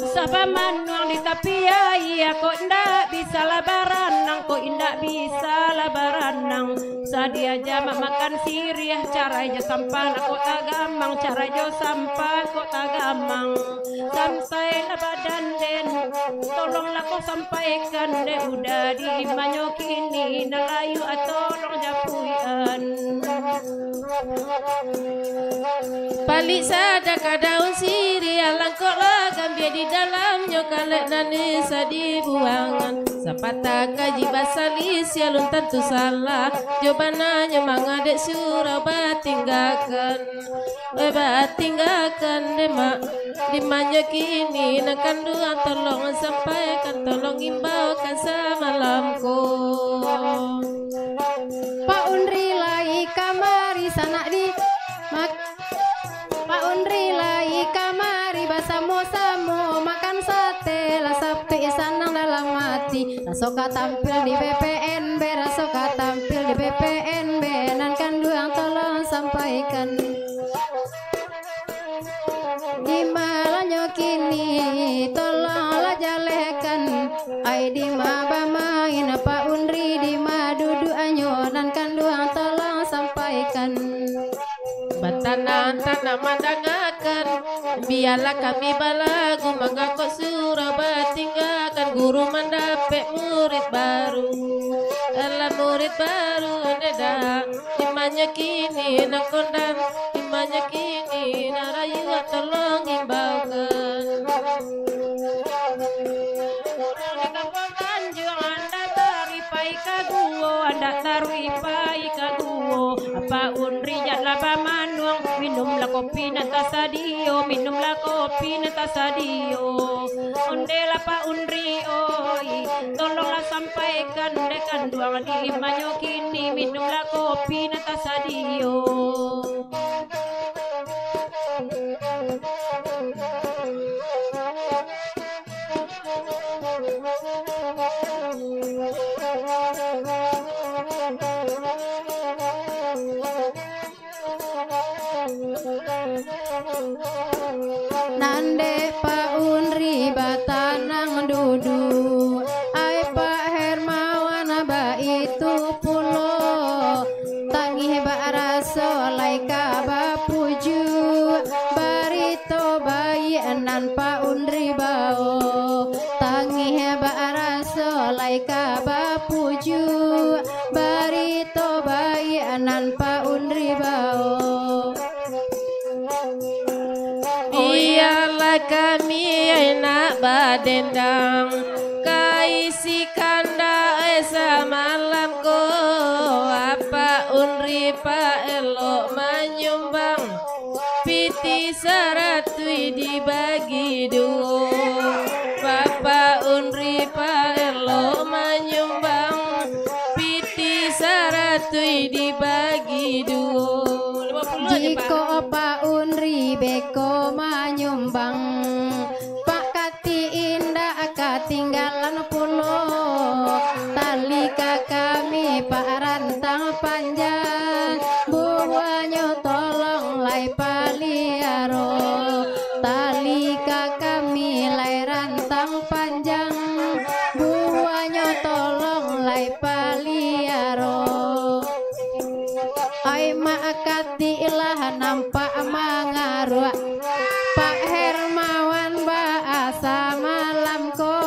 Sabab manuang di tapi aia, kok indak bisa lah baranang, kok indak bisa lah baranang. Sadia ja mamakan siriah, carai jo sampah lah kok tagamang, carai jo sampah kok tagamang. Santai lah badan den, tolonglah ko sampaikan, dek uda di manyo kini, nan layua tolong japuikan. Palik sadakah daun siriah, langkok lah gambia di dalamnyo, kalek nan bisa dibuangan. Sapatah kaji basalisiah, alun tantu salah jo bananyo, manga dek surau batinggakan. Eh, batinggakan dek mak, di manyo kini nan kanduang, tolong sampaikan, tolong imbaukan samalam ko. Pak Undri lai kamari sanak di mak-, Pak Undri lai kamari basamo-samo makan sate, lah sapik sanang dalam ati. Raso ka tampil di B P N B, raso ka tampil di B P N B, nan kanduang tolong sampaikan. Di malamnyo kini, tolonglah jalehkan. Ai, di ma bamain Pak Undri, di ma duduaknyo, nan kanduang tolong sampaikan. Batanang-tanang mandangakan, bialah kami balagu, mangako surau batinggakan, guru mandapek murid baru. Alah, murid baru ne dah, di manyo kini nan kondang, di manyo kini nan rayuak, tolong imbau. Dak taruih pai ka guo, Apak Unri janlah bamanuang, minumlah kopi nan tasadio, minumlah kopi nan tasadio. Ondeh lah Pak Unri, oi, tolonglah sampaikan dek kanduang di imanyo kini, minumlah kopi nan tasadio. Nan dek Pak Unri batanang duduak, ai Pak Hermawan baitu pulo. Tangih bak raso lai ka bapujuak, barito baiak nan Pak Unri bao. Tangih bak raso lai ka bapujuak, barito baiak nan Pak Unri bao. Bialah kami ai nak badendang, ka isi kandak ai samalam ko. Apak Unri Pak elok manyumbang, pitih saratuih dibagi duo. Bapak Unri Pak elok manyumbang, pitih saratuih dibagi duo. Limo puluah aja, Pak. Jikok Pak Unri beko manyumbang, Pak Katik indak katinggalan pulo. Tali ka kami Pak Rantang Panjang, bubuanyo tolong lai paliaro. Tali ka kami lai Rantang Panjang, bubuanyo tolong lai paliaro. Ai Mak Katik lah nampak mangaruak, Pak Hermawan baa samalam ko.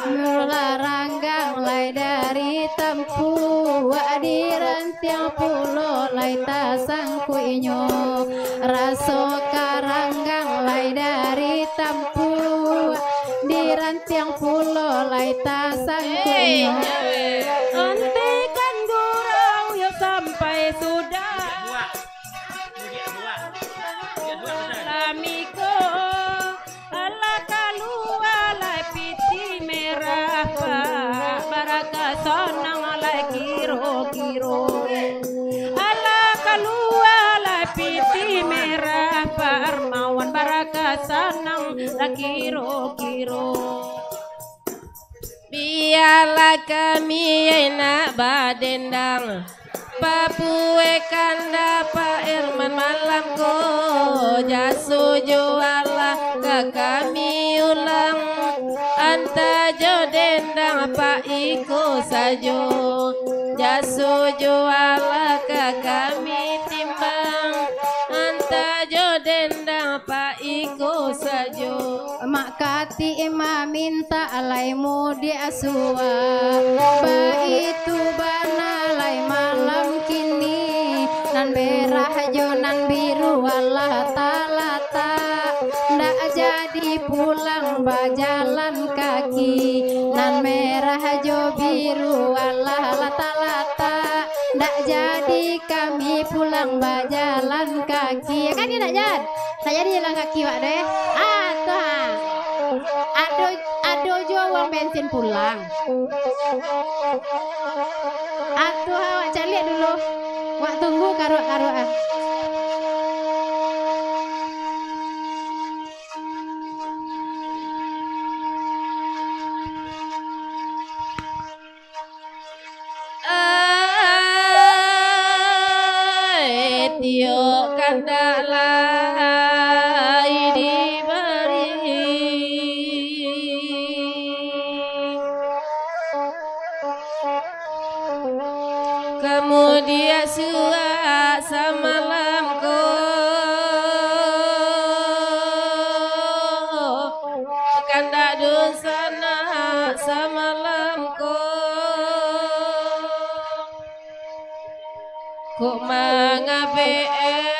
Mula ranggang lai dari tampuak, di rantiang pulo lai tasangkuiknyo. Raso ka ranggang lai dari tampuak, di rantiang pulo lai tasangkuiknyo. Ontekan gurau yo sampai sudah. Lami ko, alah kalua lai pitih merah, Pak, baraka sanang lai kiro-kiro. Alah kalua lai pitih merah, Pak Hermawan, baraka sanang lai kiro-kiro. Bialah kami ai nak badendang, bapuek kandak Pak Herman malam ko. Jaso jo alah ka kami ulang, antah jo dendang Pak iko sajo. Jaso jo alah ka kami timbang, antah jo dendang Pak iko sajo. Mak Katik mamintak lai mudiak suak, baitu bana lai malam kini. Nan merah jo nan biru alah talatak, ndak jadi pulang bajalan kaki. Nan merah jo biru alah talatak, ndak jadi kami pulang bajalan kaki. Ya kan, ya, nak Jan? Nak jadi jalan kaki wak tu, eh? Ah, tu, ha. Ado, ado juo uang bensin pulang. Ah, tu, ha, wak caliak dulu. Wak tunggu karuak-karuak, ah. Ai, tiok kandak lai dibari. Kamudiak suak samalam ko, kandak dunsanak samalam ko. Kok mangabek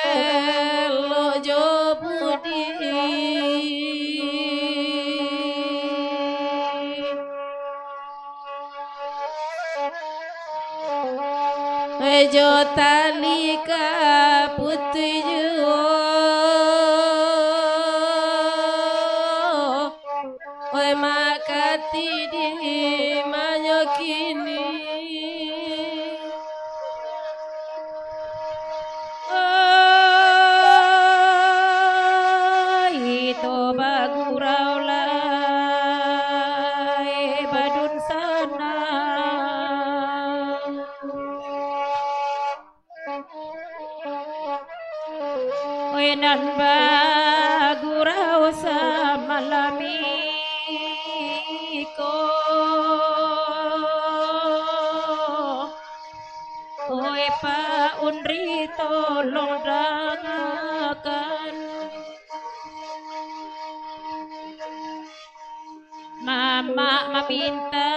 elok jo budi. Oi jo tali ka putuih juo, oi mak kati di manyo kini. Oi, to bagurau lai badun sanang. Oi, nan bagurau samalam iko. Oi, Pak Undri, tolong dangakan. Mamak maminta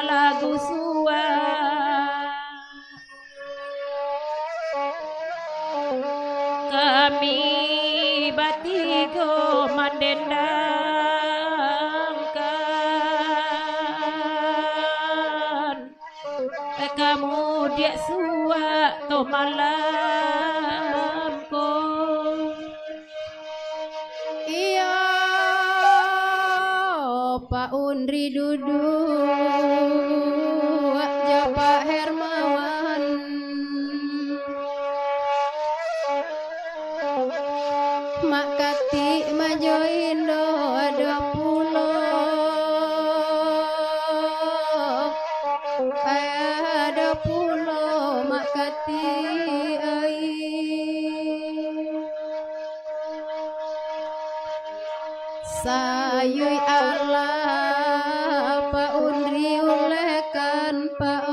lagu suah. Kami batigo mandendangkan. Kamu diak suak to malam ko. Iyo, Pak Undri duduak jo Pak Hermawan. Mak Katik majoindo ado pulo. Ai ado pulo Mak Katik ai. Sayui alah Pak Undri ulehkan Pak o.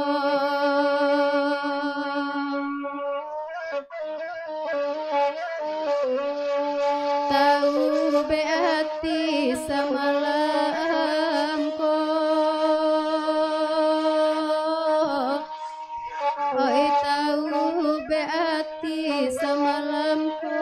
Taubek ati samalam ko. Oi, taubek ati samalam ko.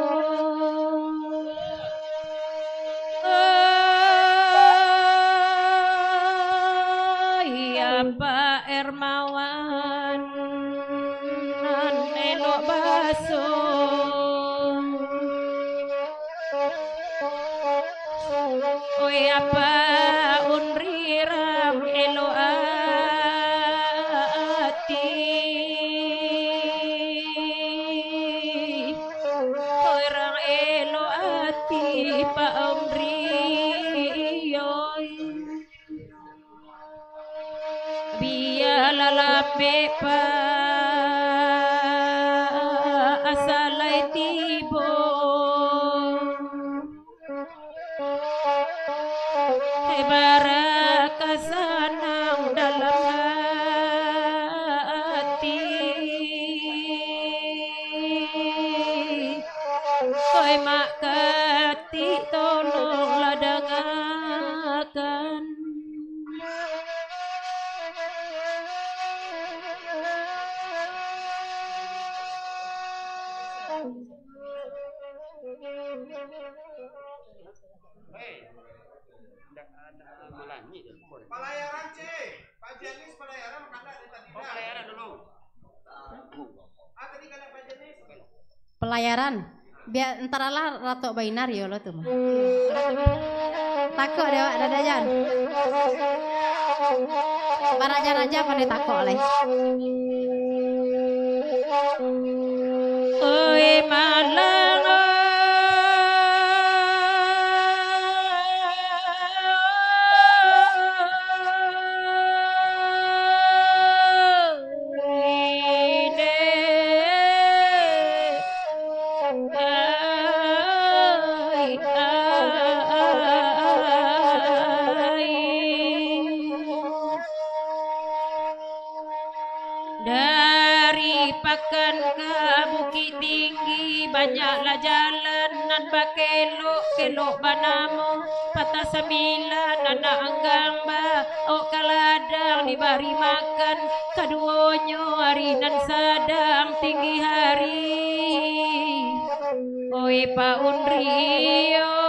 Oi, Apak Hermawan nan elok baso. Oi, Apak Undri rang elok ati. Oi, rang elok ati, Pak Undri, oi. Bialah lambek, Pak, asa lai tibo. Hei, bara ka sanang dalam hati. Oi, Mak Katik, tolonglah dangakan. Palayaran, cik. Pak Janis palayaran, kandak dari tadi. Oh, dah. Palayaran dulu. Ah, tadi kandak Pak Janis. Palayaran. Bia antaralah ratok bainar yo lo tu mah. Takok dek awak, Dadajan. Baraja-raja pandai takok lai. Oi, malang, oi, dek. Ai, ai. Dari Pakan ka Bukittinggi, banyaklah jalan nan bakelok-kelok banamo Patah Sambilan, anak anggang ba-, awak ka ladang dibari makan, kaduonyo ari nan sadang tinggi hari. Oi, Pak Undri, oi.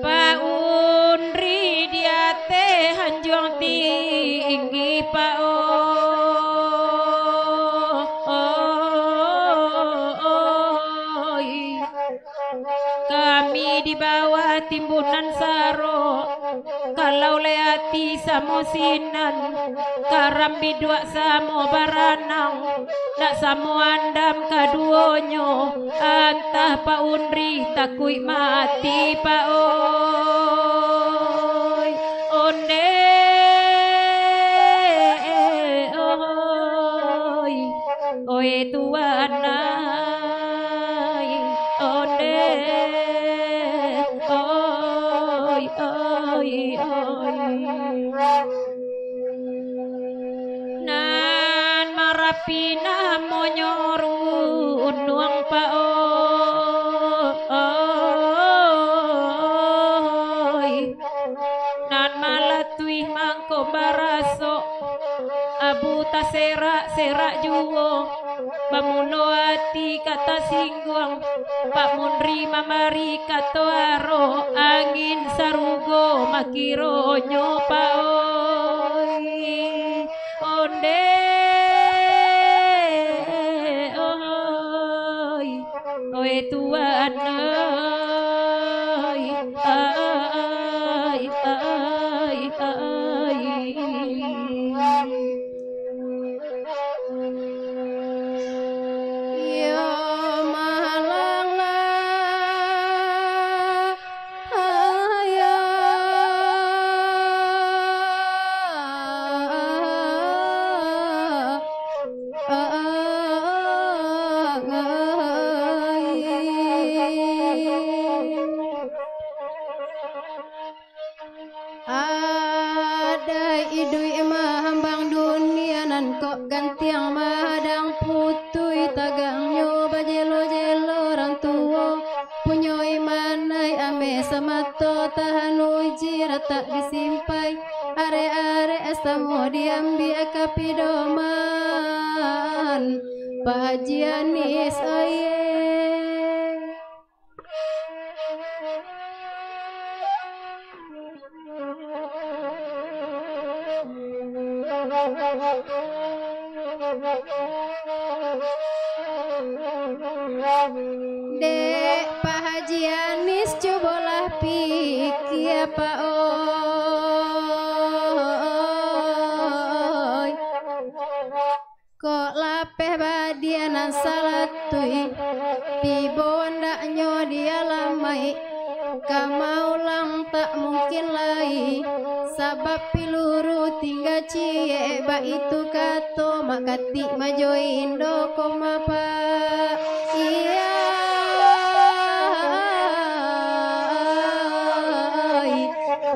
Pak Unri di ateh hanjuang tinggi, Pak oi. Kami di bawah timbunan saro. Kalau lai ati samo sinan, karam biduak samo baranang, nak samo andam kaduonyo, antah Pak Unri takuik mati, Pak oi. Onde, oi. Oi Tuan ai, onde, oi, oi, oi. Nan Marapi namonyo runuang, Pak oi. Nan malatuih mangko barasok, abu taserak-serak juo. Bamulo ati ka tasingguang, Pak Munri mambari kato aro, angin sarugo makironyo, Pak oi. Onde, oi. Oi Tuan ai, ai, ai, ai. Iyo malang lah. Adai iduik mahambang dunia nan kok gantiang mahadang putuih tagangnyo bajelo-jelo urang tuo. Punyo iman ai ameh samato tahan uji ratak disimpai. Arek-arek samo diambiak ka pidoman. Pak Haji Anis, oye. Dek Pak Haji Anis, cubolah pikia, Pak, oi. Kok lapeh badia nan salatuih, tibo andaknyo di alamaik, ka maulang tak mungkin lai, sabab piluru tingga ciek, baitu kato Mak Katik Majo Indo ko mah, Pak. Iyo,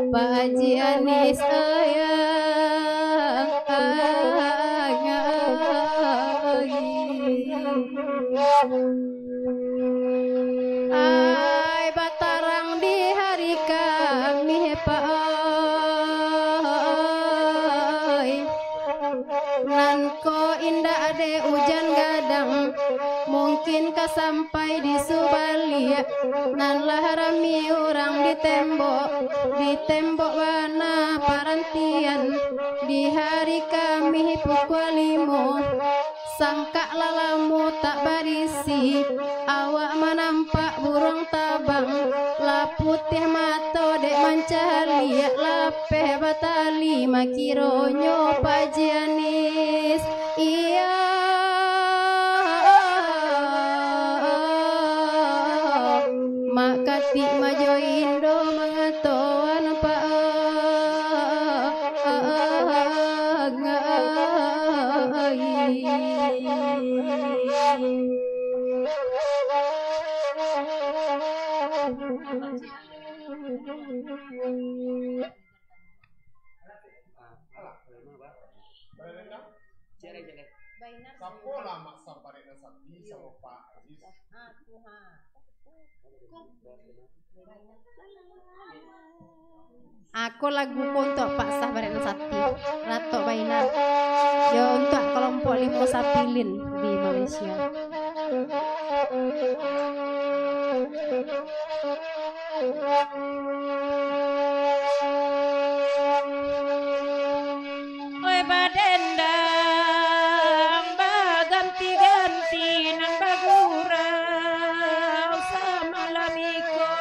Pak Haji Anis, ayang, ayang. Ai batarang di hari Kamih, Pak, oi. Nan ko indak ade ujan gadang, mungkin ka sampai di Subaliak. Nan lah rami urang di tembok, di tembok bana parantian. Di hari Kamih pukua limo, sangkak lah lamo tak barisi, awak manampak buruang tabang, lah putiah mato dek mancaliak, lapeh batali makironyo Pak Haji Anis. Iyo, Mak Katik Majo Indo mangatoan, Pak. Ako lagu ko untuak Pak Sah Barek Nan Sati, Ratok Bainar. Yo, untuak kelompok Limo Sapilin di Malaysia. Oi badendang baganti-ganti nan bagurau samalam iko.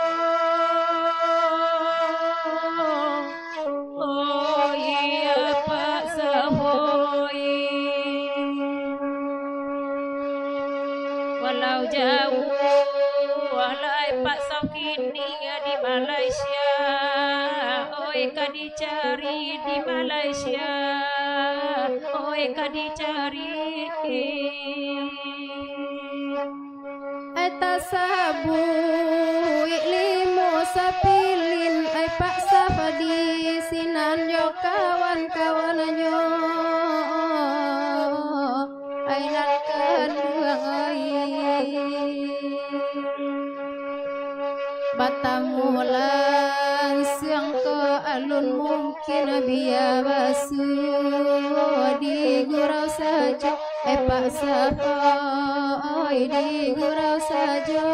Oh iya, Pak Safoi. Walau jauah lai Pak Safoi kini di Malaysia, oi ka dicari di Malaysia, oi ka dicari. Ai tasabuik limo sapilin, ai Pak Safadi sinan jo kawan-kawannyo, ai nan kanduang ai. Batamu lansuang ka alun mungkin, bia basuo di gurau sajo, eh, Pak Safoi, di gurau sajo.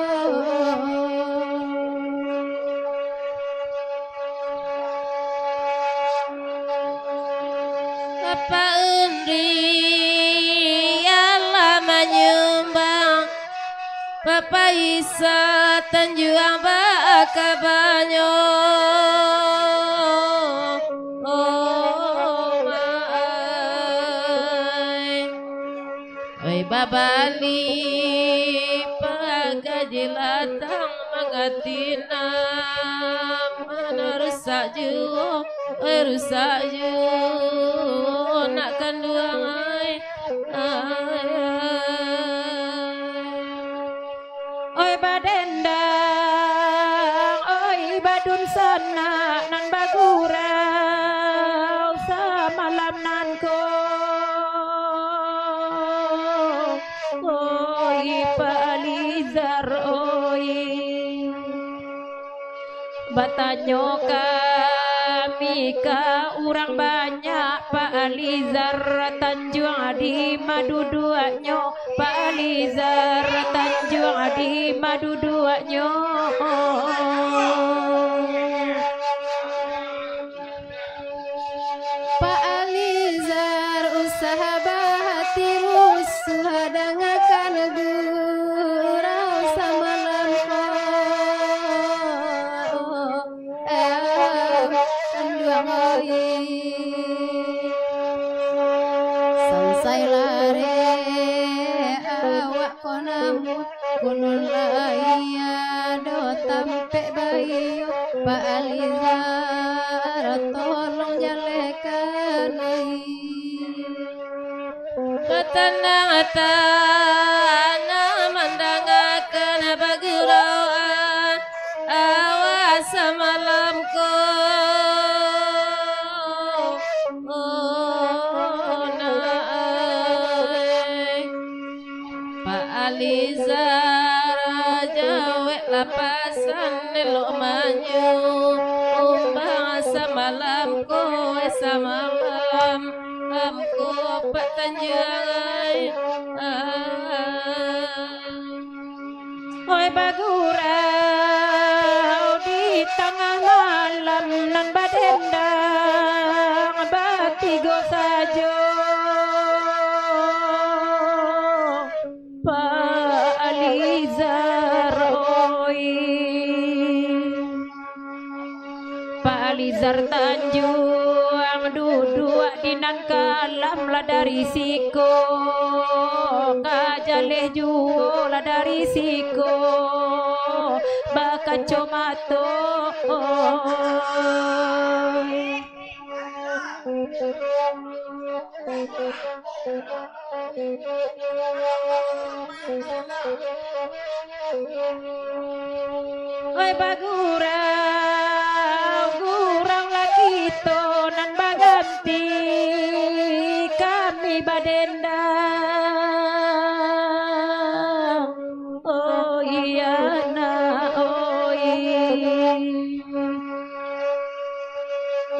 Bapak Undri alah manyumbang, Bapak Isa Tanjuang bakabanyo. Oh, maai. Oi babali pagaji latang mangatinam, mana rusak juo, oi rusak juo nak kanduang ai. Oi badendang, oi badunsanak nan bagurau samalam nan ko. Oi Pak Alizar, oi. Batanyo kami ka urang banyak, Pak Alizar Tanjuang di ma duduaknyo, Pak Alizar Tanjuang di ma duduaknyo. Pak Alizar usah bahati rusuah, dangakan gurau samalam ko. Eh, kanduang oi. Sansai lareh awak ko namuah, kunun lai ado tampek baiyo, Pak Alizar tolong jalekan ai. Batanang-tanang mandangakan bagurau awak samalam ko. Oh, nah, ai. Pak Alizar, jaweklah pasan elok manyumbang samalam ko, eh, samalam ko Pak Tanjuang ai. Ah. Oi bagurau di tangah malam nan badendang batigo sajo. Pak Alizar, oi. Pak Alizar Tanjuang duduak di nan kalam lah dari siko, ka jaleh juo lah dari siko, bakacomato. Oi bagurau, guraulah kito nan baganti kami badendang. Oi anak oi.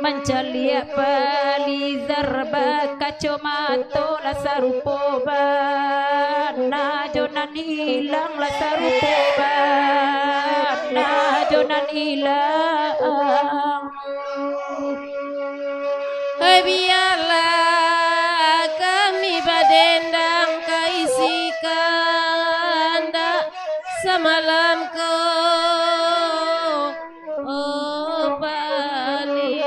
Mancaliak Pak Alizar bakacomato lah sarupo bana jo nan ilang lah sarupo bana. Nan ilang. Hei, biarlah kami badendang ka isi kandak samalam ko, oh, Pak Ali.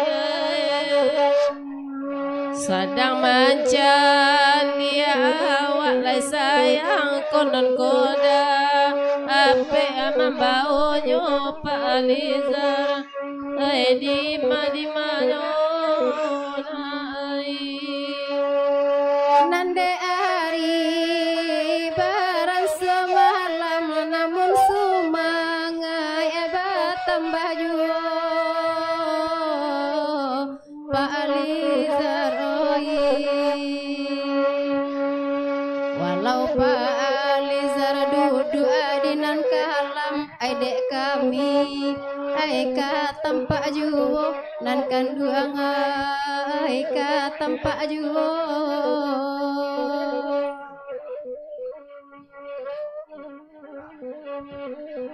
Sadang mancaliak awak lai sayang, konon koda apek mambaonyo Pak Alizar. Ai, di ma-, di mano lai? Nan dek ari baranso malam, namun sumangaik batambah juo. Pak Alizar, oi. Walau Pak Alizar duduak di nan kalam, ai dek kami, ai ka tampak juo, nan kanduang, ai ka tampak juo.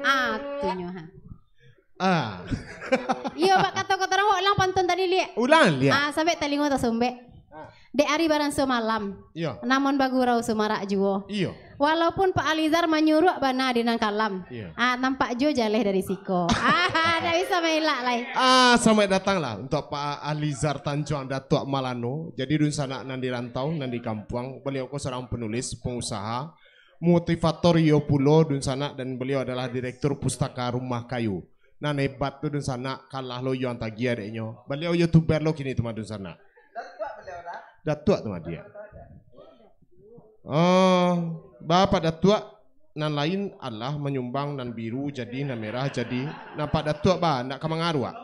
Ah, tu nyo, ha. Ah. Iyo, Pak, kato-kato urang, Pak, ulang pantun tadi, liak. Ulang, liak. Ah, sampai talingo tasumbek. Ah. Dek ari baranso malam. Iyo. Namun bagurau sumarak juo. Iyo. Walaupun Pak Alizar manyuruak bana di nan kalam. Iyo. Ah, nampak juo jaleh dari siko. Ah, ndak bisa mailak lai. Ah, selamat datang lah untuk Pak Alizar Tanjuang Datuak Malano. Jadi, dunsanak nan di rantau, nan di kampuang, baliau ko seorang penulis, pengusaha, motivator iyo pulo dunsanak, dan beliau adalah Direktur Pustaka Rumah Kayu. Nan hebat tu dunsanak, kalah lo Yuan Tagi adeknyo. Baliau youtuber lo kini tu mah dunsanak. Datuak tu mah dia. Oh, Bapak Datuak, nan lain alah manyumbang, nan biru jadi, nan merah jadi. Nampak Datuak ba, ndak ka mangaruak.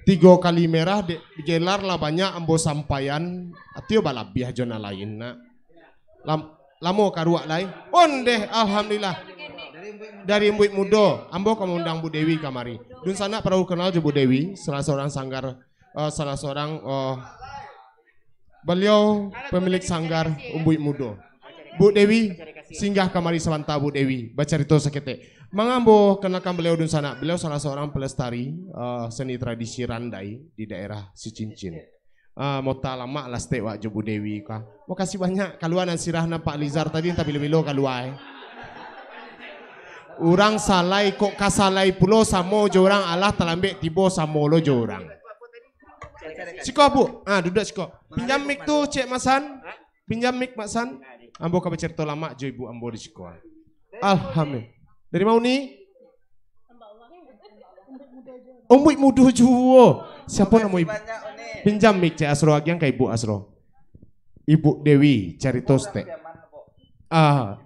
Tigo kali merah, dek, gelar lah banyak ambo sampaian, atau balabiah jo nan lain, nak. Lam-, lamo karuak lai? Ondeh, alhamdulillah. Dari Embuik Mudo, ambo ka maundang Bu Dewi kamari. Dunsanak paralu kenal jo Bu Dewi, salah seorang sanggar, eh, salah seorang, eh, beliau pemilik sanggar Embuik Mudo. Bu Dewi, singgah kamari sabanta, Bu Dewi, bacarito saketek. Mangko ambo kenalkan beliau dunsanak. Beliau salah seorang pelestari, eh, seni tradisi randai di daerah Sicincin. Ah, mota lamak lah stek wak jo Bu Dewi ka. Makasih banyak, kalua nan sirah nan Pak Alizar tadi, antah bilo-bilo kalua, eh. Urang salai kok ka salai pulo samo jo urang, alah talambek tibo samo lo jo urang. Siko, Bu. Ah, duduak siko. Pinjam mic tu, Cek Masan. Pinjam mic, Mak San. Ambo ka bacarito lamak jo ibu ambo di siko. Alhamdulillah. Dari ma Uni? Ombuik Mudo juo. Siapo namo ibu? Pinjam mic, Cek Asro, agiah ka Ibu Asro. Ibu Dewi, carito stek. Ah.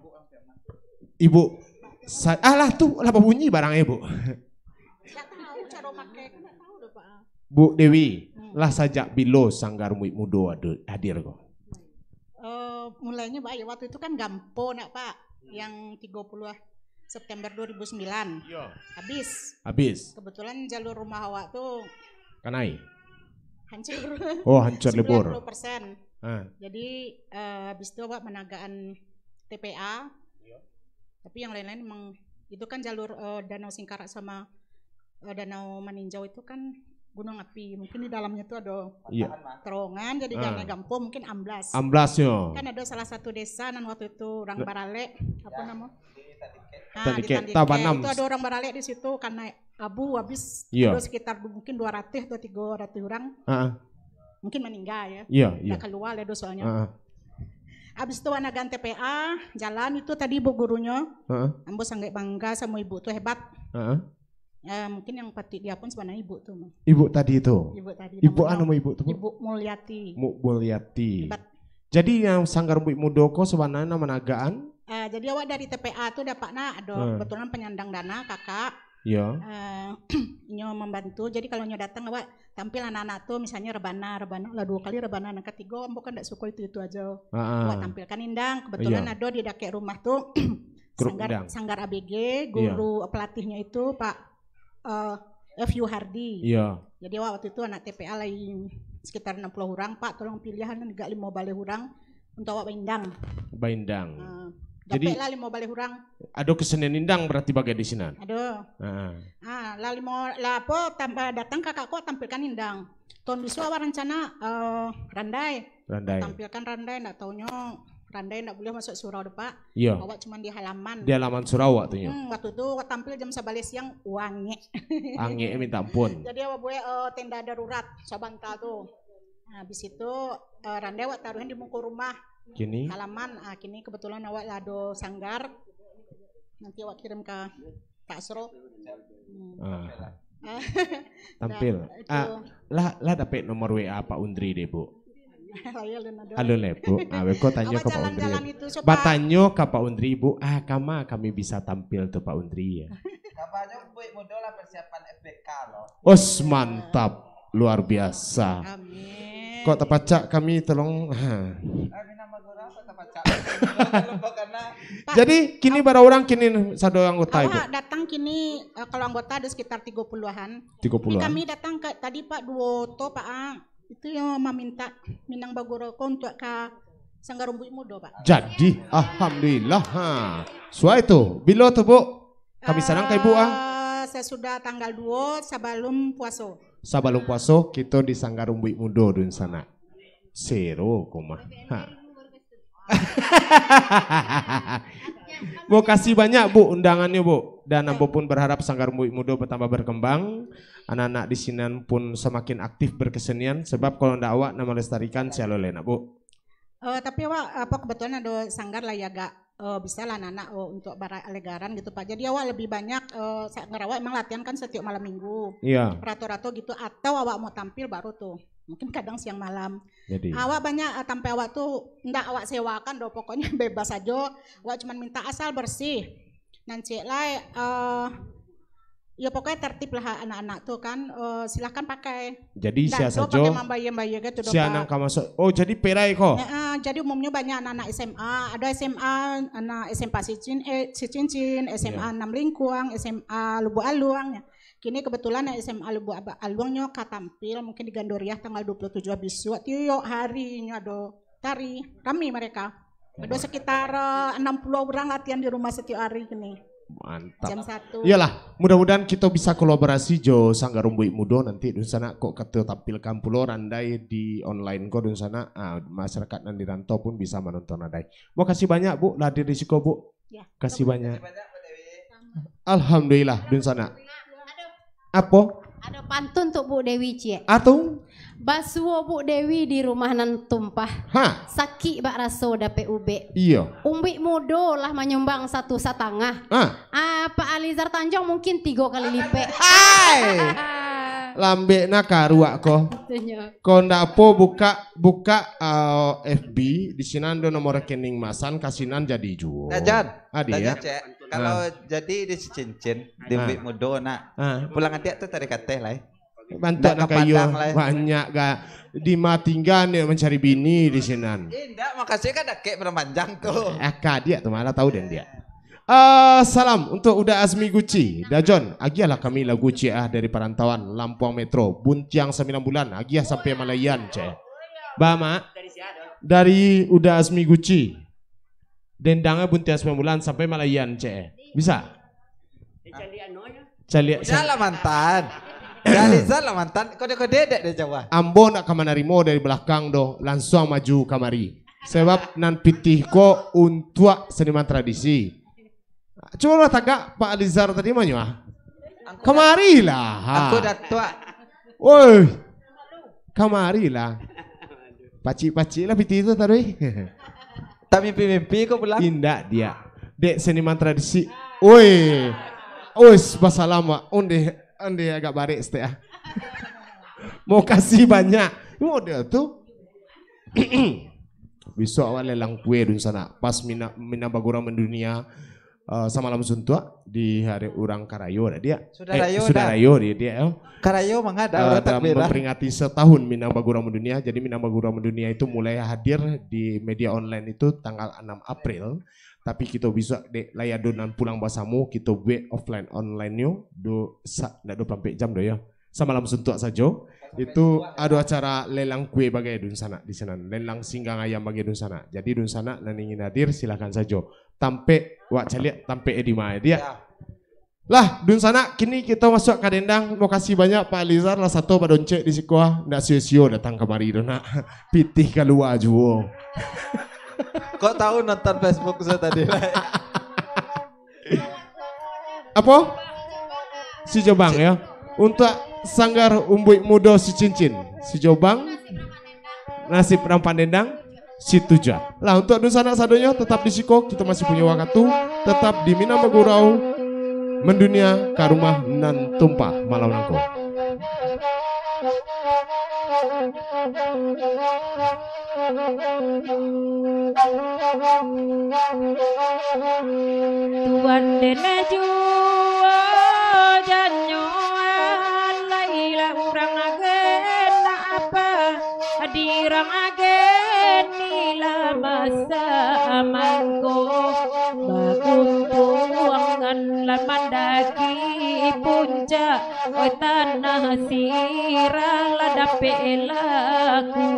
Ibu sa-, alah tu, lah babunyi barang, Ibu. Ndak tahu caro makai, kan ndak tahu doh, Pak. Bu Dewi, lah sajak bilo Sanggar Ombuik Mudo ado, hadir ko? Eh, mulainyo, Pak, ya, waktu itu kan gampo, nak, Pak, yang tigo puluah September dua ribu sembilan. Iyo. Habis. Habis. Kebetulan jalur rumah awak tu kanai. Hancur. Oh, hancur lebur. Sembilan puluh persen. Ah. Jadi, eh, habis itu awak managaan T P A. Iyo. Tapi yang lain-lain memang itu kan jalur, eh, Danau Singkarak sama, eh, Danau Maninjau itu kan gunung api. Mungkin di dalamnya itu ada Iya. terowongan, jadi Ah. jalannya gampo, mungkin amblas. Amblasnyo. Kan ada salah satu desa nan waktu itu orang Nah. Baralek, apa nama? Ah, di Tandikek, Tandikek. Tabanam. Itu ada orang Baralek di situ karena abu habis Iya. ada sekitar du-, mungkin dua ratus atau tiga ratus orang. Ah. Mungkin meninggal ya. Iya, iya. Dah keluar lah dosonya. Ah. Habis itu wanagan T P A, jalan itu tadi ibu gurunya. Ah. Ambo sangat bangga sama ibu tu, hebat. Ah. Ya, mungkin yang patuik dia pun sebenarnya ibu tu, mah. Ibu tadi tu? Ibu tadi, Ibu namanya anu, ibu tu, Bu? Ibu Mulyati. Mu-, Mulyati. Hebat. Jadi, yang Sanggar Ombuik Mudo ko sebenarnya nama nagaan? Ah, jadi awak dari T P A tu dapat nak, ada Hmm. kebetulan penyandang dana, kakak. Ya. Ah, inyo membantu. Jadi, kalau inyo datang, awak tampil anak-anak tu, misalnya rebana, rebana lah dua kali, rebana yang ketiga, ambo kan ndak suka itu-itu aja. Ah, ah. Awak tampilkan indang, kebetulan Ya. ada di dakek rumah tu, Grup Sanggar, indang. Sanggar A B G, Iya. guru pelatihnya itu Pak, eh, F U Hardi. Iya. Jadi awak waktu itu anak T P A lain sekitar enam puluh orang, "Pak, tolong pilih anu, gak lima baleh orang untuk awak baindang." Baindang. Eh, Jadi, dapek lah limo baleh urang. Ado kesenian indang berarti bagai di sinan? Ado. Ha. Ah, lah limo, lah apo, tam-, ah, datang kakak ko tampilkan indang. Tahun bisu awak rancana, eh, randai. Randai. Tampilkan randai, ndak taunyo randai ndak buliah masuak surau doh, Pak. Iyo. Awak cuman di halaman. Di halaman surau waktunyo. Hmm, waktu tu awak tampil jam sabaleh siang, angek. Angek minta ampun. Jadi awak buek, eh, tenda darurat sabanta tu. Nah, habis itu, eh, randai awak taruihan di muko rumah. Kini? Halaman, ah, kini kebetulan awak lah ado sanggar. Nanti awak kirim ka Pak Asro. Hmm. Ah. Tampil. Dah, itu. Ah, lah, lah dapek nomor W A Pak Undri deh, Bu? Lah, iyo, alun ado. Alun leh, Bu. Ah, beko tanyo ka Pak Undri. Batanyo ka Pak Undri, Bu, ah, kama kami bisa tampil tu, Pak Undri, ya? Kabanyo Buik Mudo lah persiapan F B K lo. Os, mantap. Luar biasa. Amin. Kok tapacak kami, tolong. Ha. Eh, Minang Bagura, kok tapacak? Lupa karena Pak, jadi, kini bara urang kini sado anggota, Ibu? Awak datang kini, eh, kalau anggota ada sekitar tigo puluhan. Tigo puluhan. Ini kami datang ke, tadi, Pak, duo oto, Pak, ah. Itu yang maminta Minang Bagura ko untuk ka Sanggar Rumbuik Mudo, Pak. Jadi, alhamdulillah. Ha. Suai tu. Bilo tu, Bu? Kami sarang ka Ibu, ah. Eh, sasudah tanggal duo, sabalum puaso. Sabalum puaso, kito di Sanggar Rumbuik Mudo, dunsanak. Sero ko mah. Ha. Makasih banyak, Bu, undangannyo, Bu. Dan ambo pun berharap Sanggar Rumbuik Mudo bertambah berkembang. Anak-anak di sinan pun semakin aktif berkesenian. Sebab kalau ndak awak nan melestarikan, sia lo lai nak, Bu? Eh, tapi awak, apa, kebetulan ado sanggar lah ya, agak, eh, bisa lah anak-anak, eh, untuk bara-, alegaran gitu, Pak. Jadi awak lebih banyak, eh, sanggar awak emang latihan kan setiap malam minggu. Iya. Rato-rato gitu, atau awak mau tampil baru tuh. Mungkin kadang siang malam. Jadi. Awak banyak, eh, tampil awak tuh ndak awak sewakan doh, pokoknya bebas aja. Awak cuman minta asal bersih. Nan ciek lai, eh, ya pokoknya tertib lah anak-anak tu kan, eh, silahkan pakai. Jadi sia sajo, pakai mambayia-bayia gitu doh, sia Pak. Nan ka masuk. Oh, jadi perai ko? Ya, eh, jadi umumnya banyak anak-anak S M A, ada S M A, anak S M P Sicin-, eh, Sicincin, S M A, iya, Enam Lingkuang, S M A Lubuk Aluang. Kini kebetulan S M A Lubuk Aba-, Aluangnyo ka tampil mungkin di Gandoriah tanggal dua puluh tujuh besok. Tiok harinyo ado tari, rami mereka. Ado sekitar, eh, enam puluh urang latihan di rumah setiap hari kini. Mantap. Jam satu. Iyalah, mudah-mudahan kito bisa kolaborasi jo Sanggar Rumbuik Mudo nanti, dunsanak, kok kato tampilkan pulo randai di online ko, dunsanak, ah, masyarakat nan di rantau pun bisa manonton randai. Makasih banyak, Bu, lah hadir di siko, Bu. Ya. Kasih banyak. Alhamdulillah, dunsanak. Apo? Ado pantun tu, Bu Dewi, ciek. Atu? Basuo Bu Dewi di rumah nan tumpah. Ha. Sakik bak raso dapek ubek. Iyo. Umbuik Mudo lah manyumbang satu satangah. Ha. Ah, Pak Alizar Tanjung mungkin tigo kali lipek. Hai. Lambek na karuak ko. Katonyo. Ko ndak apo, buka, buka, ah, F B, di sinan ado nomor rekening Masan, ka sinan jadi juo. Nah, Jan. Adi, Tanya, ya? Cek. Kalau jadi di Sicincin, di Umbuik Mudo, nak. Ah. Pulang adiak tu tadi kateh lah, eh. Bantuak nak kayo banyak ga. Di ma tingga ni mancari bini di sinan. Eh, ndak, makasih kan dakek Padang Panjang tu. Eh, ka diak tu, malah tahu den diak. Ah, salam untuk Uda Azmi Guci. Dajon, agiahlah kami lagu ciek ah dari parantauan Lampuang Metro, Buntiang Sambilan Bulan, agiah sampai Malayan, cek. Ba, Mak? Dari Uda Azmi Guci. Dendangnya Buntiang Sambilan Bulan sampai Malayan, cek. Bisa? Caliak. Udah lah, mantan. Dari sana, mantan. Kode-kode dek dari Jawa. Ambo nak ka manarimo dari belakang doh, lansuang maju kamari. Sebab nan pitih ko untuak seniman tradisi. Cubo lah tagak, Pak Alizar tadi manyuah. Kamarilah. Aku Datuak. Woi. Kamarilah. Pacik-pacik lah pitih tu tadi. Tak mimpi-mimpi ko pulang? Indak diak. Dek seniman tradisi. Oi. Ois, basalam, Wak. Onde, onde agak barek setek ah. Makasih banyak. Model tu. Bisuak awak lelang kue dunsanak. Pas Mina-, Minang Bagura Mandunia, eh, samalam suntuak di hari urang karayo dak diak? Sudah rayo dah. Sudah rayo diak, diak, yo. Karayo mangga dak, eh, urang dalam takbir lah. Memperingati setahun Minang Bagura Mandunia. Jadi Minang Bagura Mandunia itu mulai hadir di media online itu tanggal enam April. Tapi kito bisuak dek lai ado nan pulang basamo, kito buek offline online nyo, do sa-, ndak dua puluh empat jam doh yo. Samalam suntuak sajo. Itu ado acara lelang kue bagai dunsanak di sinan, lelang singgang ayam bagai dunsanak. Jadi dunsanak nan ingin hadir, silakan sajo. tampek, wak caliak tampek e di ma, diak? Ya. Lah, dunsanak, kini kito masuak ka dendang. Makasih banyak Pak Alizar, lah sato badoncek di siko, ah. Ndak sio-sio datang kamari doh, nak. Pitih kalua juo. Kok tahu nonton Facebook saya tadi, Lai? Apo? Si Jobang, ya. Untuak Sanggar Umbuik Mudo Sicincin. Si Jobang, Nasib Rampan Dendang, Situja. Lah, untuak dunsanak sadonyo, tetap di siko, kito masih punyo wakatu, tetap di Minang Bagurau, mandunia ka rumah nan tumpah malam nangko. Tuan den juo janyo, alai lah urang agen nak apa, dirang agen ni lah masa mangko, bakumpuangan lah mandaki puncak. Oi, tanah sirah lah dapek laku,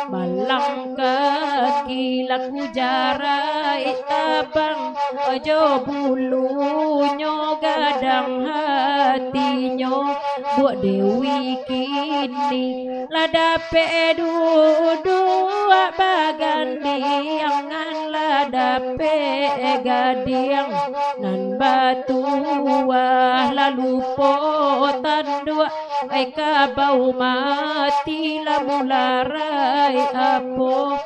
balang kaki laku jarai tabang, jo bulunyo gadang hatinyo, buak Dewi kini lah dapek duduak bagandiang, lah dapek gadiang nan batuah, lah lupo tanduak, ai kabau mati lah mularai apo,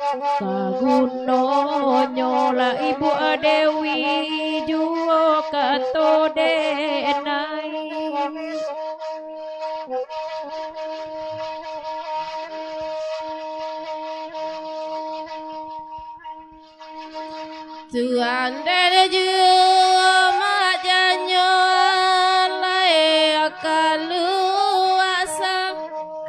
ka gunonyo lah ibu Dewi juo kato denai. Tuan den juo mak janyo lai kaluak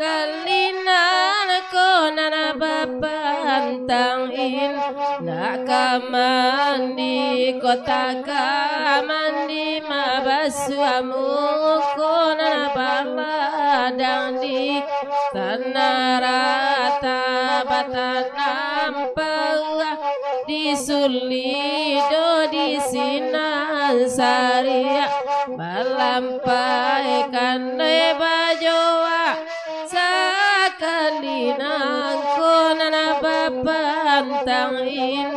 sakalinan ko nan bapantang in. Nak ka mandi, kok tak ka mandi, mabasuah muko nan baladang di tanah rata, batanam pauah di sulido, di sinan sariak, balampaikan dek bajoa. Sakali nangko nan bapantang in,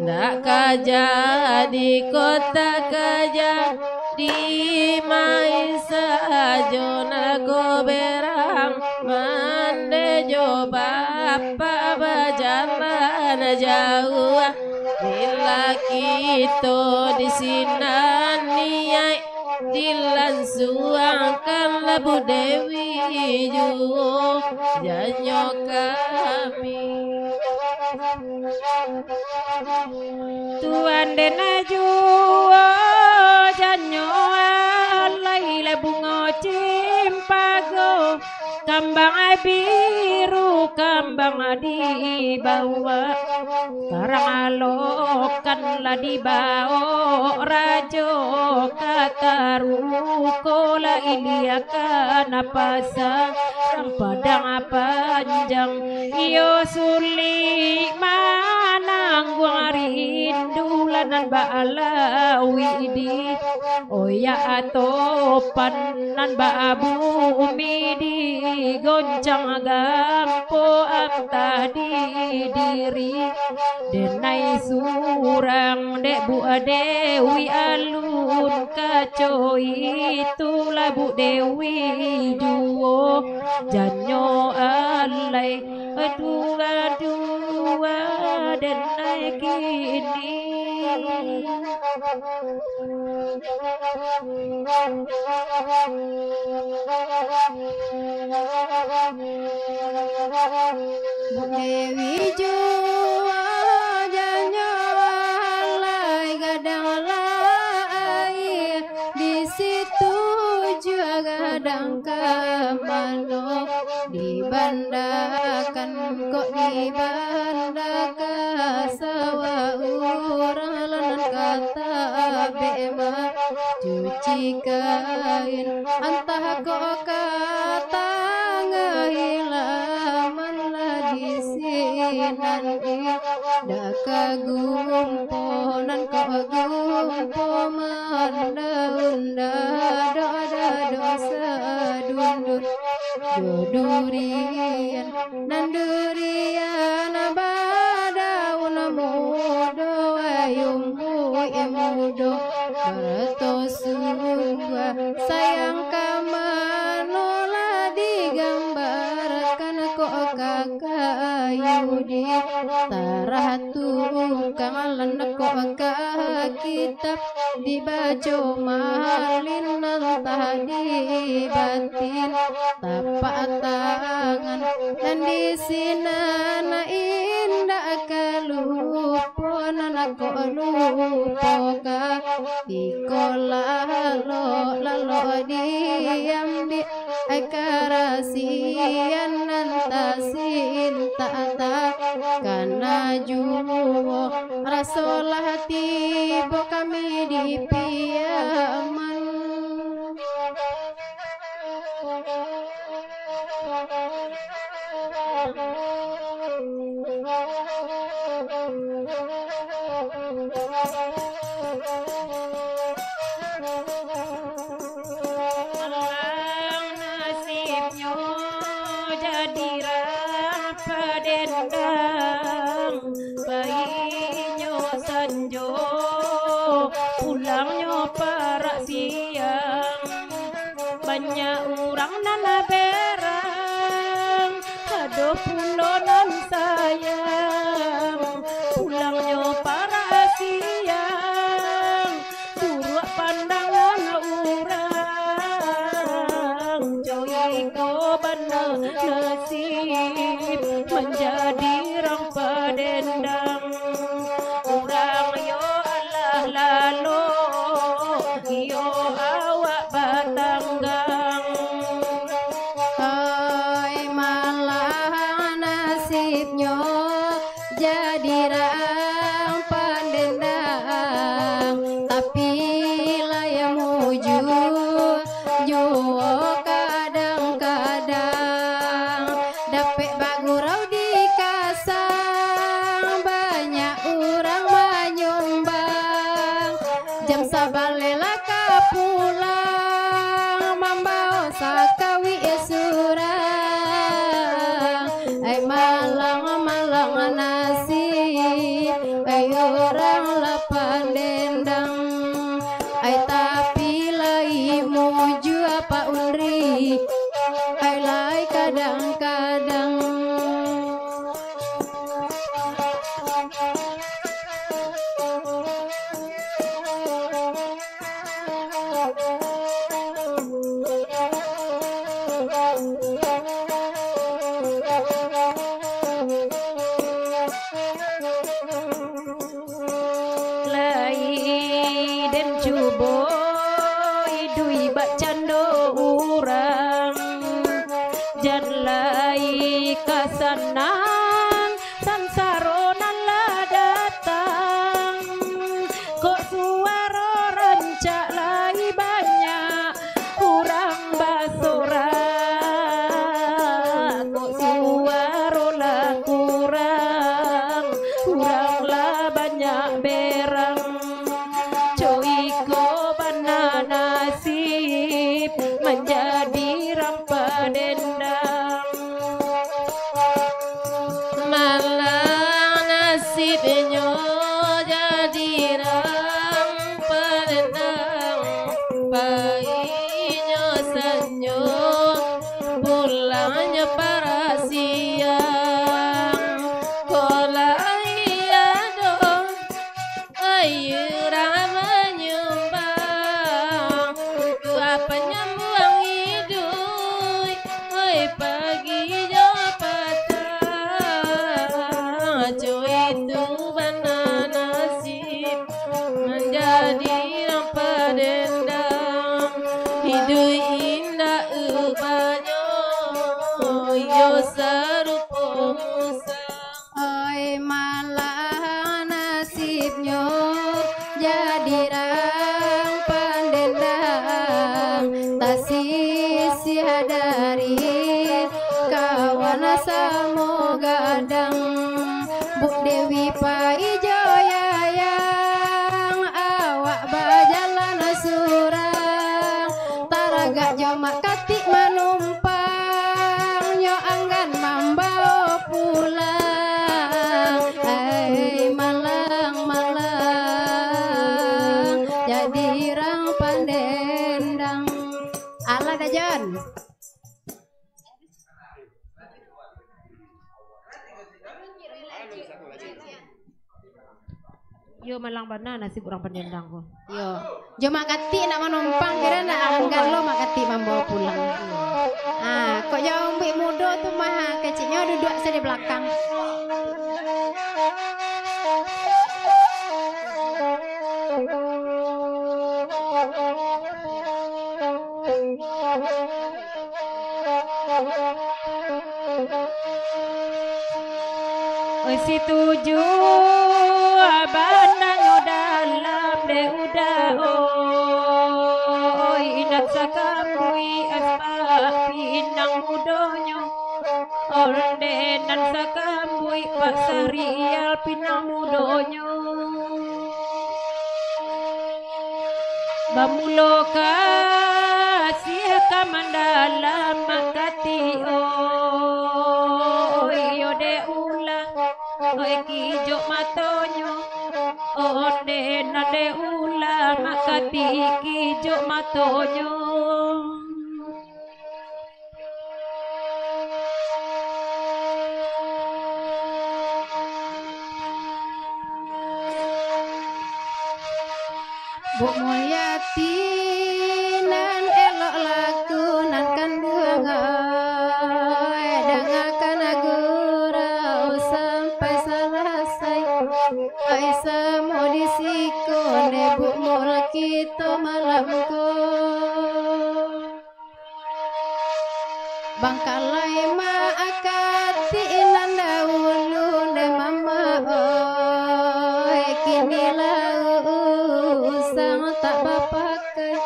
ndak ka jadi kok tak ka jadi, main sajo nangko berang, mandeh jo bapak bajalan jauah. Bila kito di sinan niaik, dilansuangkan labuah Dewi juo janyo kami. Tuan den juo janyo alai lah bungo cimpago, kambang biru, kambang di bawah. Karang alokan lah dibao rajo, ka taruko lah iliakan pasang padang panjang. Iyo sulik manangguang rindu lah nan baalawik di oyak topan nan bak bumi digoncang gampo antah di diri denai surang dek buah Dewi alun kaco itu labuah Dewi juo janyo alai dua-dua denai kini. Dewi juo janyo alai gadang lai, di situ juo gadang ka mano, dibandakan kok dibanda ka sawah urang lah nan ka tabek ma cuci kain, antah kok ka tangahi laman lah di sinan i. Dak ka gumpo nan kok gumpo mandaun, dadok-dadok sadundun jo durian, nan durian badaun mudo, ai umbuik mudo barato sungguah. Sayang ka mano lah digambarkan kok ka kayu di tarah tukang, lan kok ka kitab dibaco malin, nan tah di batin tapak tangan, nan di sinan indak ka lupo, nan kok lupo ka iko lalok-lalok diambiak. Ai karasian nan tasintak takana juo, raso lah tibo kami di Piaman. Malang nasibnyo jadi rang padendang, painyo sanjo, pulangnyo parak siang. Banyak urang nan berang, ado pulo nan sayang, pulangnyo parak siang. Buruak pandangan urang, jo iko bana nasib manjadi rang padendang. Urang iyo alah lalo, iyo awak batanggang. Ai malang nasibnyo jadi rang pandendang, tapi lai mujua juo kadang-kadang. Dapek bagurau di kasang, banyak urang manyumbang. Jam sabaleh lah ka pulang, mambawo sakawik surang. Ai malang, malang nasib, ai urang lah pandendang. Ai tapi lai mujua Pak Undri, ai lai kadang-kadang. Lai den cubo iduik bakcando urang, jan lai ka sanang sansaro nan lah datang. Kok suaro rancak lai banyak urang basorak, kok suaro lah kurang, urang lah banyak berang. Co iko bana nasib manjadi rang padendang. Malang nasibnyo jadi rang padendang, painyo sanjo, pulangnyo parak siang. Kok lai ado ai urang manyumbang, untuak panyambuang iduik, oi pagi jo patang. Co itu bana nasib manjadi rang padendang, iduik indak ubahnyo, iyo sarupo musang. Oi, malang nasibnyo jadi rang pandendang, tasisiah dari kawan samo gadang. Buk Dewi Dirang pandendang. Alah dah, Jan. Yo, malang bana nasib urang pandendang ko. Yo. Jo Mak Katik nak manumpang, kiro nak anggan lo Mak Katik mambawa pulang. Ah, kok jauah umbuik mudo tu mah, keciknyo duduak se di balakang. Oi, situju bananyo dalam dek udah, oi, nan sakambuik aspak pinang mudonyo, onde nan sakambuik Pak Sahrial pinang mudonyo. Bamulo kasiah ka mandalam Mak Katik, oi, yo dek ulah, oi, kijok matonyo, onde nan dek ulah Mak Katik kijok matonyo. Buk Mulyati nan elok laku nan kanduang, oi, dangakan gurau sampai salasai, oi, samo di siko dek Buk Mul kito malam ko. Bangkalai Mak Katik nan daulu dek mama, oi, kini lah usang tak bapakai,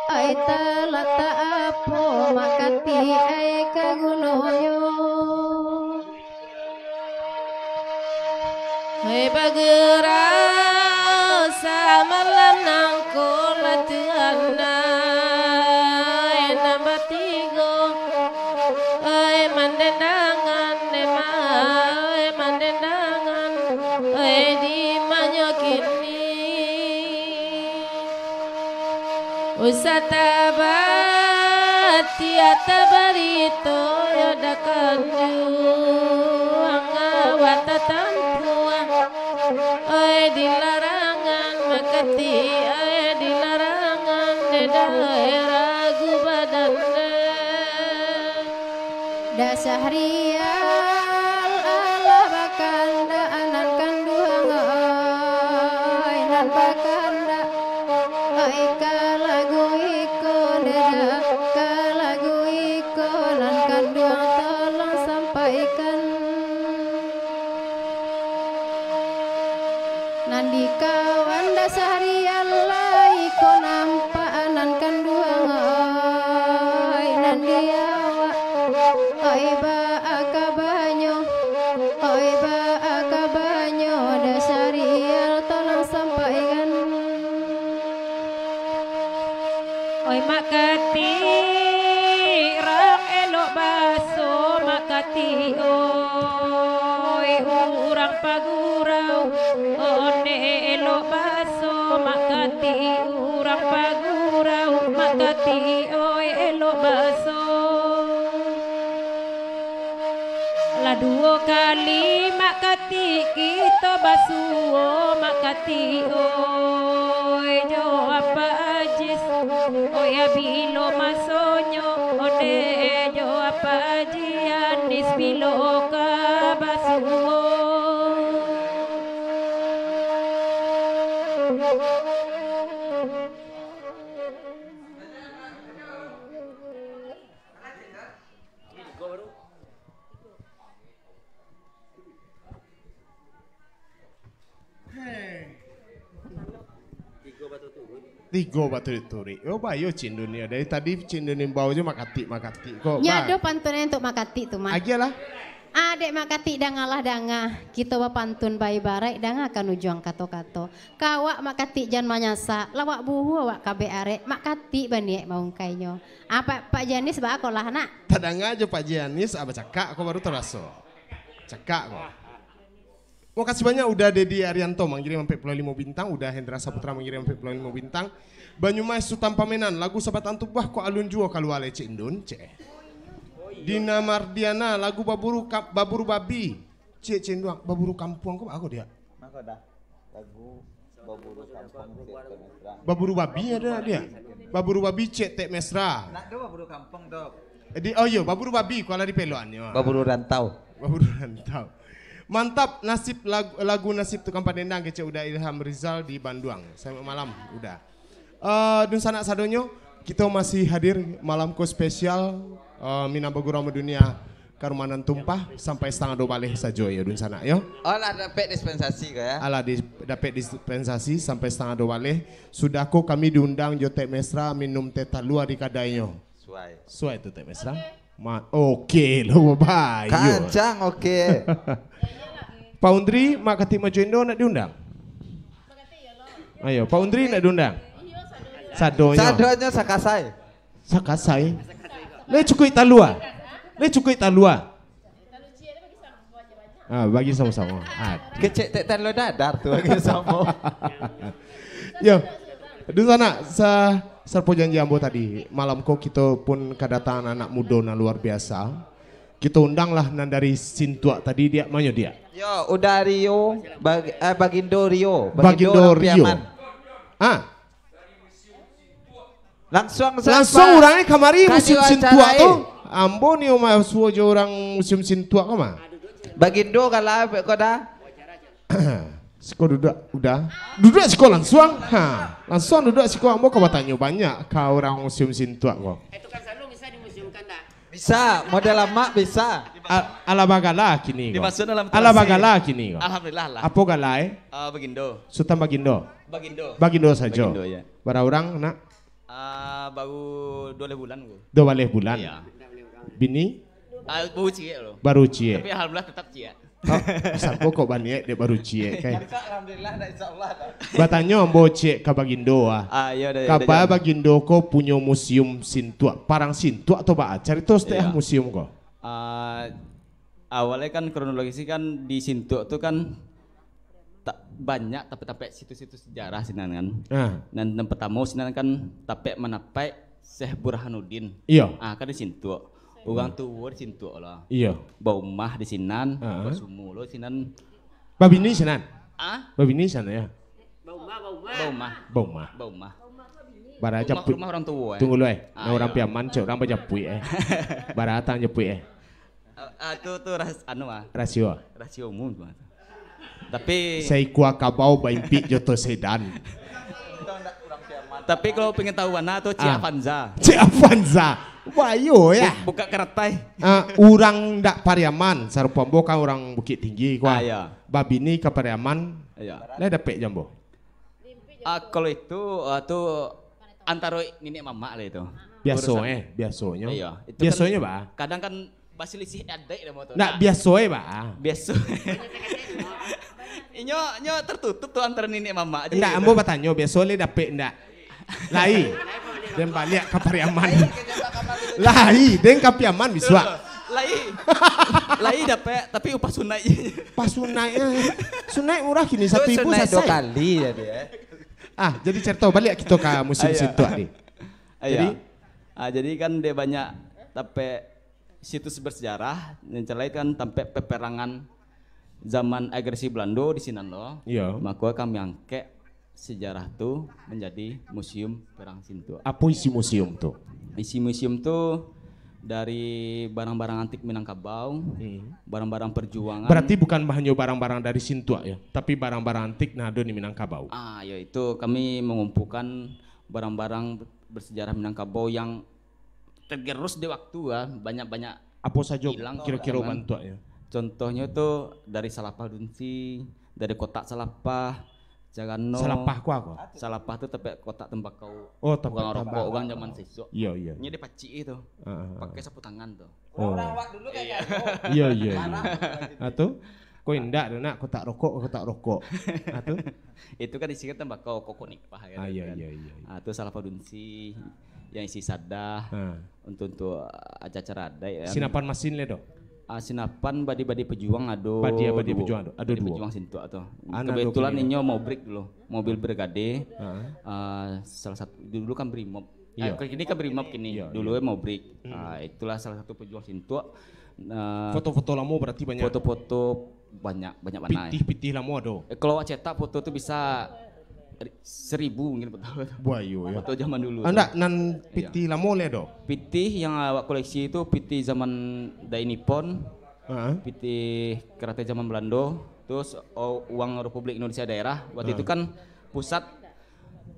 ai talatak apo Mak Katik ai ka gunonyo. Hei, bagurau samalam nangko latihan, ai, nan batigo, ai, mandendangan, ai, mandendangan, ai, di manyo kini. Usah tabatiak tabarito, yo dak kanduang awak tatampuang. Oi, di larangan Mak Katik, oi, di larangan dek daerah Gubadan dek. Da Syahrial alah bakandak, nan kanduang, oi, nan bakandak, oi, ka lagu iko, nda, ka lagu iko, nan kanduang tolong sampaikan. Nan di kawan Da Syahrial lai ko nampak, nan kanduang, oi, nan di awak, oi, baa kabanyo, oi, baa kabanyo, Da Syahrial tolong sampaikan. Oi, Mak Katik, rang elok baso, Mak Katik, oi, urang pagurau, onde elok baso, Mak Katik, urang pagurau, Mak Katik, oi, elok baso. Lah duo kali Mak Katik kito basuo, Mak Katik, oi, jo Apak Ajis, oi, a bilo masonyo, onde jo Apak Aji Anis bilo ka basuo. Tigo baturik-turik. Oh, bayo Cindun ni. Dari tadi Cindun imbau jo Mak Katik, Mak Katik. Kok, Nyo ba- ado pantun untuak Mak Katik tu, Mak. Agiah lah. Adek Mak Katik, dangalah danga. Kito bapantun baibaraik, dangakan ujuang kato-kato. Ka awak Mak Katik jan manyasak, lawak buhu awak kabek arek, Mak Katik baniaik maungkainyo. Ah, Pak, Pak Janis baa ko lah, nak? Tadanga jo Pak Janis, ah, bacakak ko baru taraso. Cakak ko. Makasih banyak udah Dedi Arianto manggirim ampek puluah limo bintang, udah Hendra Saputra manggirim ampek puluah limo bintang. Banyumas Sutan Pamenan, lagu Sabatang Tubuah kok alun juo kalua lai Cik Indun, cek. Dina Mardiana, lagu Baburu Ka-, Baburu Babi. Cik, Cik Indun, Baburu Kampuang ko baa ko, Diak? Mako dah. Lagu Baburu Kampuang, Cik Tek Mesra. Baburu Babi ado, Diak? Baburu Babi, Cik Tek Mesra. Nak do Baburu Kampuang tu. Di, oh iyo, Baburu Babi, kuala di peloannyo. Baburu Rantau. Baburu Rantau. Mantap nasib lagu, lagu Nasib Tukang Padendang kecek Uda Ilham Rizal di Banduang. Selamat malam, Uda. Eh, dunsanak sadonyo, kito masih hadir malam ko spesial, eh, Minang Bagurau Madunia Karumanan Tumpah sampai satangah duo baleh sajo yo, dunsanak yo. Oh, lah dapek dispensasi ko ya? Alah di, dapek dispensasi sampai satangah duo baleh. Sudah ko kami diundang jo Tek Mesra minum teh talua di kadainyo. Suai. Suai tu, Tek Mesra. Ma-, oke lo, baik. Kancang, oke. Pak Undri, Mak Katik Majo Indo nak diundang? Ayo, Pak Undri nak diundang? Sadonyo. Sadonyo sakasai. Sakasai. Lai cukuik talua. Lai cukuik talua. Ah, bagi samo-samo. Ah. Kecek tek talo dadar tu bagi samo. Yo. Dunsanak, sa-, sarupo janji ambo tadi, malam ko kito pun kadatangan anak mudo nan luar biasa. Kito undanglah nan dari Sintuak tadi, Diak, manyo, Diak? Yo, Uda Rio, Bag-, eh, Bagindo Rio, Bagindo Bagindo urang Rio. Piaman. Ah. Langsuang sa-, Langsuang urang e kamari musim Sintuak tu. Ambo ni masuo jo urang musim Sintuak ko mah. Bagindo kalah ko dah. Siko duduak, Uda. Duduak siko langsuang. Ha, langsuang duduak siko, ambo ka batanyo banyak ka urang musim Sintuak ko. Eh, tukang salung bisa dimuseumkan dak? Bisa, model lamak bisa. A-, alah bagala kini ko. Dimasuk dalam terasi. Alah bagala kini ko. Alhamdulillah lah. Apo gala e? Ah, Bagindo. Sutan Bagindo. Bagindo. Bagindo sajo. Bagindo, ya. Bara urang, nak? Ah, baru duo baleh bulan ko. Duo baleh bulan. Iya. Bini? Ah, baru ciek lo. Baru ciek. Tapi alhamdulillah tetap ciek. Oh, sapo kok baniaik dek baru ciek, kai? Alhamdulillah, dah, insyaallah, dah. Batanyo ambo ciek ka Bagindo, ah. Ah, iya, dah, dah, Kapa dah. Bagindo ko punyo museum Sintuak, parang Sintuak tu, baa? Carito saketek, iya, museum ko. Ah, awalnyo kan kronologis kan di Sintuak tu kan tak banyak tampek-tampek situs-situs sejarah sinan kan. Ah. Nan, nan pertamo sinan kan tampek manampek Syekh Burhanuddin. Iya. Ah, kan di Sintuak. Urang tuo di Sintuak lah. Iya. Baumah di sinan, ah, basumuo lo sinan. Babini sinan? Ah? Babini sinan, ya? Baumah, baumah. Baumah. Baumah. Baumah. Bara rumah, japuik. Rumah urang tuo, eh. Tunggu lu, eh. Ah, nah, urang iya. Piaman, cok, urang bajapuik, eh. Bara tang japuik, eh. Ah, ah, tu, tu rahas-, anu, ah. Rasio. Rasio umum tu, ah. Tapi saikua kabau baimpik jo tosedan. Tapi kalau pengen tahu mana tu, Cik, ah. Avanza. Cik Avanza. Bayo, ya. Bu-, buka karatai. Ah, urang dak Pariaman, sarupo ambo kan urang Bukittinggi, ko. Ah, iya. Babini ka Pariaman. Iya. Lai dapek jo ambo. Ah, kalau itu, ah, tu antaro niniak mamak lah itu. Biaso, urusan. Eh, biasonyo. Iya, itu biasonyo, kan ba? Kadang kan basilisih adaik dah moto. Ndak, biaso, eh, ba? Biaso. Inyo, inyo tertutup tu antara niniak mamak je. Ndak, gitu. Ambo batanyo, biaso lai dapek ndak? Lai. Den baliak ka Pariaman. Lai, den ka Piaman bisuak. Lai. Lai dapek, tapi upah sunaik je. Upah sunaik, eh. Sunaik murah kini, tu satu ribu sunaik dua sasai. Kali jadi, eh. Ah, jadi carito, baliak kito ka musim Sintuak ni. Ayo. Jadi? Ah, jadi kan dia banyak tampek situs bersejarah, yang lain kan tampek peperangan zaman agresi Belando di sinan lo. Iya. Mako kami angkek sejarah tu menjadi museum perang Sintuak. Apo isi museum tu? Isi museum tu dari barang-barang antik Minangkabau, hmm, barang-barang perjuangan. Berarti bukan hanyo barang-barang dari Sintuak ya, tapi barang-barang antik nan ado di Minangkabau. Ah, ya, itu kami mengumpulkan barang-barang bersejarah Minangkabau yang tergerus di waktu, ah, banyak-banyak. Apo sajo hilang, kiro-kiro kan, bantuaknyo? Contohnyo tu dari salapah dunsi, dari kotak salapah, carano. Salapah ko apo? Salapah tu tampek kotak tembakau. Oh, tampek urang rokok, tembakau. Urang zaman sisok. Iya, iya. Nyo dipacik itu. Ah, ah, ah. Pakai sapu tangan tu. Oh. Urang awak dulu kayak gitu. Iya, iya, iya. Parah. Ah, tu? Ko indak tu nak, kotak rokok, kotak rokok. Ah, tu? Itu kan isi kan tembakau, kokok nipah kan. Ah, iya, iya, iya, iya. Ah, tu salapah dunsi, yang isi sadah, ah, untuk, untuk acara-acara adat ya. Sinapan masin le do? Ah, Sinapan, Badi-Badi Pejuang ado Badi-Badi duo. Pejuang ado, ado Badi duo. Pejuang Sintuak tu. Ana duo Kebetulan kini. Inyo Maubrik dulu, mobil Brigade. Heeh. Ah, salah satu, dulu kan Brimob. Iyo. Ah, kini kan Brimob kini. Iyo, dulu iyo. Maubrik. Hmm. Ah, itulah salah satu Pejuang Sintuak. Ah, foto-foto lamo berarti banyak. Foto-foto banyak, banyak banai. Pitih-pitih lamo ado. Eh, kalau awak cetak foto tu bisa ri-, seribu mungkin foto. Wah, iyo, iyo. Foto zaman dulu tu. Andak, nan pitih lamo lai ado? Pitih yang awak koleksi tu pitih zaman Dai Nippon, Heeh. pitih karate zaman Belando, terus, oh, uang Republik Indonesia daerah. Waktu Heeh. itu kan pusat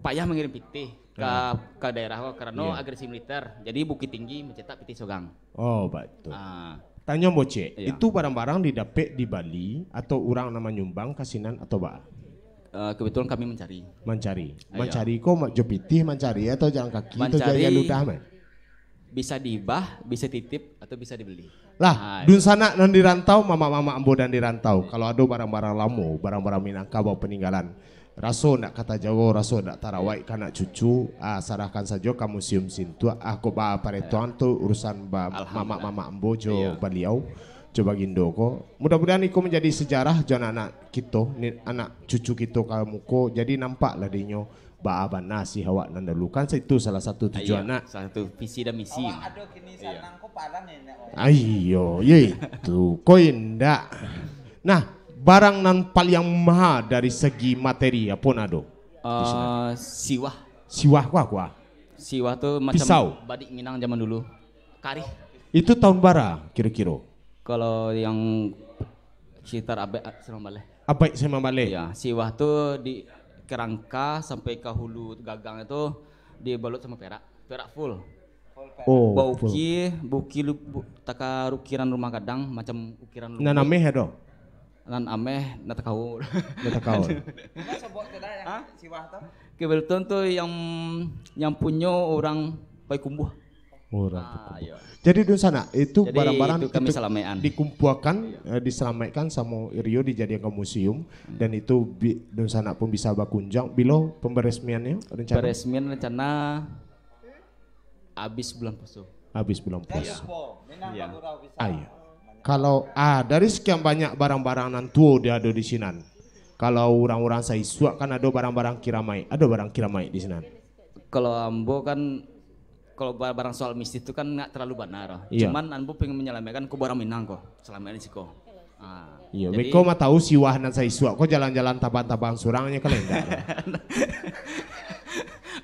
payah mengirim pitih ka, Heeh. ka daerah ko, karano Iya. agresi militer. Jadi Bukittinggi mencetak pitih sorang. Oh, batua. Ah. Tanyo, Bocek, Iya. itu barang-barang didapek di Bali atau urang nan manyumbang ka sinan atau baa? Eh, kebetulan kami mancari. Mancari. Iya. Mancari ko ma-, jo pitih mancari atau jalan kaki atau Mancari jalan ludah, mah? bisa dihibah, bisa titip, atau bisa dibeli. Lah, Ah, itu. dunsanak nan di rantau, mamak-mamak ambo nan di rantau, kalau ado barang-barang lamo, barang-barang Minangkabau paninggalan, raso ndak ka tajago, raso ndak tarawaik ka anak cucu, ah, sarahkan sajo ka Museum Sintuak, ah, kok ba-, paretoan tu urusan ba-, Alhamdulillah. mamak-mamak ambo jo Iya. baliau, jo bagindo ko. Mudah-mudahan iko manjadi sejarah jo anak-anak kito, ni, anak cucu kito ka muko, jadi nampaklah dinyo baa bana sih awak nan dahulu. Kan itu salah satu tujuan, Iya, nak. salah satu visi dan misi. Awak ado kini Iya. sanang ko palan ni, nak. Aiyo, yo itu. Ko indak. Nah, barang nan paliang maha dari segi materi, apo nan ado? Eh, siwah. Siwah ko apo? Siwah tu macam Pisau. badik Minang zaman dulu. Karih. Itu tahun bara kiro-kiro? Kalau yang sekitar abad, ah, sambilan baleh. Abad sambilan baleh? Ya, siwah tu di kerangka sampai ka hulu gagang itu dibalut sama perak. Perak full. Oh, full. Bauki, bauki lu-, bu-, takah ukiran rumah gadang, macam ukiran Nan lumbuik. ameh ado? Nan ameh, nan takau. Nan takau. Cuma sobok tu dah yang Hah? siwah tu. Kebetulan tu yang, yang punyo orang Payakumbuah. Orang Ah, Payakumbuah. iya. Jadi, dunsanak, itu Jadi, barang-barang itu kami itu salamaikan. dikumpuakan, Iya. eh, disalamaikkan samo Rio dijadikan museum, Hmm. dan itu bi-, dunsanak pun bisa bakunjung. Bilo pemberesmiannyo rencana? Peresmian rencana habis bulan puaso. Habis bulan puaso. Iya. Iya. Ah, iya. Kalau, ah, dari sekian banyak barang-barang nan tuo di ado di sinan, kalau urang-urang Saisuak kan ado barang-barang kiramaik, ado barang kiramaik di sinan? Kalau ambo kan, kalau ba-, barang soal mistis tu kan ndak terlalu bana. Iya. Cuman ambo pengen menyelamatkan ko barang Minang ko, selamaik di siko. Ah, Iya, jadi beko mah tahu siwah nan Saisuak ko jalan-jalan tabang-tabang surang nyo kalau indak.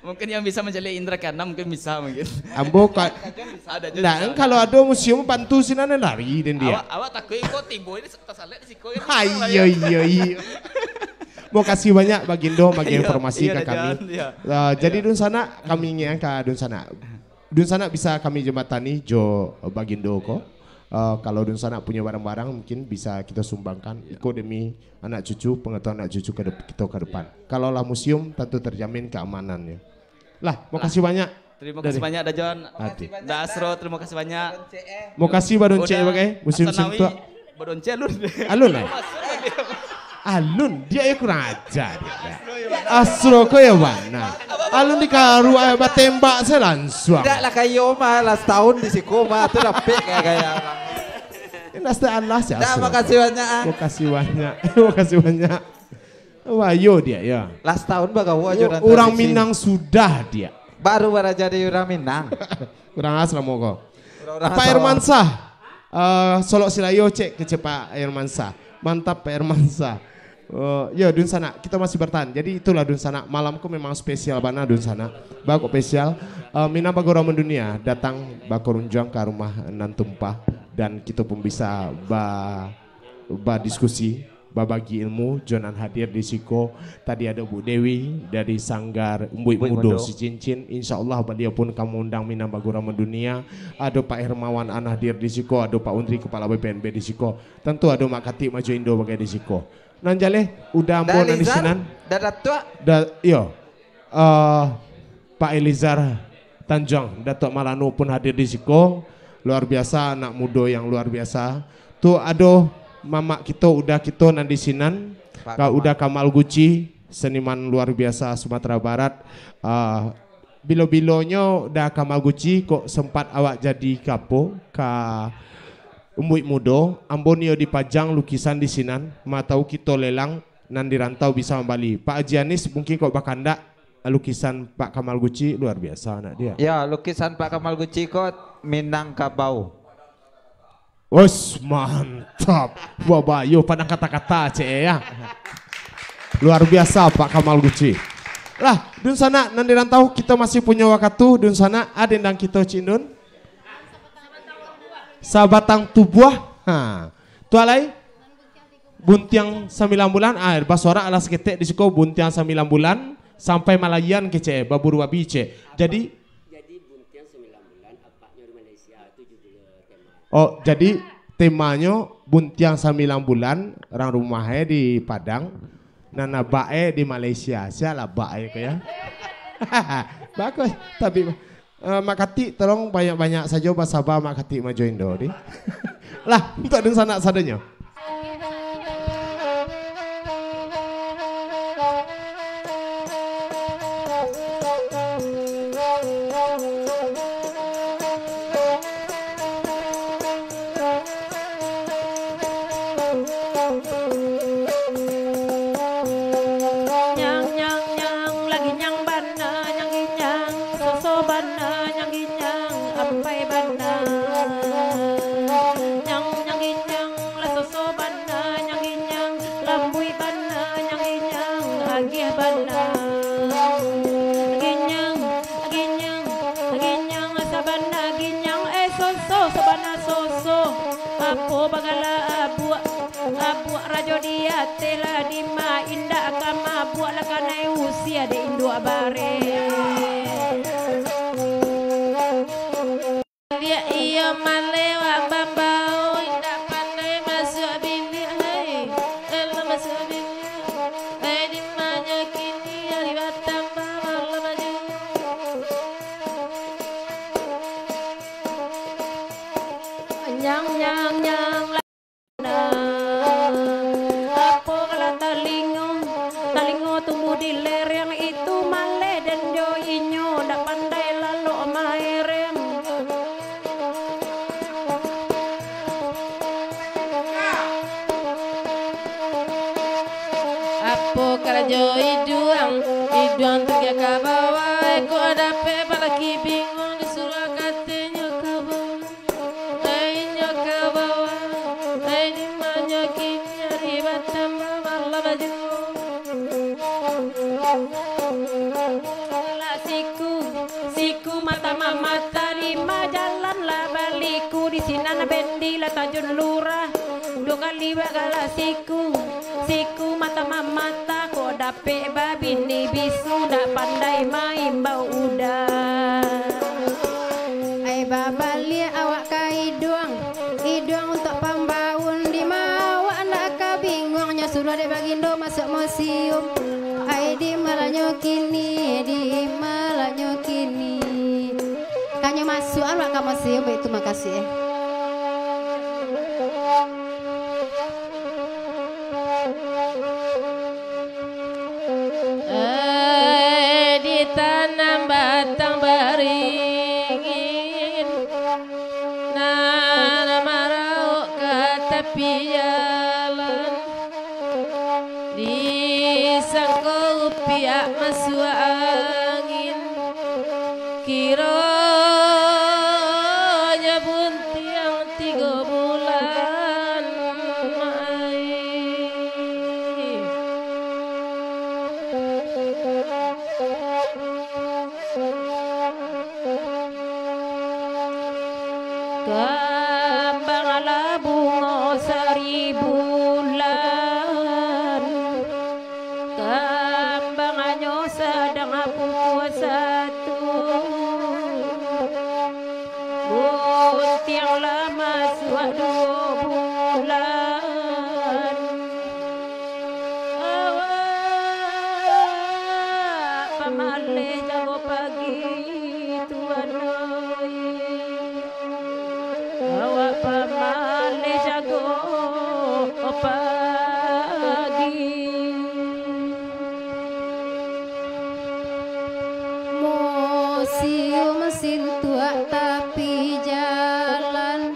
Mungkin yang bisa mancaliak indra keenam mungkin bisa mungkin. Ambo ka-, Ada juga ndak, bisa. kalau ado museum bantu sinan lari den dia. Awak, awak takuik ko tibo ini tasalek di siko ini. Ah, Surang lah iyo, ya. iyo, iyo. Makasih banyak Bagindo bagi Iya, informasi iya, ka kami. Dajan, iya. Ah, jadi Iya. dunsanak, kami ingatkan ka dunsanak. Dunsanak bisa kami jembatani jo Bagindo ko. Eh, kalau dunsanak punyo barang-barang, mungkin bisa kito sumbangkan. Iyo. Iko demi anak cucu, pengetahuan anak cucu ke dep-, kito ke depan. Iyo. Kalau lah museum, tantu terjamin keamanannyo. Lah, makasih Lah. banyak. Terima kasih Dari banyak, Dajon. hati. Nda Asro, terima kasih banyak. Makasih Badoncek Udah bagai, museum Hasan Nawi. Sintuak. Badoncek alun. Alun, eh? Masuk lagi. Alun, dia ya kurang ajar dia. Asro ko ya bana. Alun dikaru, eh, batembak saya langsung. Ndak lah kayo mah, lah setahun di siko mah, tu dapek gaya-gaya. Ini ndak setelah Allah sih, Ndak, Asro. makasih banyak, ah. Makasih banyak. Makasih banyak. Wah, yo dia, ya. Lah setahun bagawa aja Urang Minang sudah dia. Baru bara jadi urang Minang. Urang Asramo ko. Urang-urang Pak Asramo. Hermansyah. Eh, Solok Silayo cek kecek Pak Hermansyah. Mantap, Pak Hermansyah. Eh, yo, dunsanak, kita masih bertahan. Jadi, itulah dunsanak. Malam ko memang spesial bana, dunsanak. Bagus spesial. Eh, Minang Bagura Mendunia datang bakarunjuang ka rumah nan tumpah. Dan kita pun bisa ba-, badiskusi, babagi ilmu, jo nan hadir di siko. Tadi ado Bu Dewi dari Sanggar Umbuik Umbuik Mudo Mudo. Sicincin. Insya Allah, baliau pun ka maundang Minang Bagura Mendunia. Ado Pak Hermawan nan hadir di siko, ado Pak Untri, Kepala B P N B di siko. Tantu ado Mak Katik, Mak Jo Indo bagai di siko. Nan jaleh, udah ambo Da nan di Lizar, sinan. Da Datuak. Da, iyo. Eh, Pak Elizar Tanjuang, Datuak Malano pun hadir di siko. Luar biasa, anak mudo yang luar biasa. Tu ado mamak kito, udah kito nan di sinan. Pak Ka-, Kamal. Udah Kamal Guci, seniman luar biasa Sumatera Barat. Eh, bilo-bilonyo udah Kamal Guci, kok sempat awak jadi ka apo, ka Umbuik mudo, ambo nio dipajang lukisan di sinan, ma tau kito lelang, nan di rantau bisa mambali. Pak Haji Anis mungkin kok bakandak, lukisan Pak Kamal Guci luar biasa, nak dia. Ya, lukisan Pak Kamal Guci ko Minangkabau. Wes, mantap. Wah, bayo pandang kata-kata, cek, ya. Luar biasa, Pak Kamal Guci. Lah, dunsanak nan di rantau, kito masih punyo wakatu, dunsanak, ado nan kito, Cik Dun? Sabatang tubuah. Ha. Tu alai? Buntiang sambilan bulan. Ah, basorak lah saketek di siko, buntiang sambilan bulan, sampai malayan kecek, baburu babi, cek. Jadi, jadi buntiang sambilan bulan, apaknyo di Malaysia, tu judul tema. Oh, jadi temanyo buntiang sambilan bulan, urang rumah e di Padang, nan abak e di Malaysia. Sia lah abak e ko, ya. Bagus, tapi Eh, Mak Katik, tolong banyak-banyak sajo basaba Mak Katik majo Indo, di. Lah, untuak dunsanak sadonyo. Nyang, nyang, nyang, lah ginyang bana, nyang ginyang, soso bana, nyang ginyang, ampai bana. Nyang, nyang ginyang, lah soso bana, nyang ginyang, lambuik bana, nyang ginyang, agiah bana. Ginyang, ginyang, ginyang, sabana ginyang, eh, soso, sabana soso. Apo bagala abuak? Abuak rajo di ateh lah, dima indak ka mabuak, lah kanai usia dek induak bareh. Liak iyo malewak bambao, indak pandai masuak biliak, hai. Elok masuak biliak, hai, dimanyo kini hari batambah malam maju. Nyang, nyang, nyang. Apo kalau talingo, talingo tumbuah di lereng, itu maleh den jo inyo, ndak pandai lalok maereng. Apo karajo iduang, iduang tangga ka bawah, kok dapek balaki bingung, disuruah katonyo ka bawah. Ai nyo ka bawah, ai dimanyo kini hari batambah malam baju. Lah siku, siku mata mamata, dima jalan lah baliku, di sinan bendi lah tajun lurah, duo kali bagala siku, siku mata mamata, kok dapek babini bisu, ndak pandai maimbau udah. Ai babaliak awak ka iduang, iduang untuak pambaun, dima awak ndak ka binguang, nyo suruah dek bagindo masuak musium. Ai dima lah nyo kini, dima lah nyo kini. Kanyo masuak awak ka musium, baitu makasih, eh. Eh, ditanam batang baringin, nan marauk ka tapi jalan, disangko upiak masuak angin. Kironyo buntiang tigo bulan, ai. Kambang lah bungo saribulan. Kambangnyo sadang pukua satu, buntiang lah masuak duo bulan. Awak pamaleh jago pagi. Tuan oi, awak pamaleh jago pagi. Musium sintuak tapi jalan.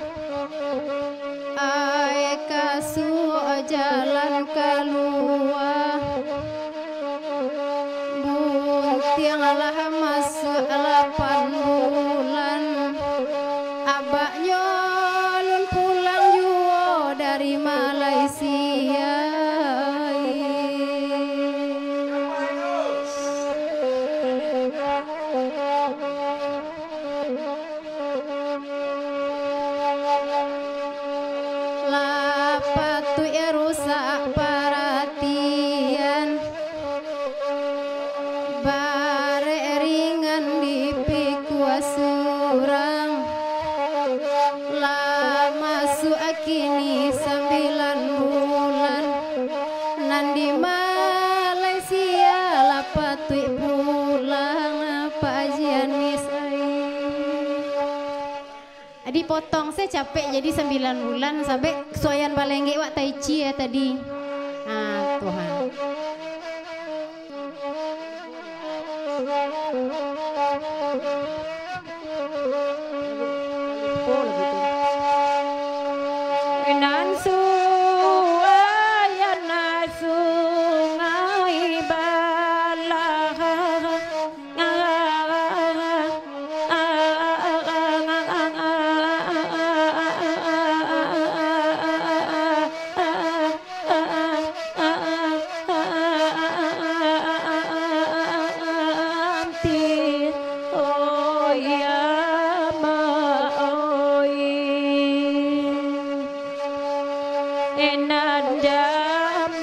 Pak Haji Anis ai. Dipotong se capek jadi sambilan bulan, sampai suayan balenggek wak taici ya tadi. Ah, Tuhan. Nan suayan sungai balah. Oi ama oi. Nan jambatan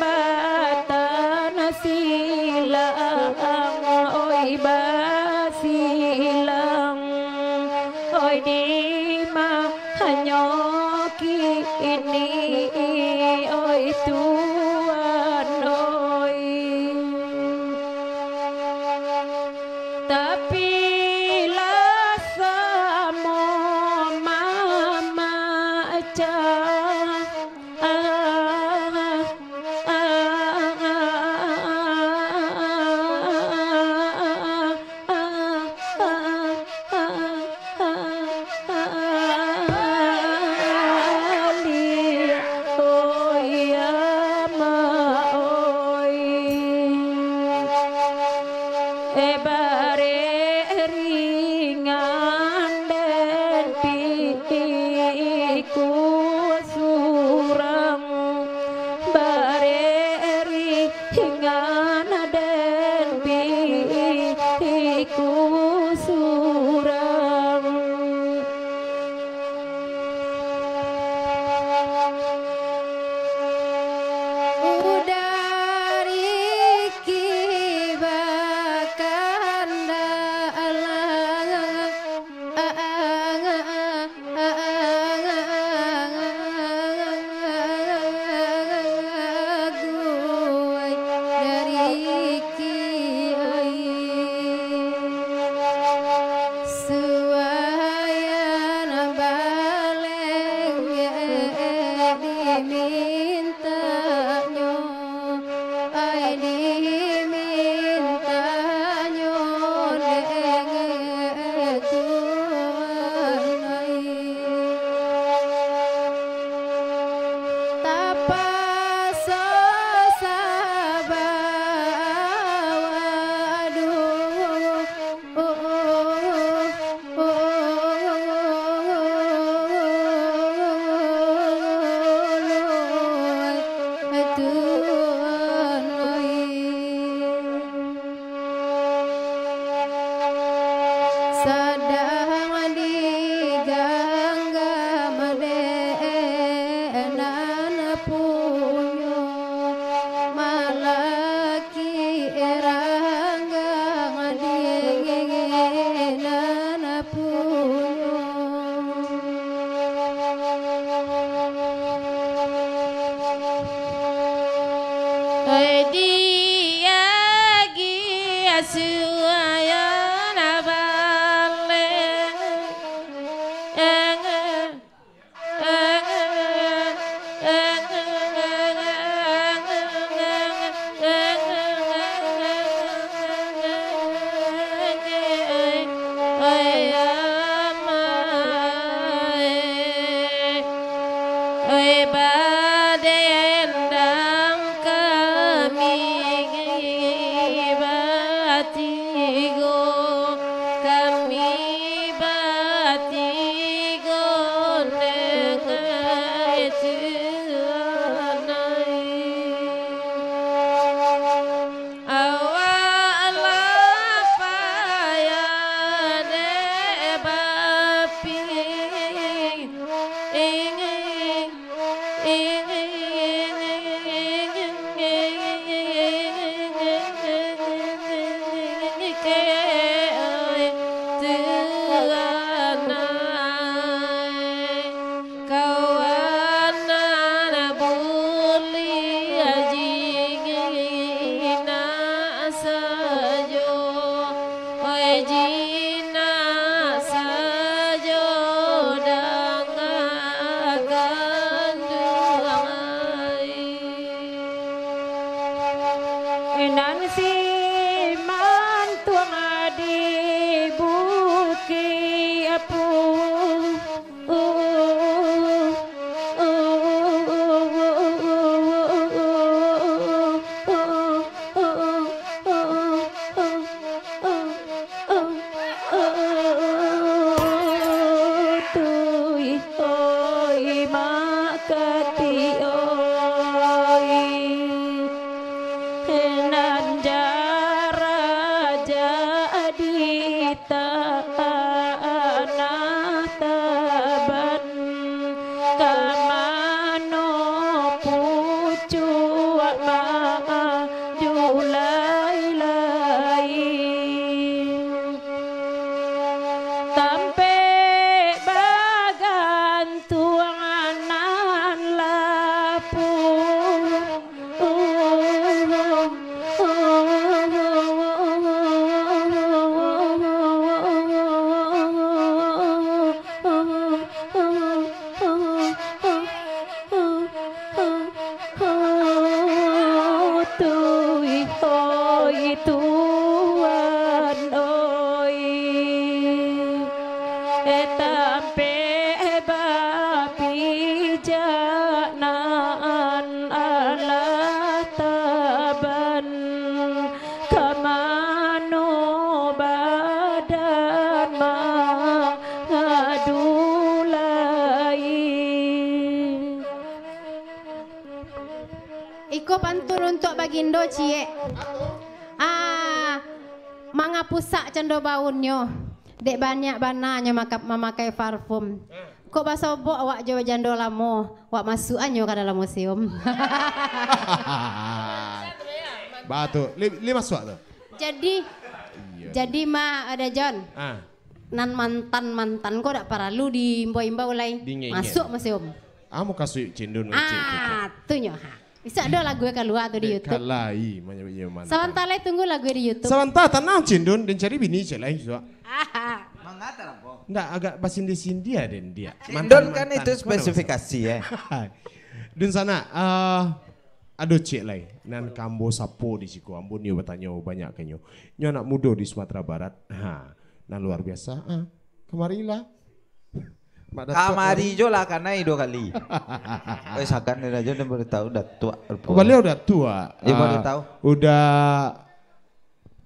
silang, oi basilang, oi dima hanyo kini, oi Tuan oi. Tapi lah samo mamacah. Oi ama oi. Eh, bareh ringan den piku surang, bareh ringan den piku surang. Udah riki bakandak lah. Aguai dari kiai. Suayan balenggek dimintanyo. Ai dimintanyo dek Tuhan ai. Tapaso saba, waduh. Sadang diganggam dek nan punyo, malah Ki ranggang dek nan punyo. Diagiah suayan baleh. Oi, ama, eh. Oi, badendang kami bati. Inak sajo danga ganduang ai. Nan si mantuang di bukik apu. Tui oi makati oi, nan jaraja di tanah Taban, ka mano pucuak maju lai-lai. Tampek bagantuang nan lapuah. Tui oi tuan oi, eh, tampek bapijak nan alah Taban, ka mano badan mangadu lai. Iko pantun untuak Bagindo ciek. Ah, mangapusak cando baunnyo, dek banyak bana nyo maka-, mamakai parfum. Kok basobok awak jo jando lamo, wak masuak anyo ka dalam museum. Batua. Li, li masuak tu. Jadi, Iyo. Jadi mah ada John. Ah. Nan mantan-mantan ko dak paralu diimbau-imbau lai. Diingek-ingek. Masuak museum. Amu kasuik Cindun. Ah, tu nyo ha. Bisa ado lagu kalua tu di YouTube. Kalai, manyabik nyo mantan. Sabanta lai tunggu lagu di YouTube. Sabanta, tanang Cindun, den cari bini ciek lai, suak. Ah. Mangata lah, Bang. Ndak, agak basindi-sindi ado dia. Cindun kan itu spesifikasi, eh. Dunsanak, eh, ado ciek lai, nan ka ambo sapo di siko, ambo nio batanyo banyak ka inyo. Nyo anak mudo di Sumatera Barat, ha, nan luar biasa, ah, kamarilah. Mak Datuak Kamari kamari. Jo lah, kanai duo kali. Eh, sagan den ajo, den baru tahu Datuak. Baliau Datuak, Yo, baru ah, tahu. Udah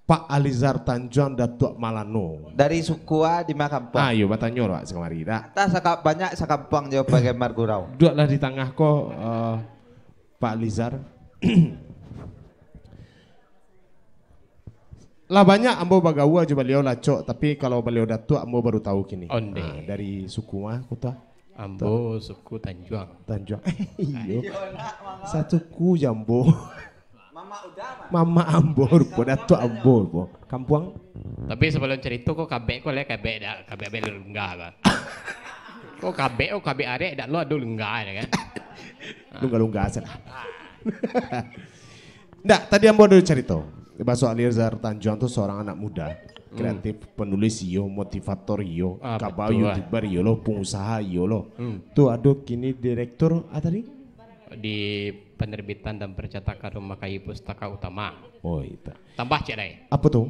Pak Alizar Tanjuang Datuak Malano. Dari suku a di ma kampuang? Ah, iyo, batanyo lah sakamari, dak? Antah sakap-, banyak sakampuang jo penggemar gurau. Duduaklah di tangah ko, eh, Pak Alizar. Lah banyak ambo bagaua jo baliau lah, Cok, tapi kalau baliau Datuak, ambo baru tahu kini. Onde. Ah, dari suku ma, kota? Ambo suku Tanjuang. Tanjuang. Iyo. Sasuku jo ambo. Mamak ambo rupo, datuak ambo rupo. Kampuang? Tapi sabalun carito, ko kabek ko lai, kabek dak, kabek abek lunggah ko. Ko kabek, ko kabek arek, dak lo ado lunggah dak kan? Lunggah-lunggah salah. Ndak, tadi ambo ado carito. Baso Alizar Tanjuang tu seorang anak muda, hmm, kreatif, penulis iyo, motivator iyo, ah, kabayo betul lah. YouTuber iyo lo, pengusaha iyo lo. Hmm. Tu ado kini direktur, ah, tadi? Di penerbitan dan percetakan Rumah Kayu Pustaka Utama. Oh, itu. Tambah ciek lai. Apo tu?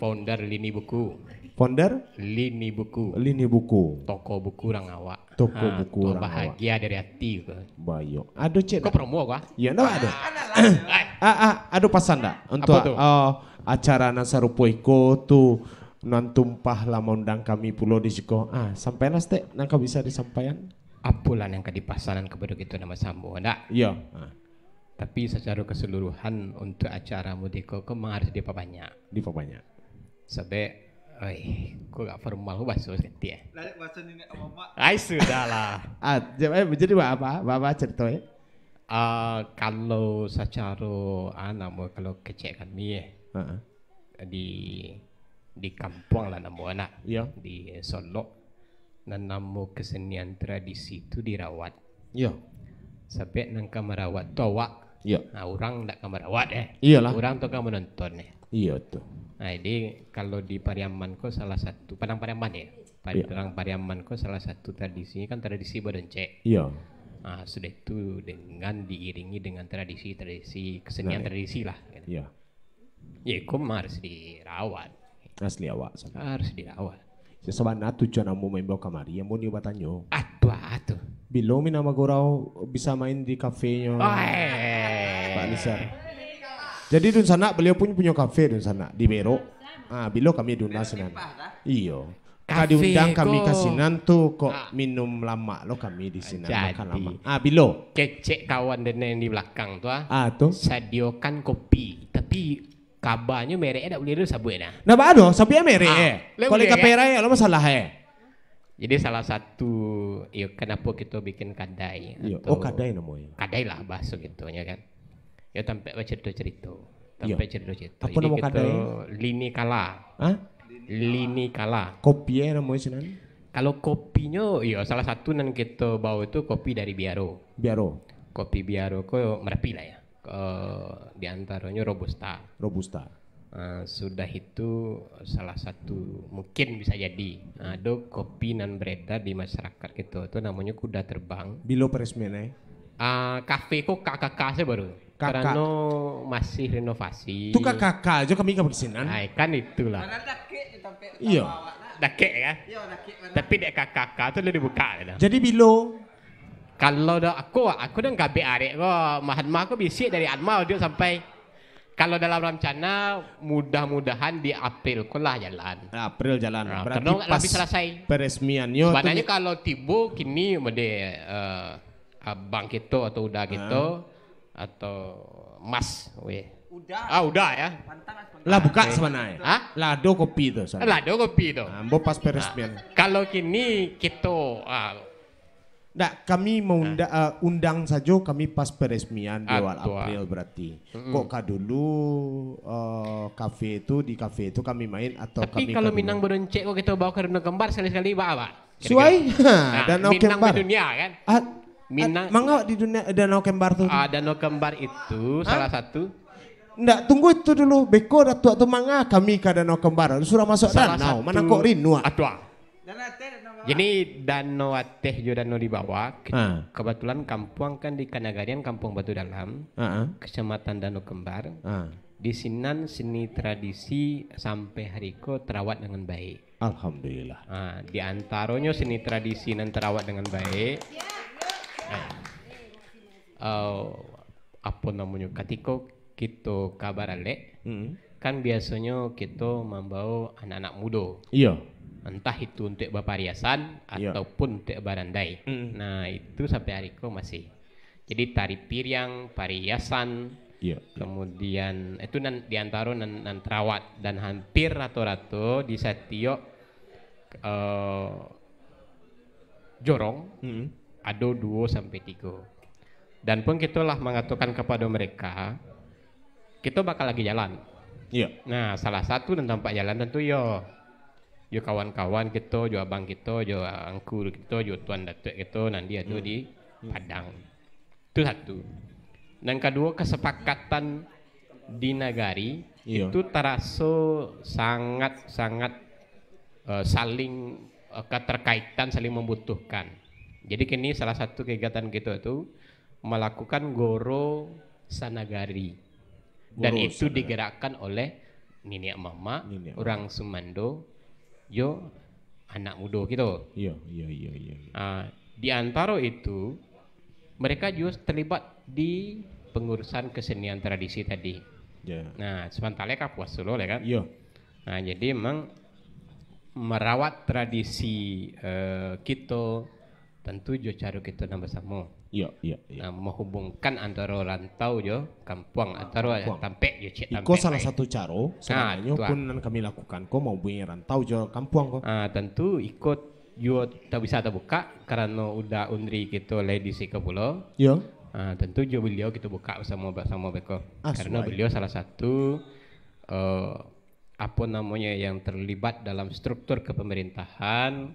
Founder Lini Buku. Founder? Lini Buku. Lini Buku. Toko buku urang awak. Toko buku urang awak. Ha, tu bahagia dari hati ko. Bayo. Ado ciek ko dak? Promo ko, ah? Iyo, ndak ado. Ah, ah, ado pasan dak? Apo tu? Untuak, eh, acara nan sarupo iko tu, nan tumpah lah maundang kami pulo di siko. Ah, sampaianlah stek, nan ka bisa disampaian. Apolah nan ka dipasanan kapado kito nan basambo, ndak? Iyo. Ah. Tapi sacaro kasaluruhan, untuak acara mudiko ko memang harus dipabanyak. Dipabanyak. Sabab, oi, ko agak formal, ko baso saketek, eh. Lah, baso niniak ka mamak. Ai, sudahlah. Ah, ja-, eh, jadi ba-, ba-, ba-, ba-, carito, eh? Ah, kalau sacaro, ah, namo, kalau kecek kami, eh. Heeh. Di, di kampuang lah namo anak. Iyo. Di Solok. Nan namo kesenian tradisi tu dirawat. Iyo. Sabab nan ka marawat tu awak. Iyo. Nah, urang ndak ka marawat, eh. Iyolah. Urang tu ka manonton, eh. Iyo tu. Nah, jadi kalau di Pariaman ko salah satu, Padang Pariaman ya? Pad- Iya. Padang Pariaman ko salah satu tradisi kan tradisi badoncek. Iya. Ah, sudah itu dengan diiringi dengan tradisi-tradisi kesenian Nah, tradisi lah, gitu. Iya. Ya, iko mah harus dirawat. Asli awak, sama. Harus dirawat. Sabana tujuan ambo maimbau kamari, ambo nio batanyo. Atuah tu. Bilo Minang Magurau bisa main di kafenyo Pak Lizar? Jadi dunsanak, beliau pun punyo kafe dunsanak di Berok. Ah, bilo kami diundang sinan. Iyo. Ka diundang kami ka sinan tu, kok minum lamak lo kami di sinan, makan lamak. Ah, bilo? Kecek kawan den yang di balakang tu, ah. Ah, tu. Sadiokan kopi, tapi kabanyo merek e dak buliah lo sabuik nah. Nah, baa doh, sabuik e merek e. Kok lai kafe rakyat lo masalah e. Jadi salah satu, iyo, kenapo kito bikin kadai. Iyo. Oh, kadai namonyo. Kadai lah bahaso kitonyo kan. Yo, tampek bacarito-carito. Tampek carito-carito. Apo namo kadai? Lini Kala. Hah? Lini Kala. Kopi e namonyo sinan? Kalau kopinyo, iyo, salah satu nan kito bao tu kopi dari Biaro. Biaro. Kopi Biaro ko Marapi lah ya. Eh, di antaronyo Robusta. Robusta. Ah, sudah itu salah satu mungkin bisa jadi, ah, ado kopi nan beredar di masyarakat kito tu namonyo Kuda Terbang. Bilo peresmian e? Ah, kafe ko K K K saja baru. K K. Karano masih renovasi. Tu K K K jo kami ka sinan. Ai, kan itulah. Iyo. Dakek kan? Tapi dek K K K tu lah dibuka gitu. Jadi bilo? Kalau dah aku, aku dah gabek arek ko, Mahatma ko bisiak dari Atma audio sampai. Kalau dalam rancana, mudah-mudahan di April ko lah jalan. April jalan. Ah, berarti karena pas selesai. Peresmiannyo tu. Sebenarnya kalau tibo kini mode, eh, abang kito atau uda kito atau Mas, weh. Uda. Ah, uda ya. Lah buka sebenarnya. Hah? Lah ado kopi tu sana. Lah ado kopi tu. Ah, ambo pas peresmian. Kalau kini kito, ah, Ndak, kami maunda-, eh, undang sajo kami pas peresmian di awal April berarti. Kok ka dulu, eh, kafe tu, di kafe tu kami main atau kami ka dulu? Tapi kalau Minang Badoncek kok kito bawa ka Danau Kembar sekali-sekali, baa, baa? Suai? Ha, Danau Kembar. Minang di dunia kan? Ah, Minang. Manga di dunia, Danau Kembar tu? Ah, Danau Kembar itu salah satu. Ndak, tunggu itu dulu. Beko Datuak tu manga kami ka Danau Kembar. Surang masuak danau, manangkok rinuak. Jadi, Danau Ateh jo Danau di Bawah, ke-, kebetulan kampuang kan di Kanagarian, Kampuang Batu Dalam, Kecamatan Danau Kembar. Di sinan seni tradisi sampai hari ko terawat dengan baik. Alhamdulillah. Ah, di antaronyo seni tradisi nan terawat dengan baik. Ah, eh, apo namonyo, katiko kito ka baralek, kan biasonyo kito mambawo anak-anak mudo. Iyo. Antah itu untuak bapariasan ataupun untuak barandai. Nah, itu sampai hari ko masih. Jadi, tari piriang, pariasan, kemudian itu nan di antaro nan, nan terawat, dan hampir rato-rato di satiok, eh, jorong, ado duo sampai tigo. Dan pun kito lah mangatokan kapado mereka, kito bakal lagi jalan. Iyo. Nah, salah satu nan tampak jalan tantu iyo, jo kawan-kawan kito, jo abang kito, jo angku kito, jo tuan datuak kito, nan di ado di Padang. Itu satu. Nan kaduo, kesepakatan di nagari itu taraso sangat-sangat, eh, saling, eh, keterkaitan, saling membutuhkan. Jadi, kini salah satu kegiatan kito tu melakukan goro sanagari. Dan itu digerakkan oleh niniak mamak, urang sumando, jo anak mudo kito. Iyo, iyo, iyo, iyo, iyo. Ah, di antaro itu, mereka juga terlibat di pengurusan kesenian tradisi tadi. Nah, sementara ka puas dulu lah kan? Iyo. Nah, jadi memang merawat tradisi, eh, kito, tantu jo caro kito nan basamo. Iyo, iyo, iyo. Nah, menghubungkan antaro rantau jo kampuang, antaro tampek jo ciek tampek. Iko salah satu caro, sabananyo pun nan kami lakukan ko, mahubungi rantau jo kampuang ko. Ah, tantu iko juo tak bisa tabuka, karano uda Undri kito lai di siko pulo. Iyo. Ah, tantu jo beliau kito buka basamo-basamo beko. Ah, karano beliau salah satu, eh, apo namonyo, yang terlibat dalam struktur kepemerintahan,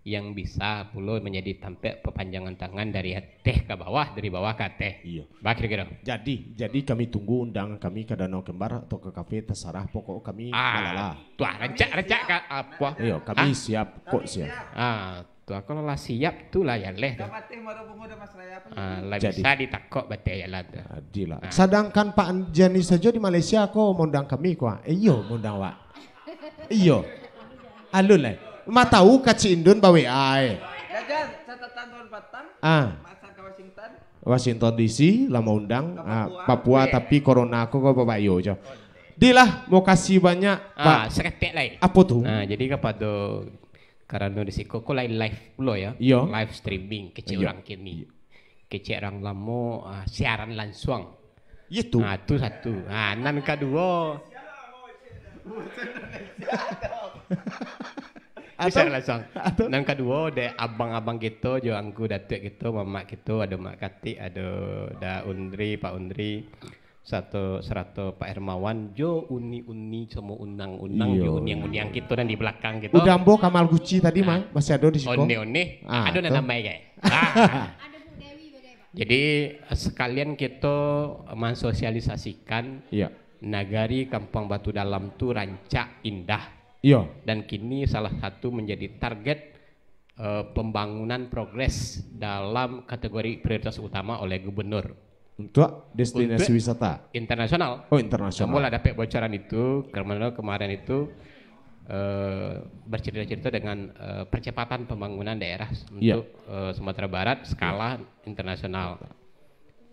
yang bisa pulo manjadi tampek papanjangan tangan dari ateh ka bawah, dari bawah ka ateh. Iyo. Bah, kiro-kiro. Jadi, jadi kami tunggu undangan kami ka Danau Kembar atau ka kafe, tasarah, pokok kami Ah, malala. Tuah, rancak, rancak ka apa? Iyo, kami Ah? siap, kok siap. Ah, tuah, kalau lah siap tu lah jaleh tu. Kapatih Maro Bungo dan Mas Raya apa Ah, gitu? lah Jadi. bisa ditakok bateh jalan tu. Jadilah. Ah. Sadangkan Pak Anjani sajo di Malaysia ko maundang kami ko. Eh, iyo, maundang awak. Iyo. Alun lai. Ma tahu ka Cik Indun ba W A eh. Jajan, catatan tahun patang, Ah. Mak San ka Washington. Washington D C lah maundang Ka ah, Papua. Papua, Iya. tapi corona ko ko babayo jo. Dilah, mokasih banyak, Ah, Pak. saketek lai. Apo tu? Nah, jadi kapado karano di siko ko lai live pulo ya. Iyo. Live streaming kecek Iyo. urang kini. Iyo. Kecek urang lamo ah, siaran lansuang. Iyo tu. Ah, tu satu. Ah, nan kaduo. Atau? Siaran lansuang. Atau? Nan kaduo, dek abang-abang kito jo angku datuak kito, mamak kito, ado Mak Katik, ado Da Undri, Pak Undri, sarato, sarato Pak Hermawan, jo uni-uni samo unang-unang, Iyo. jo uniang-uniang kito nan di balakang kito. Udah ambo Kamal Guci tadi, Ah. Mang, masih ado di siko. One-one. Ah, Ado nan tu. nambai, guys. Ah. Jadi, sekalian kito mansosialisasikan Iya. nagari Kampuang Batu Dalam tu rancak indah. Iya. Dan kini salah satu menjadi target, eh, pembangunan progres dalam kategori prioritas utama oleh gubernur. Untuk destinasi Untuk wisata? internasional. Oh, internasional. Kamu lah dapat bocoran itu, karena kemarin itu, eh, bercerita-cerita dengan, eh, percepatan pembangunan daerah Iya. untuk, eh, Sumatera Barat skala internasional.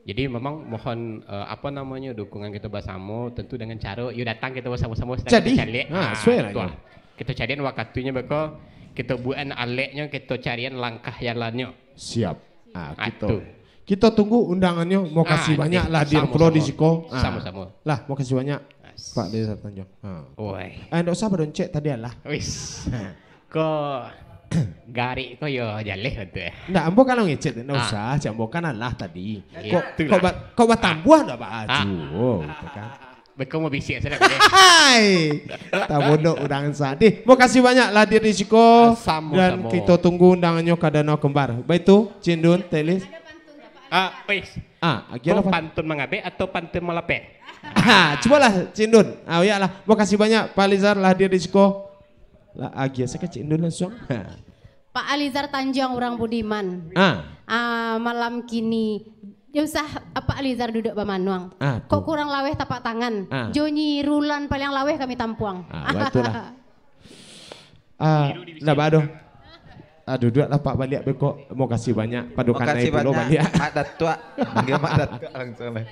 Jadi memang mohon, eh, apa namanya, dukungan kita bersama, tentu dengan cara, yo datang kita bersama-sama, sedang Jadi, kita caliak. ha, Ah, sesuai lah, tu ya. lah. Kita carian wakatunya beko, kita buat aleknya, kita carian langkah jalannya. Siap. Ah, Ah, kita, tu. kita tunggu undangannya. Makasih Ah, banyak deh. lah hadir Sama-sama. pulo di siko. Ah. Sama-sama. Lah, makasih banyak, As- Pak Desa Tanjung. Ah. Oi. Eh, ndak usah badoncek tadi alah. Wis. Ko garik ko yo jaleh tu eh. Ndak, ambo kalau ngecek, ndak Ah. usah, cak ambo kan alah tadi. Iya, Kok, itulah. kok ba-, kok batambuah ndak baju? Ah. Oh, gitu kan. Beko mau bisiak saja, kan? Hai, tabodok urang sadih. Makasih banyak lah hadir di siko. Sama-sama. Dan kita tunggu undangannya ka Danau Kembar. Baitu, Cindun, Telis. Ah, wis. Ah, agiah Kau lah, Pak. pantun mangabek atau pantun malapeh? Ah, cubalah, Cindun. Ah, ya lah. Makasih banyak, Pak Lizar, lah hadir di siko. Lah, agiah saja ka Cindun langsung. Ha. Pak Alizar Tanjuang urang budiman. Ah. Ah, malam kini, ndak usah Pak Alizar duduk bamanuang. Ah, Kok tu. kurang laweh tapak tangan? Ah. Jo Nyi Rulan paliang laweh kami tampuang. Ah, batua lah. Ah, ndak ba doh. Ah, duduaklah Pak baliak beko. Makasih banyak. Pado kanai Makasih pulo banyak, baliak. Mak Datuak. Panggil Mak Datuak langsung lah.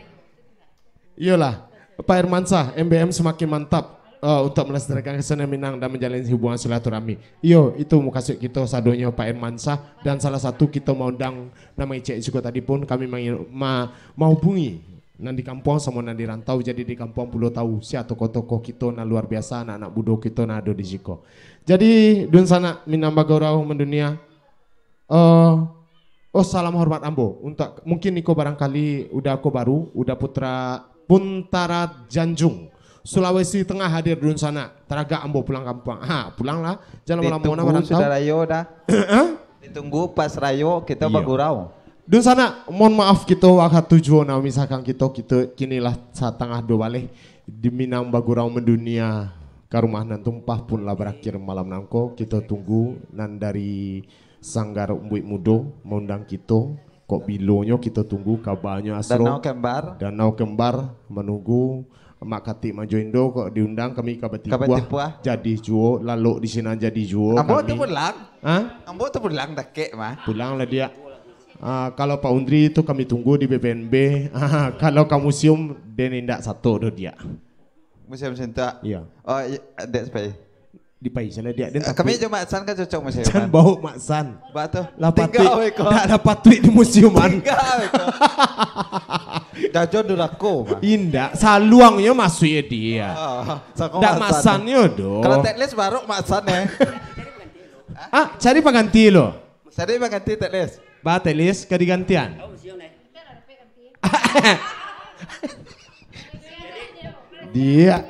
Iyolah, Pak Hermansyah, M B M semakin mantap, eh, untuk melestarikan kesenian Minang dan menjalin hubungan silaturahmi. Iyo, itu mukasuik kito sadonyo, Pak Hermansyah, dan salah satu kito maundang nan mangecek di siko tadi pun kami mangi-, ma-, mahubungi nan di kampuang samo nan di rantau, jadi di kampuang pulo tahu sia tokoh-tokoh kito nan luar biasa, anak-anak mudo kito nan ado di siko. Jadi, dunsanak Minang Bagurau Mandunia, Eh, oh, salam hormat ambo. Untuak, mungkin iko barangkali Uda ko baru, Uda Putra, Puntara Janjung, Sulawesi Tengah hadir dunsanak. Taragak ambo pulang kampuang. Ha, pulanglah. Jan lamo-lamo nak Ditunggu marantau. sudah rayo dah. Hah? Ditunggu pas rayo kita Iya. bagurau. Dunsanak, mohon maaf kito wakatu juo nak mamisakan kito, kito kini lah satangah duo baleh. Di Minang Bagurau Mandunia, ka rumah nan tumpah pun lah barakhir malam nangko. Kito tunggu nan dari Sanggar Umbuik Mudo maundang kito, kok bilonyo kito tunggu kabanyo Asro. Danau Kembar. Danau Kembar manunggu Mak Katik Mak Jo Indo kok diundang kami ka Batipuah. Ka Batipuah. Jadi juo, lalok di sinan jadi juo Ambo kami. tu pulang. Ha? Ambo tu pulang dakek mah. Pulang lah dia. Ah, kalau Pak Undri tu kami tunggu di B P N B. Ah, kalau ka museum, den indak sato doh dia. Museum Sintak. Iya. Oh, iya, dek sepai. Di Pai salah dia. Den Eh, kami takut. jo Mak San kan cocok musim Jan kan? bau Mak San. Bak tu. Lah Tinggal patuik. weh kau. Tak lah patuik di musiuman. Tinggal weh kau. Dajon durako, Mak. Indak, saluangnyo masuik dia. Ah, sangko Ndak Mak San. masannyo doh. Kalau teknis baru Mak San, eh. Ah, cari pangganti lo. Cari pangganti teknis. Ba teknis ka digantian. Dia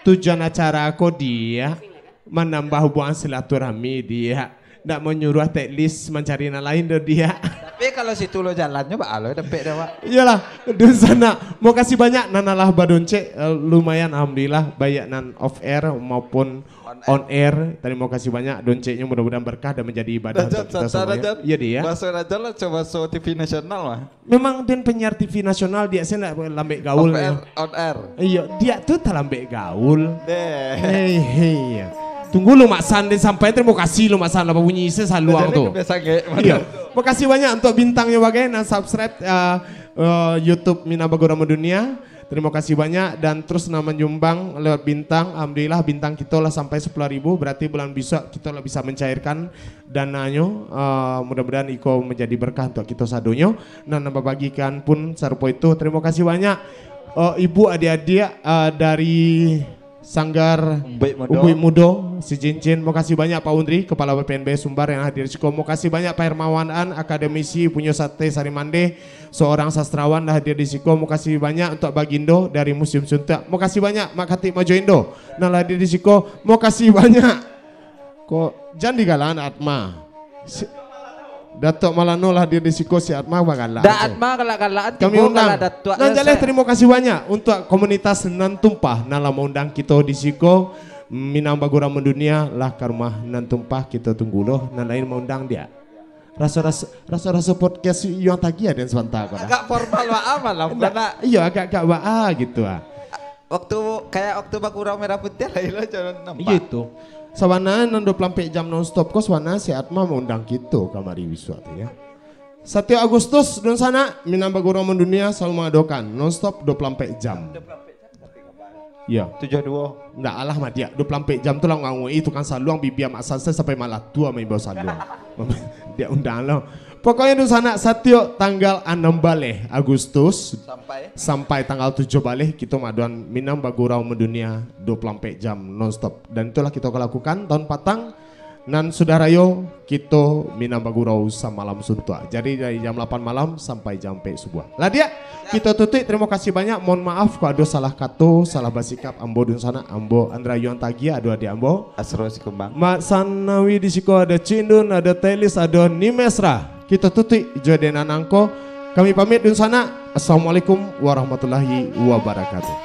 tujuan acara ko dia manambah hubungan silaturahmi dia. Ndak manyuruah teknis mancari nan lain doh, Diak. Tapi kalau situ lo jalannyo, baa lo dapek dah, Pak. Iyolah, dunsanak. Makasih banyak nan alah badoncek, eh, lumayan, alhamdulillah, baik nan off air maupun on air. On air. Terima kasih banyak donceknya, mudah-mudahan berkah dan menjadi ibadah untuk kita semuanya. Iya, Diak. Baso aja lah, coba so T V nasional lah. Memang den penyiar T V nasional, Diak se ndak lambek gaul. On air, yo. On air. Iyo, Diak tu talambek gaul. Deh. Hei, hei. Tunggu lu, Mak San, den sampai. Terima kasih lu, Mak San, lah bunyi se saluang tu. Iyo. Makasih banyak untuk bintangnya bagai nan subscribe, eh, eh, YouTube Minang Bagurau Mendunia. Terima kasih banyak dan terus nan manyumbang lewat bintang. Alhamdulillah, bintang kito lah sampai sepuluh ribu, berarti bulan bisuak kito lah bisa mencairkan dananyo. Eh, mudah-mudahan iko menjadi berkah untuk kito sadonyo. Nan, nan babagikan pun sarupo itu. Terima kasih banyak, eh, ibu, adik-adik, eh, dari Sanggar Umbuik Mudo. Umbuik Mudo, Sicincin. Makasih banyak Pak Undri, Kepala B P N B Sumbar yang hadir di siko. Makasih banyak Pak Hermawan An, akademisi, punyo sate Sari Mandeh, seorang sastrawan lah hadir di siko. Makasih banyak untuk Bagindo dari Museum Suntuak. Makasih banyak Mak Katik Majo Indo nan lah hadir di siko. Makasih banyak. Kok jan digalaan Atma. Si-, Datuk Malano lah hadir di siko, si Atma bagalak. Dak tu. Atma galak-galakan, kami tibo undang. Galak Datuk. Nan jaleh, terima kasih banyak untuk komunitas Nan Tumpah nan lah maundang kito di siko. Minang Bagurau Mendunia lah ka rumah Nan Tumpah, kito tunggu lo nan lain maundang, Diak. Raso-raso, raso-raso podcast Yuang Tagi aden sabanta ko dah. Agak formal baa malam ko. Ndak, iyo, agak-agak baa gitu ah. Waktu, kayak waktu bagurau merah putih lah, ilo jangan nampak. Iyo itu. Sabananyo nan dua puluh ampek jam non stop ko, sabananyo si Atma maundang kito kamari bisuak tu, yo. Satiok Agustus, dunsanak, Minang Bagurau Mendunia salalu mangadokan non stop dua puluh ampek jam. Iyo. Tujuah duo. Ndak alah mah, Diak, dua puluh ampek jam tu lah ngawai tukang saluang, bibia Mak San sampai malatua maimbau saluang. Diak undang lo. Pokoknyo dunsanak, satiok tanggal anam baleh Agustus sampai, sampai tanggal tujuah baleh, kito maadoan Minang Bagurau Mendunia dua puluh ampek jam non stop. Dan itulah kito akan lakukan taun patang, nan sudah rayo kito Minang Bagurau samalam suntuak. Jadi dari jam lapan malam sampai jam ampek subuah. Lah, Diak, kito tutuik. Terima kasih banyak. Mohon maaf kok ado salah kato, salah basikap ambo dunsanak, ambo Andra Yuang Tagi, ado adiak ambo Asro Sikumbang. Mak Sanawi di siko, ado Cindun, ado Telis, ado Nimesra. Kito tutuik jo dek nan angko. Kami pamit dunsanak. Assalamualaikum warahmatullahi wabarakatuh.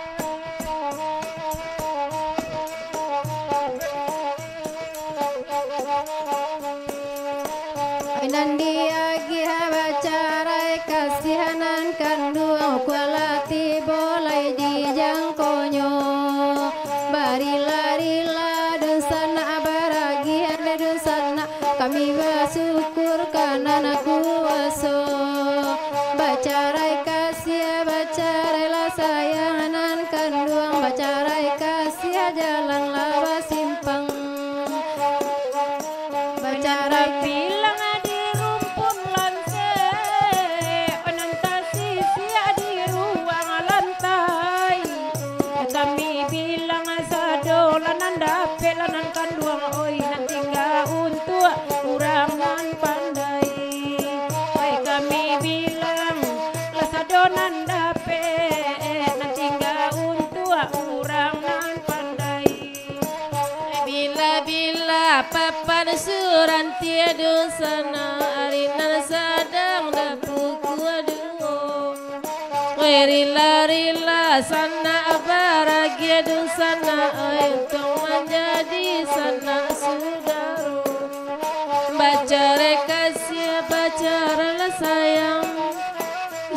Nan diagiah bacarai kasianan kanduang, kualah tibo lai di jangkonyo. Barila-rila dunsanak baragiah dek dunsanak, kami basyukur ka nan kuaso. Bacarai kasiah, bacarailah sayang nan kanduang, bacarai kasiah jalan lah basimpang. Bacarai bilang di rumpun lansek, nan tasisiak di ruang lantai. Kami bilang sado lah nan dapek lah nan kanduang, oi, nan tingga untuak urang nan pandai. Oi, kami bilang lah sado nan dapek, nan tingga untuak urang nan pandai. Bila-bila papan surantie dunsanak, ari nan sadang bapukuah duo. Oi, rila-rila sanak baragiah dunsanak, oi, untuak manjadi sanak sudaro. Bacarai kasiah, bacarailah sayang,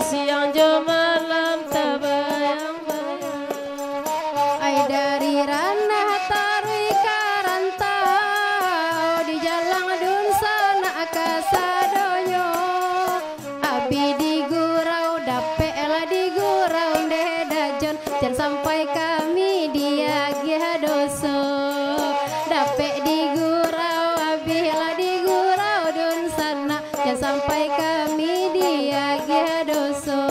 siang jo malam tabayang-bayang. Ai dari ranah taruih ka rantau, dijalang dunsanak kasadonyo. Abih digurau, dapek lah digurau ndeh dajon, jan sampai kami diagiah doso. Dapek digurau, abih lah digurau dunsanak, jan sampai kami diagiah doso.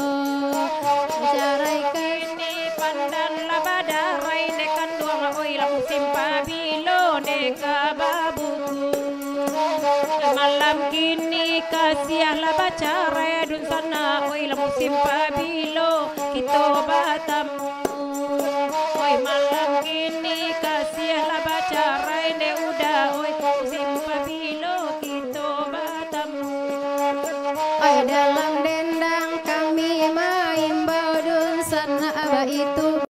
Bacarai kini pandan lah badarai, ndeh kanduang, oi, lah musim pabilo ndeh ka babuku. Malam kini kasiah lah bacarai dunsanak, oi, lah musim pabilo kito batamu. Oi, malam kini kasiah lah bacarai ndeh uda, oi, musim pabilo Dang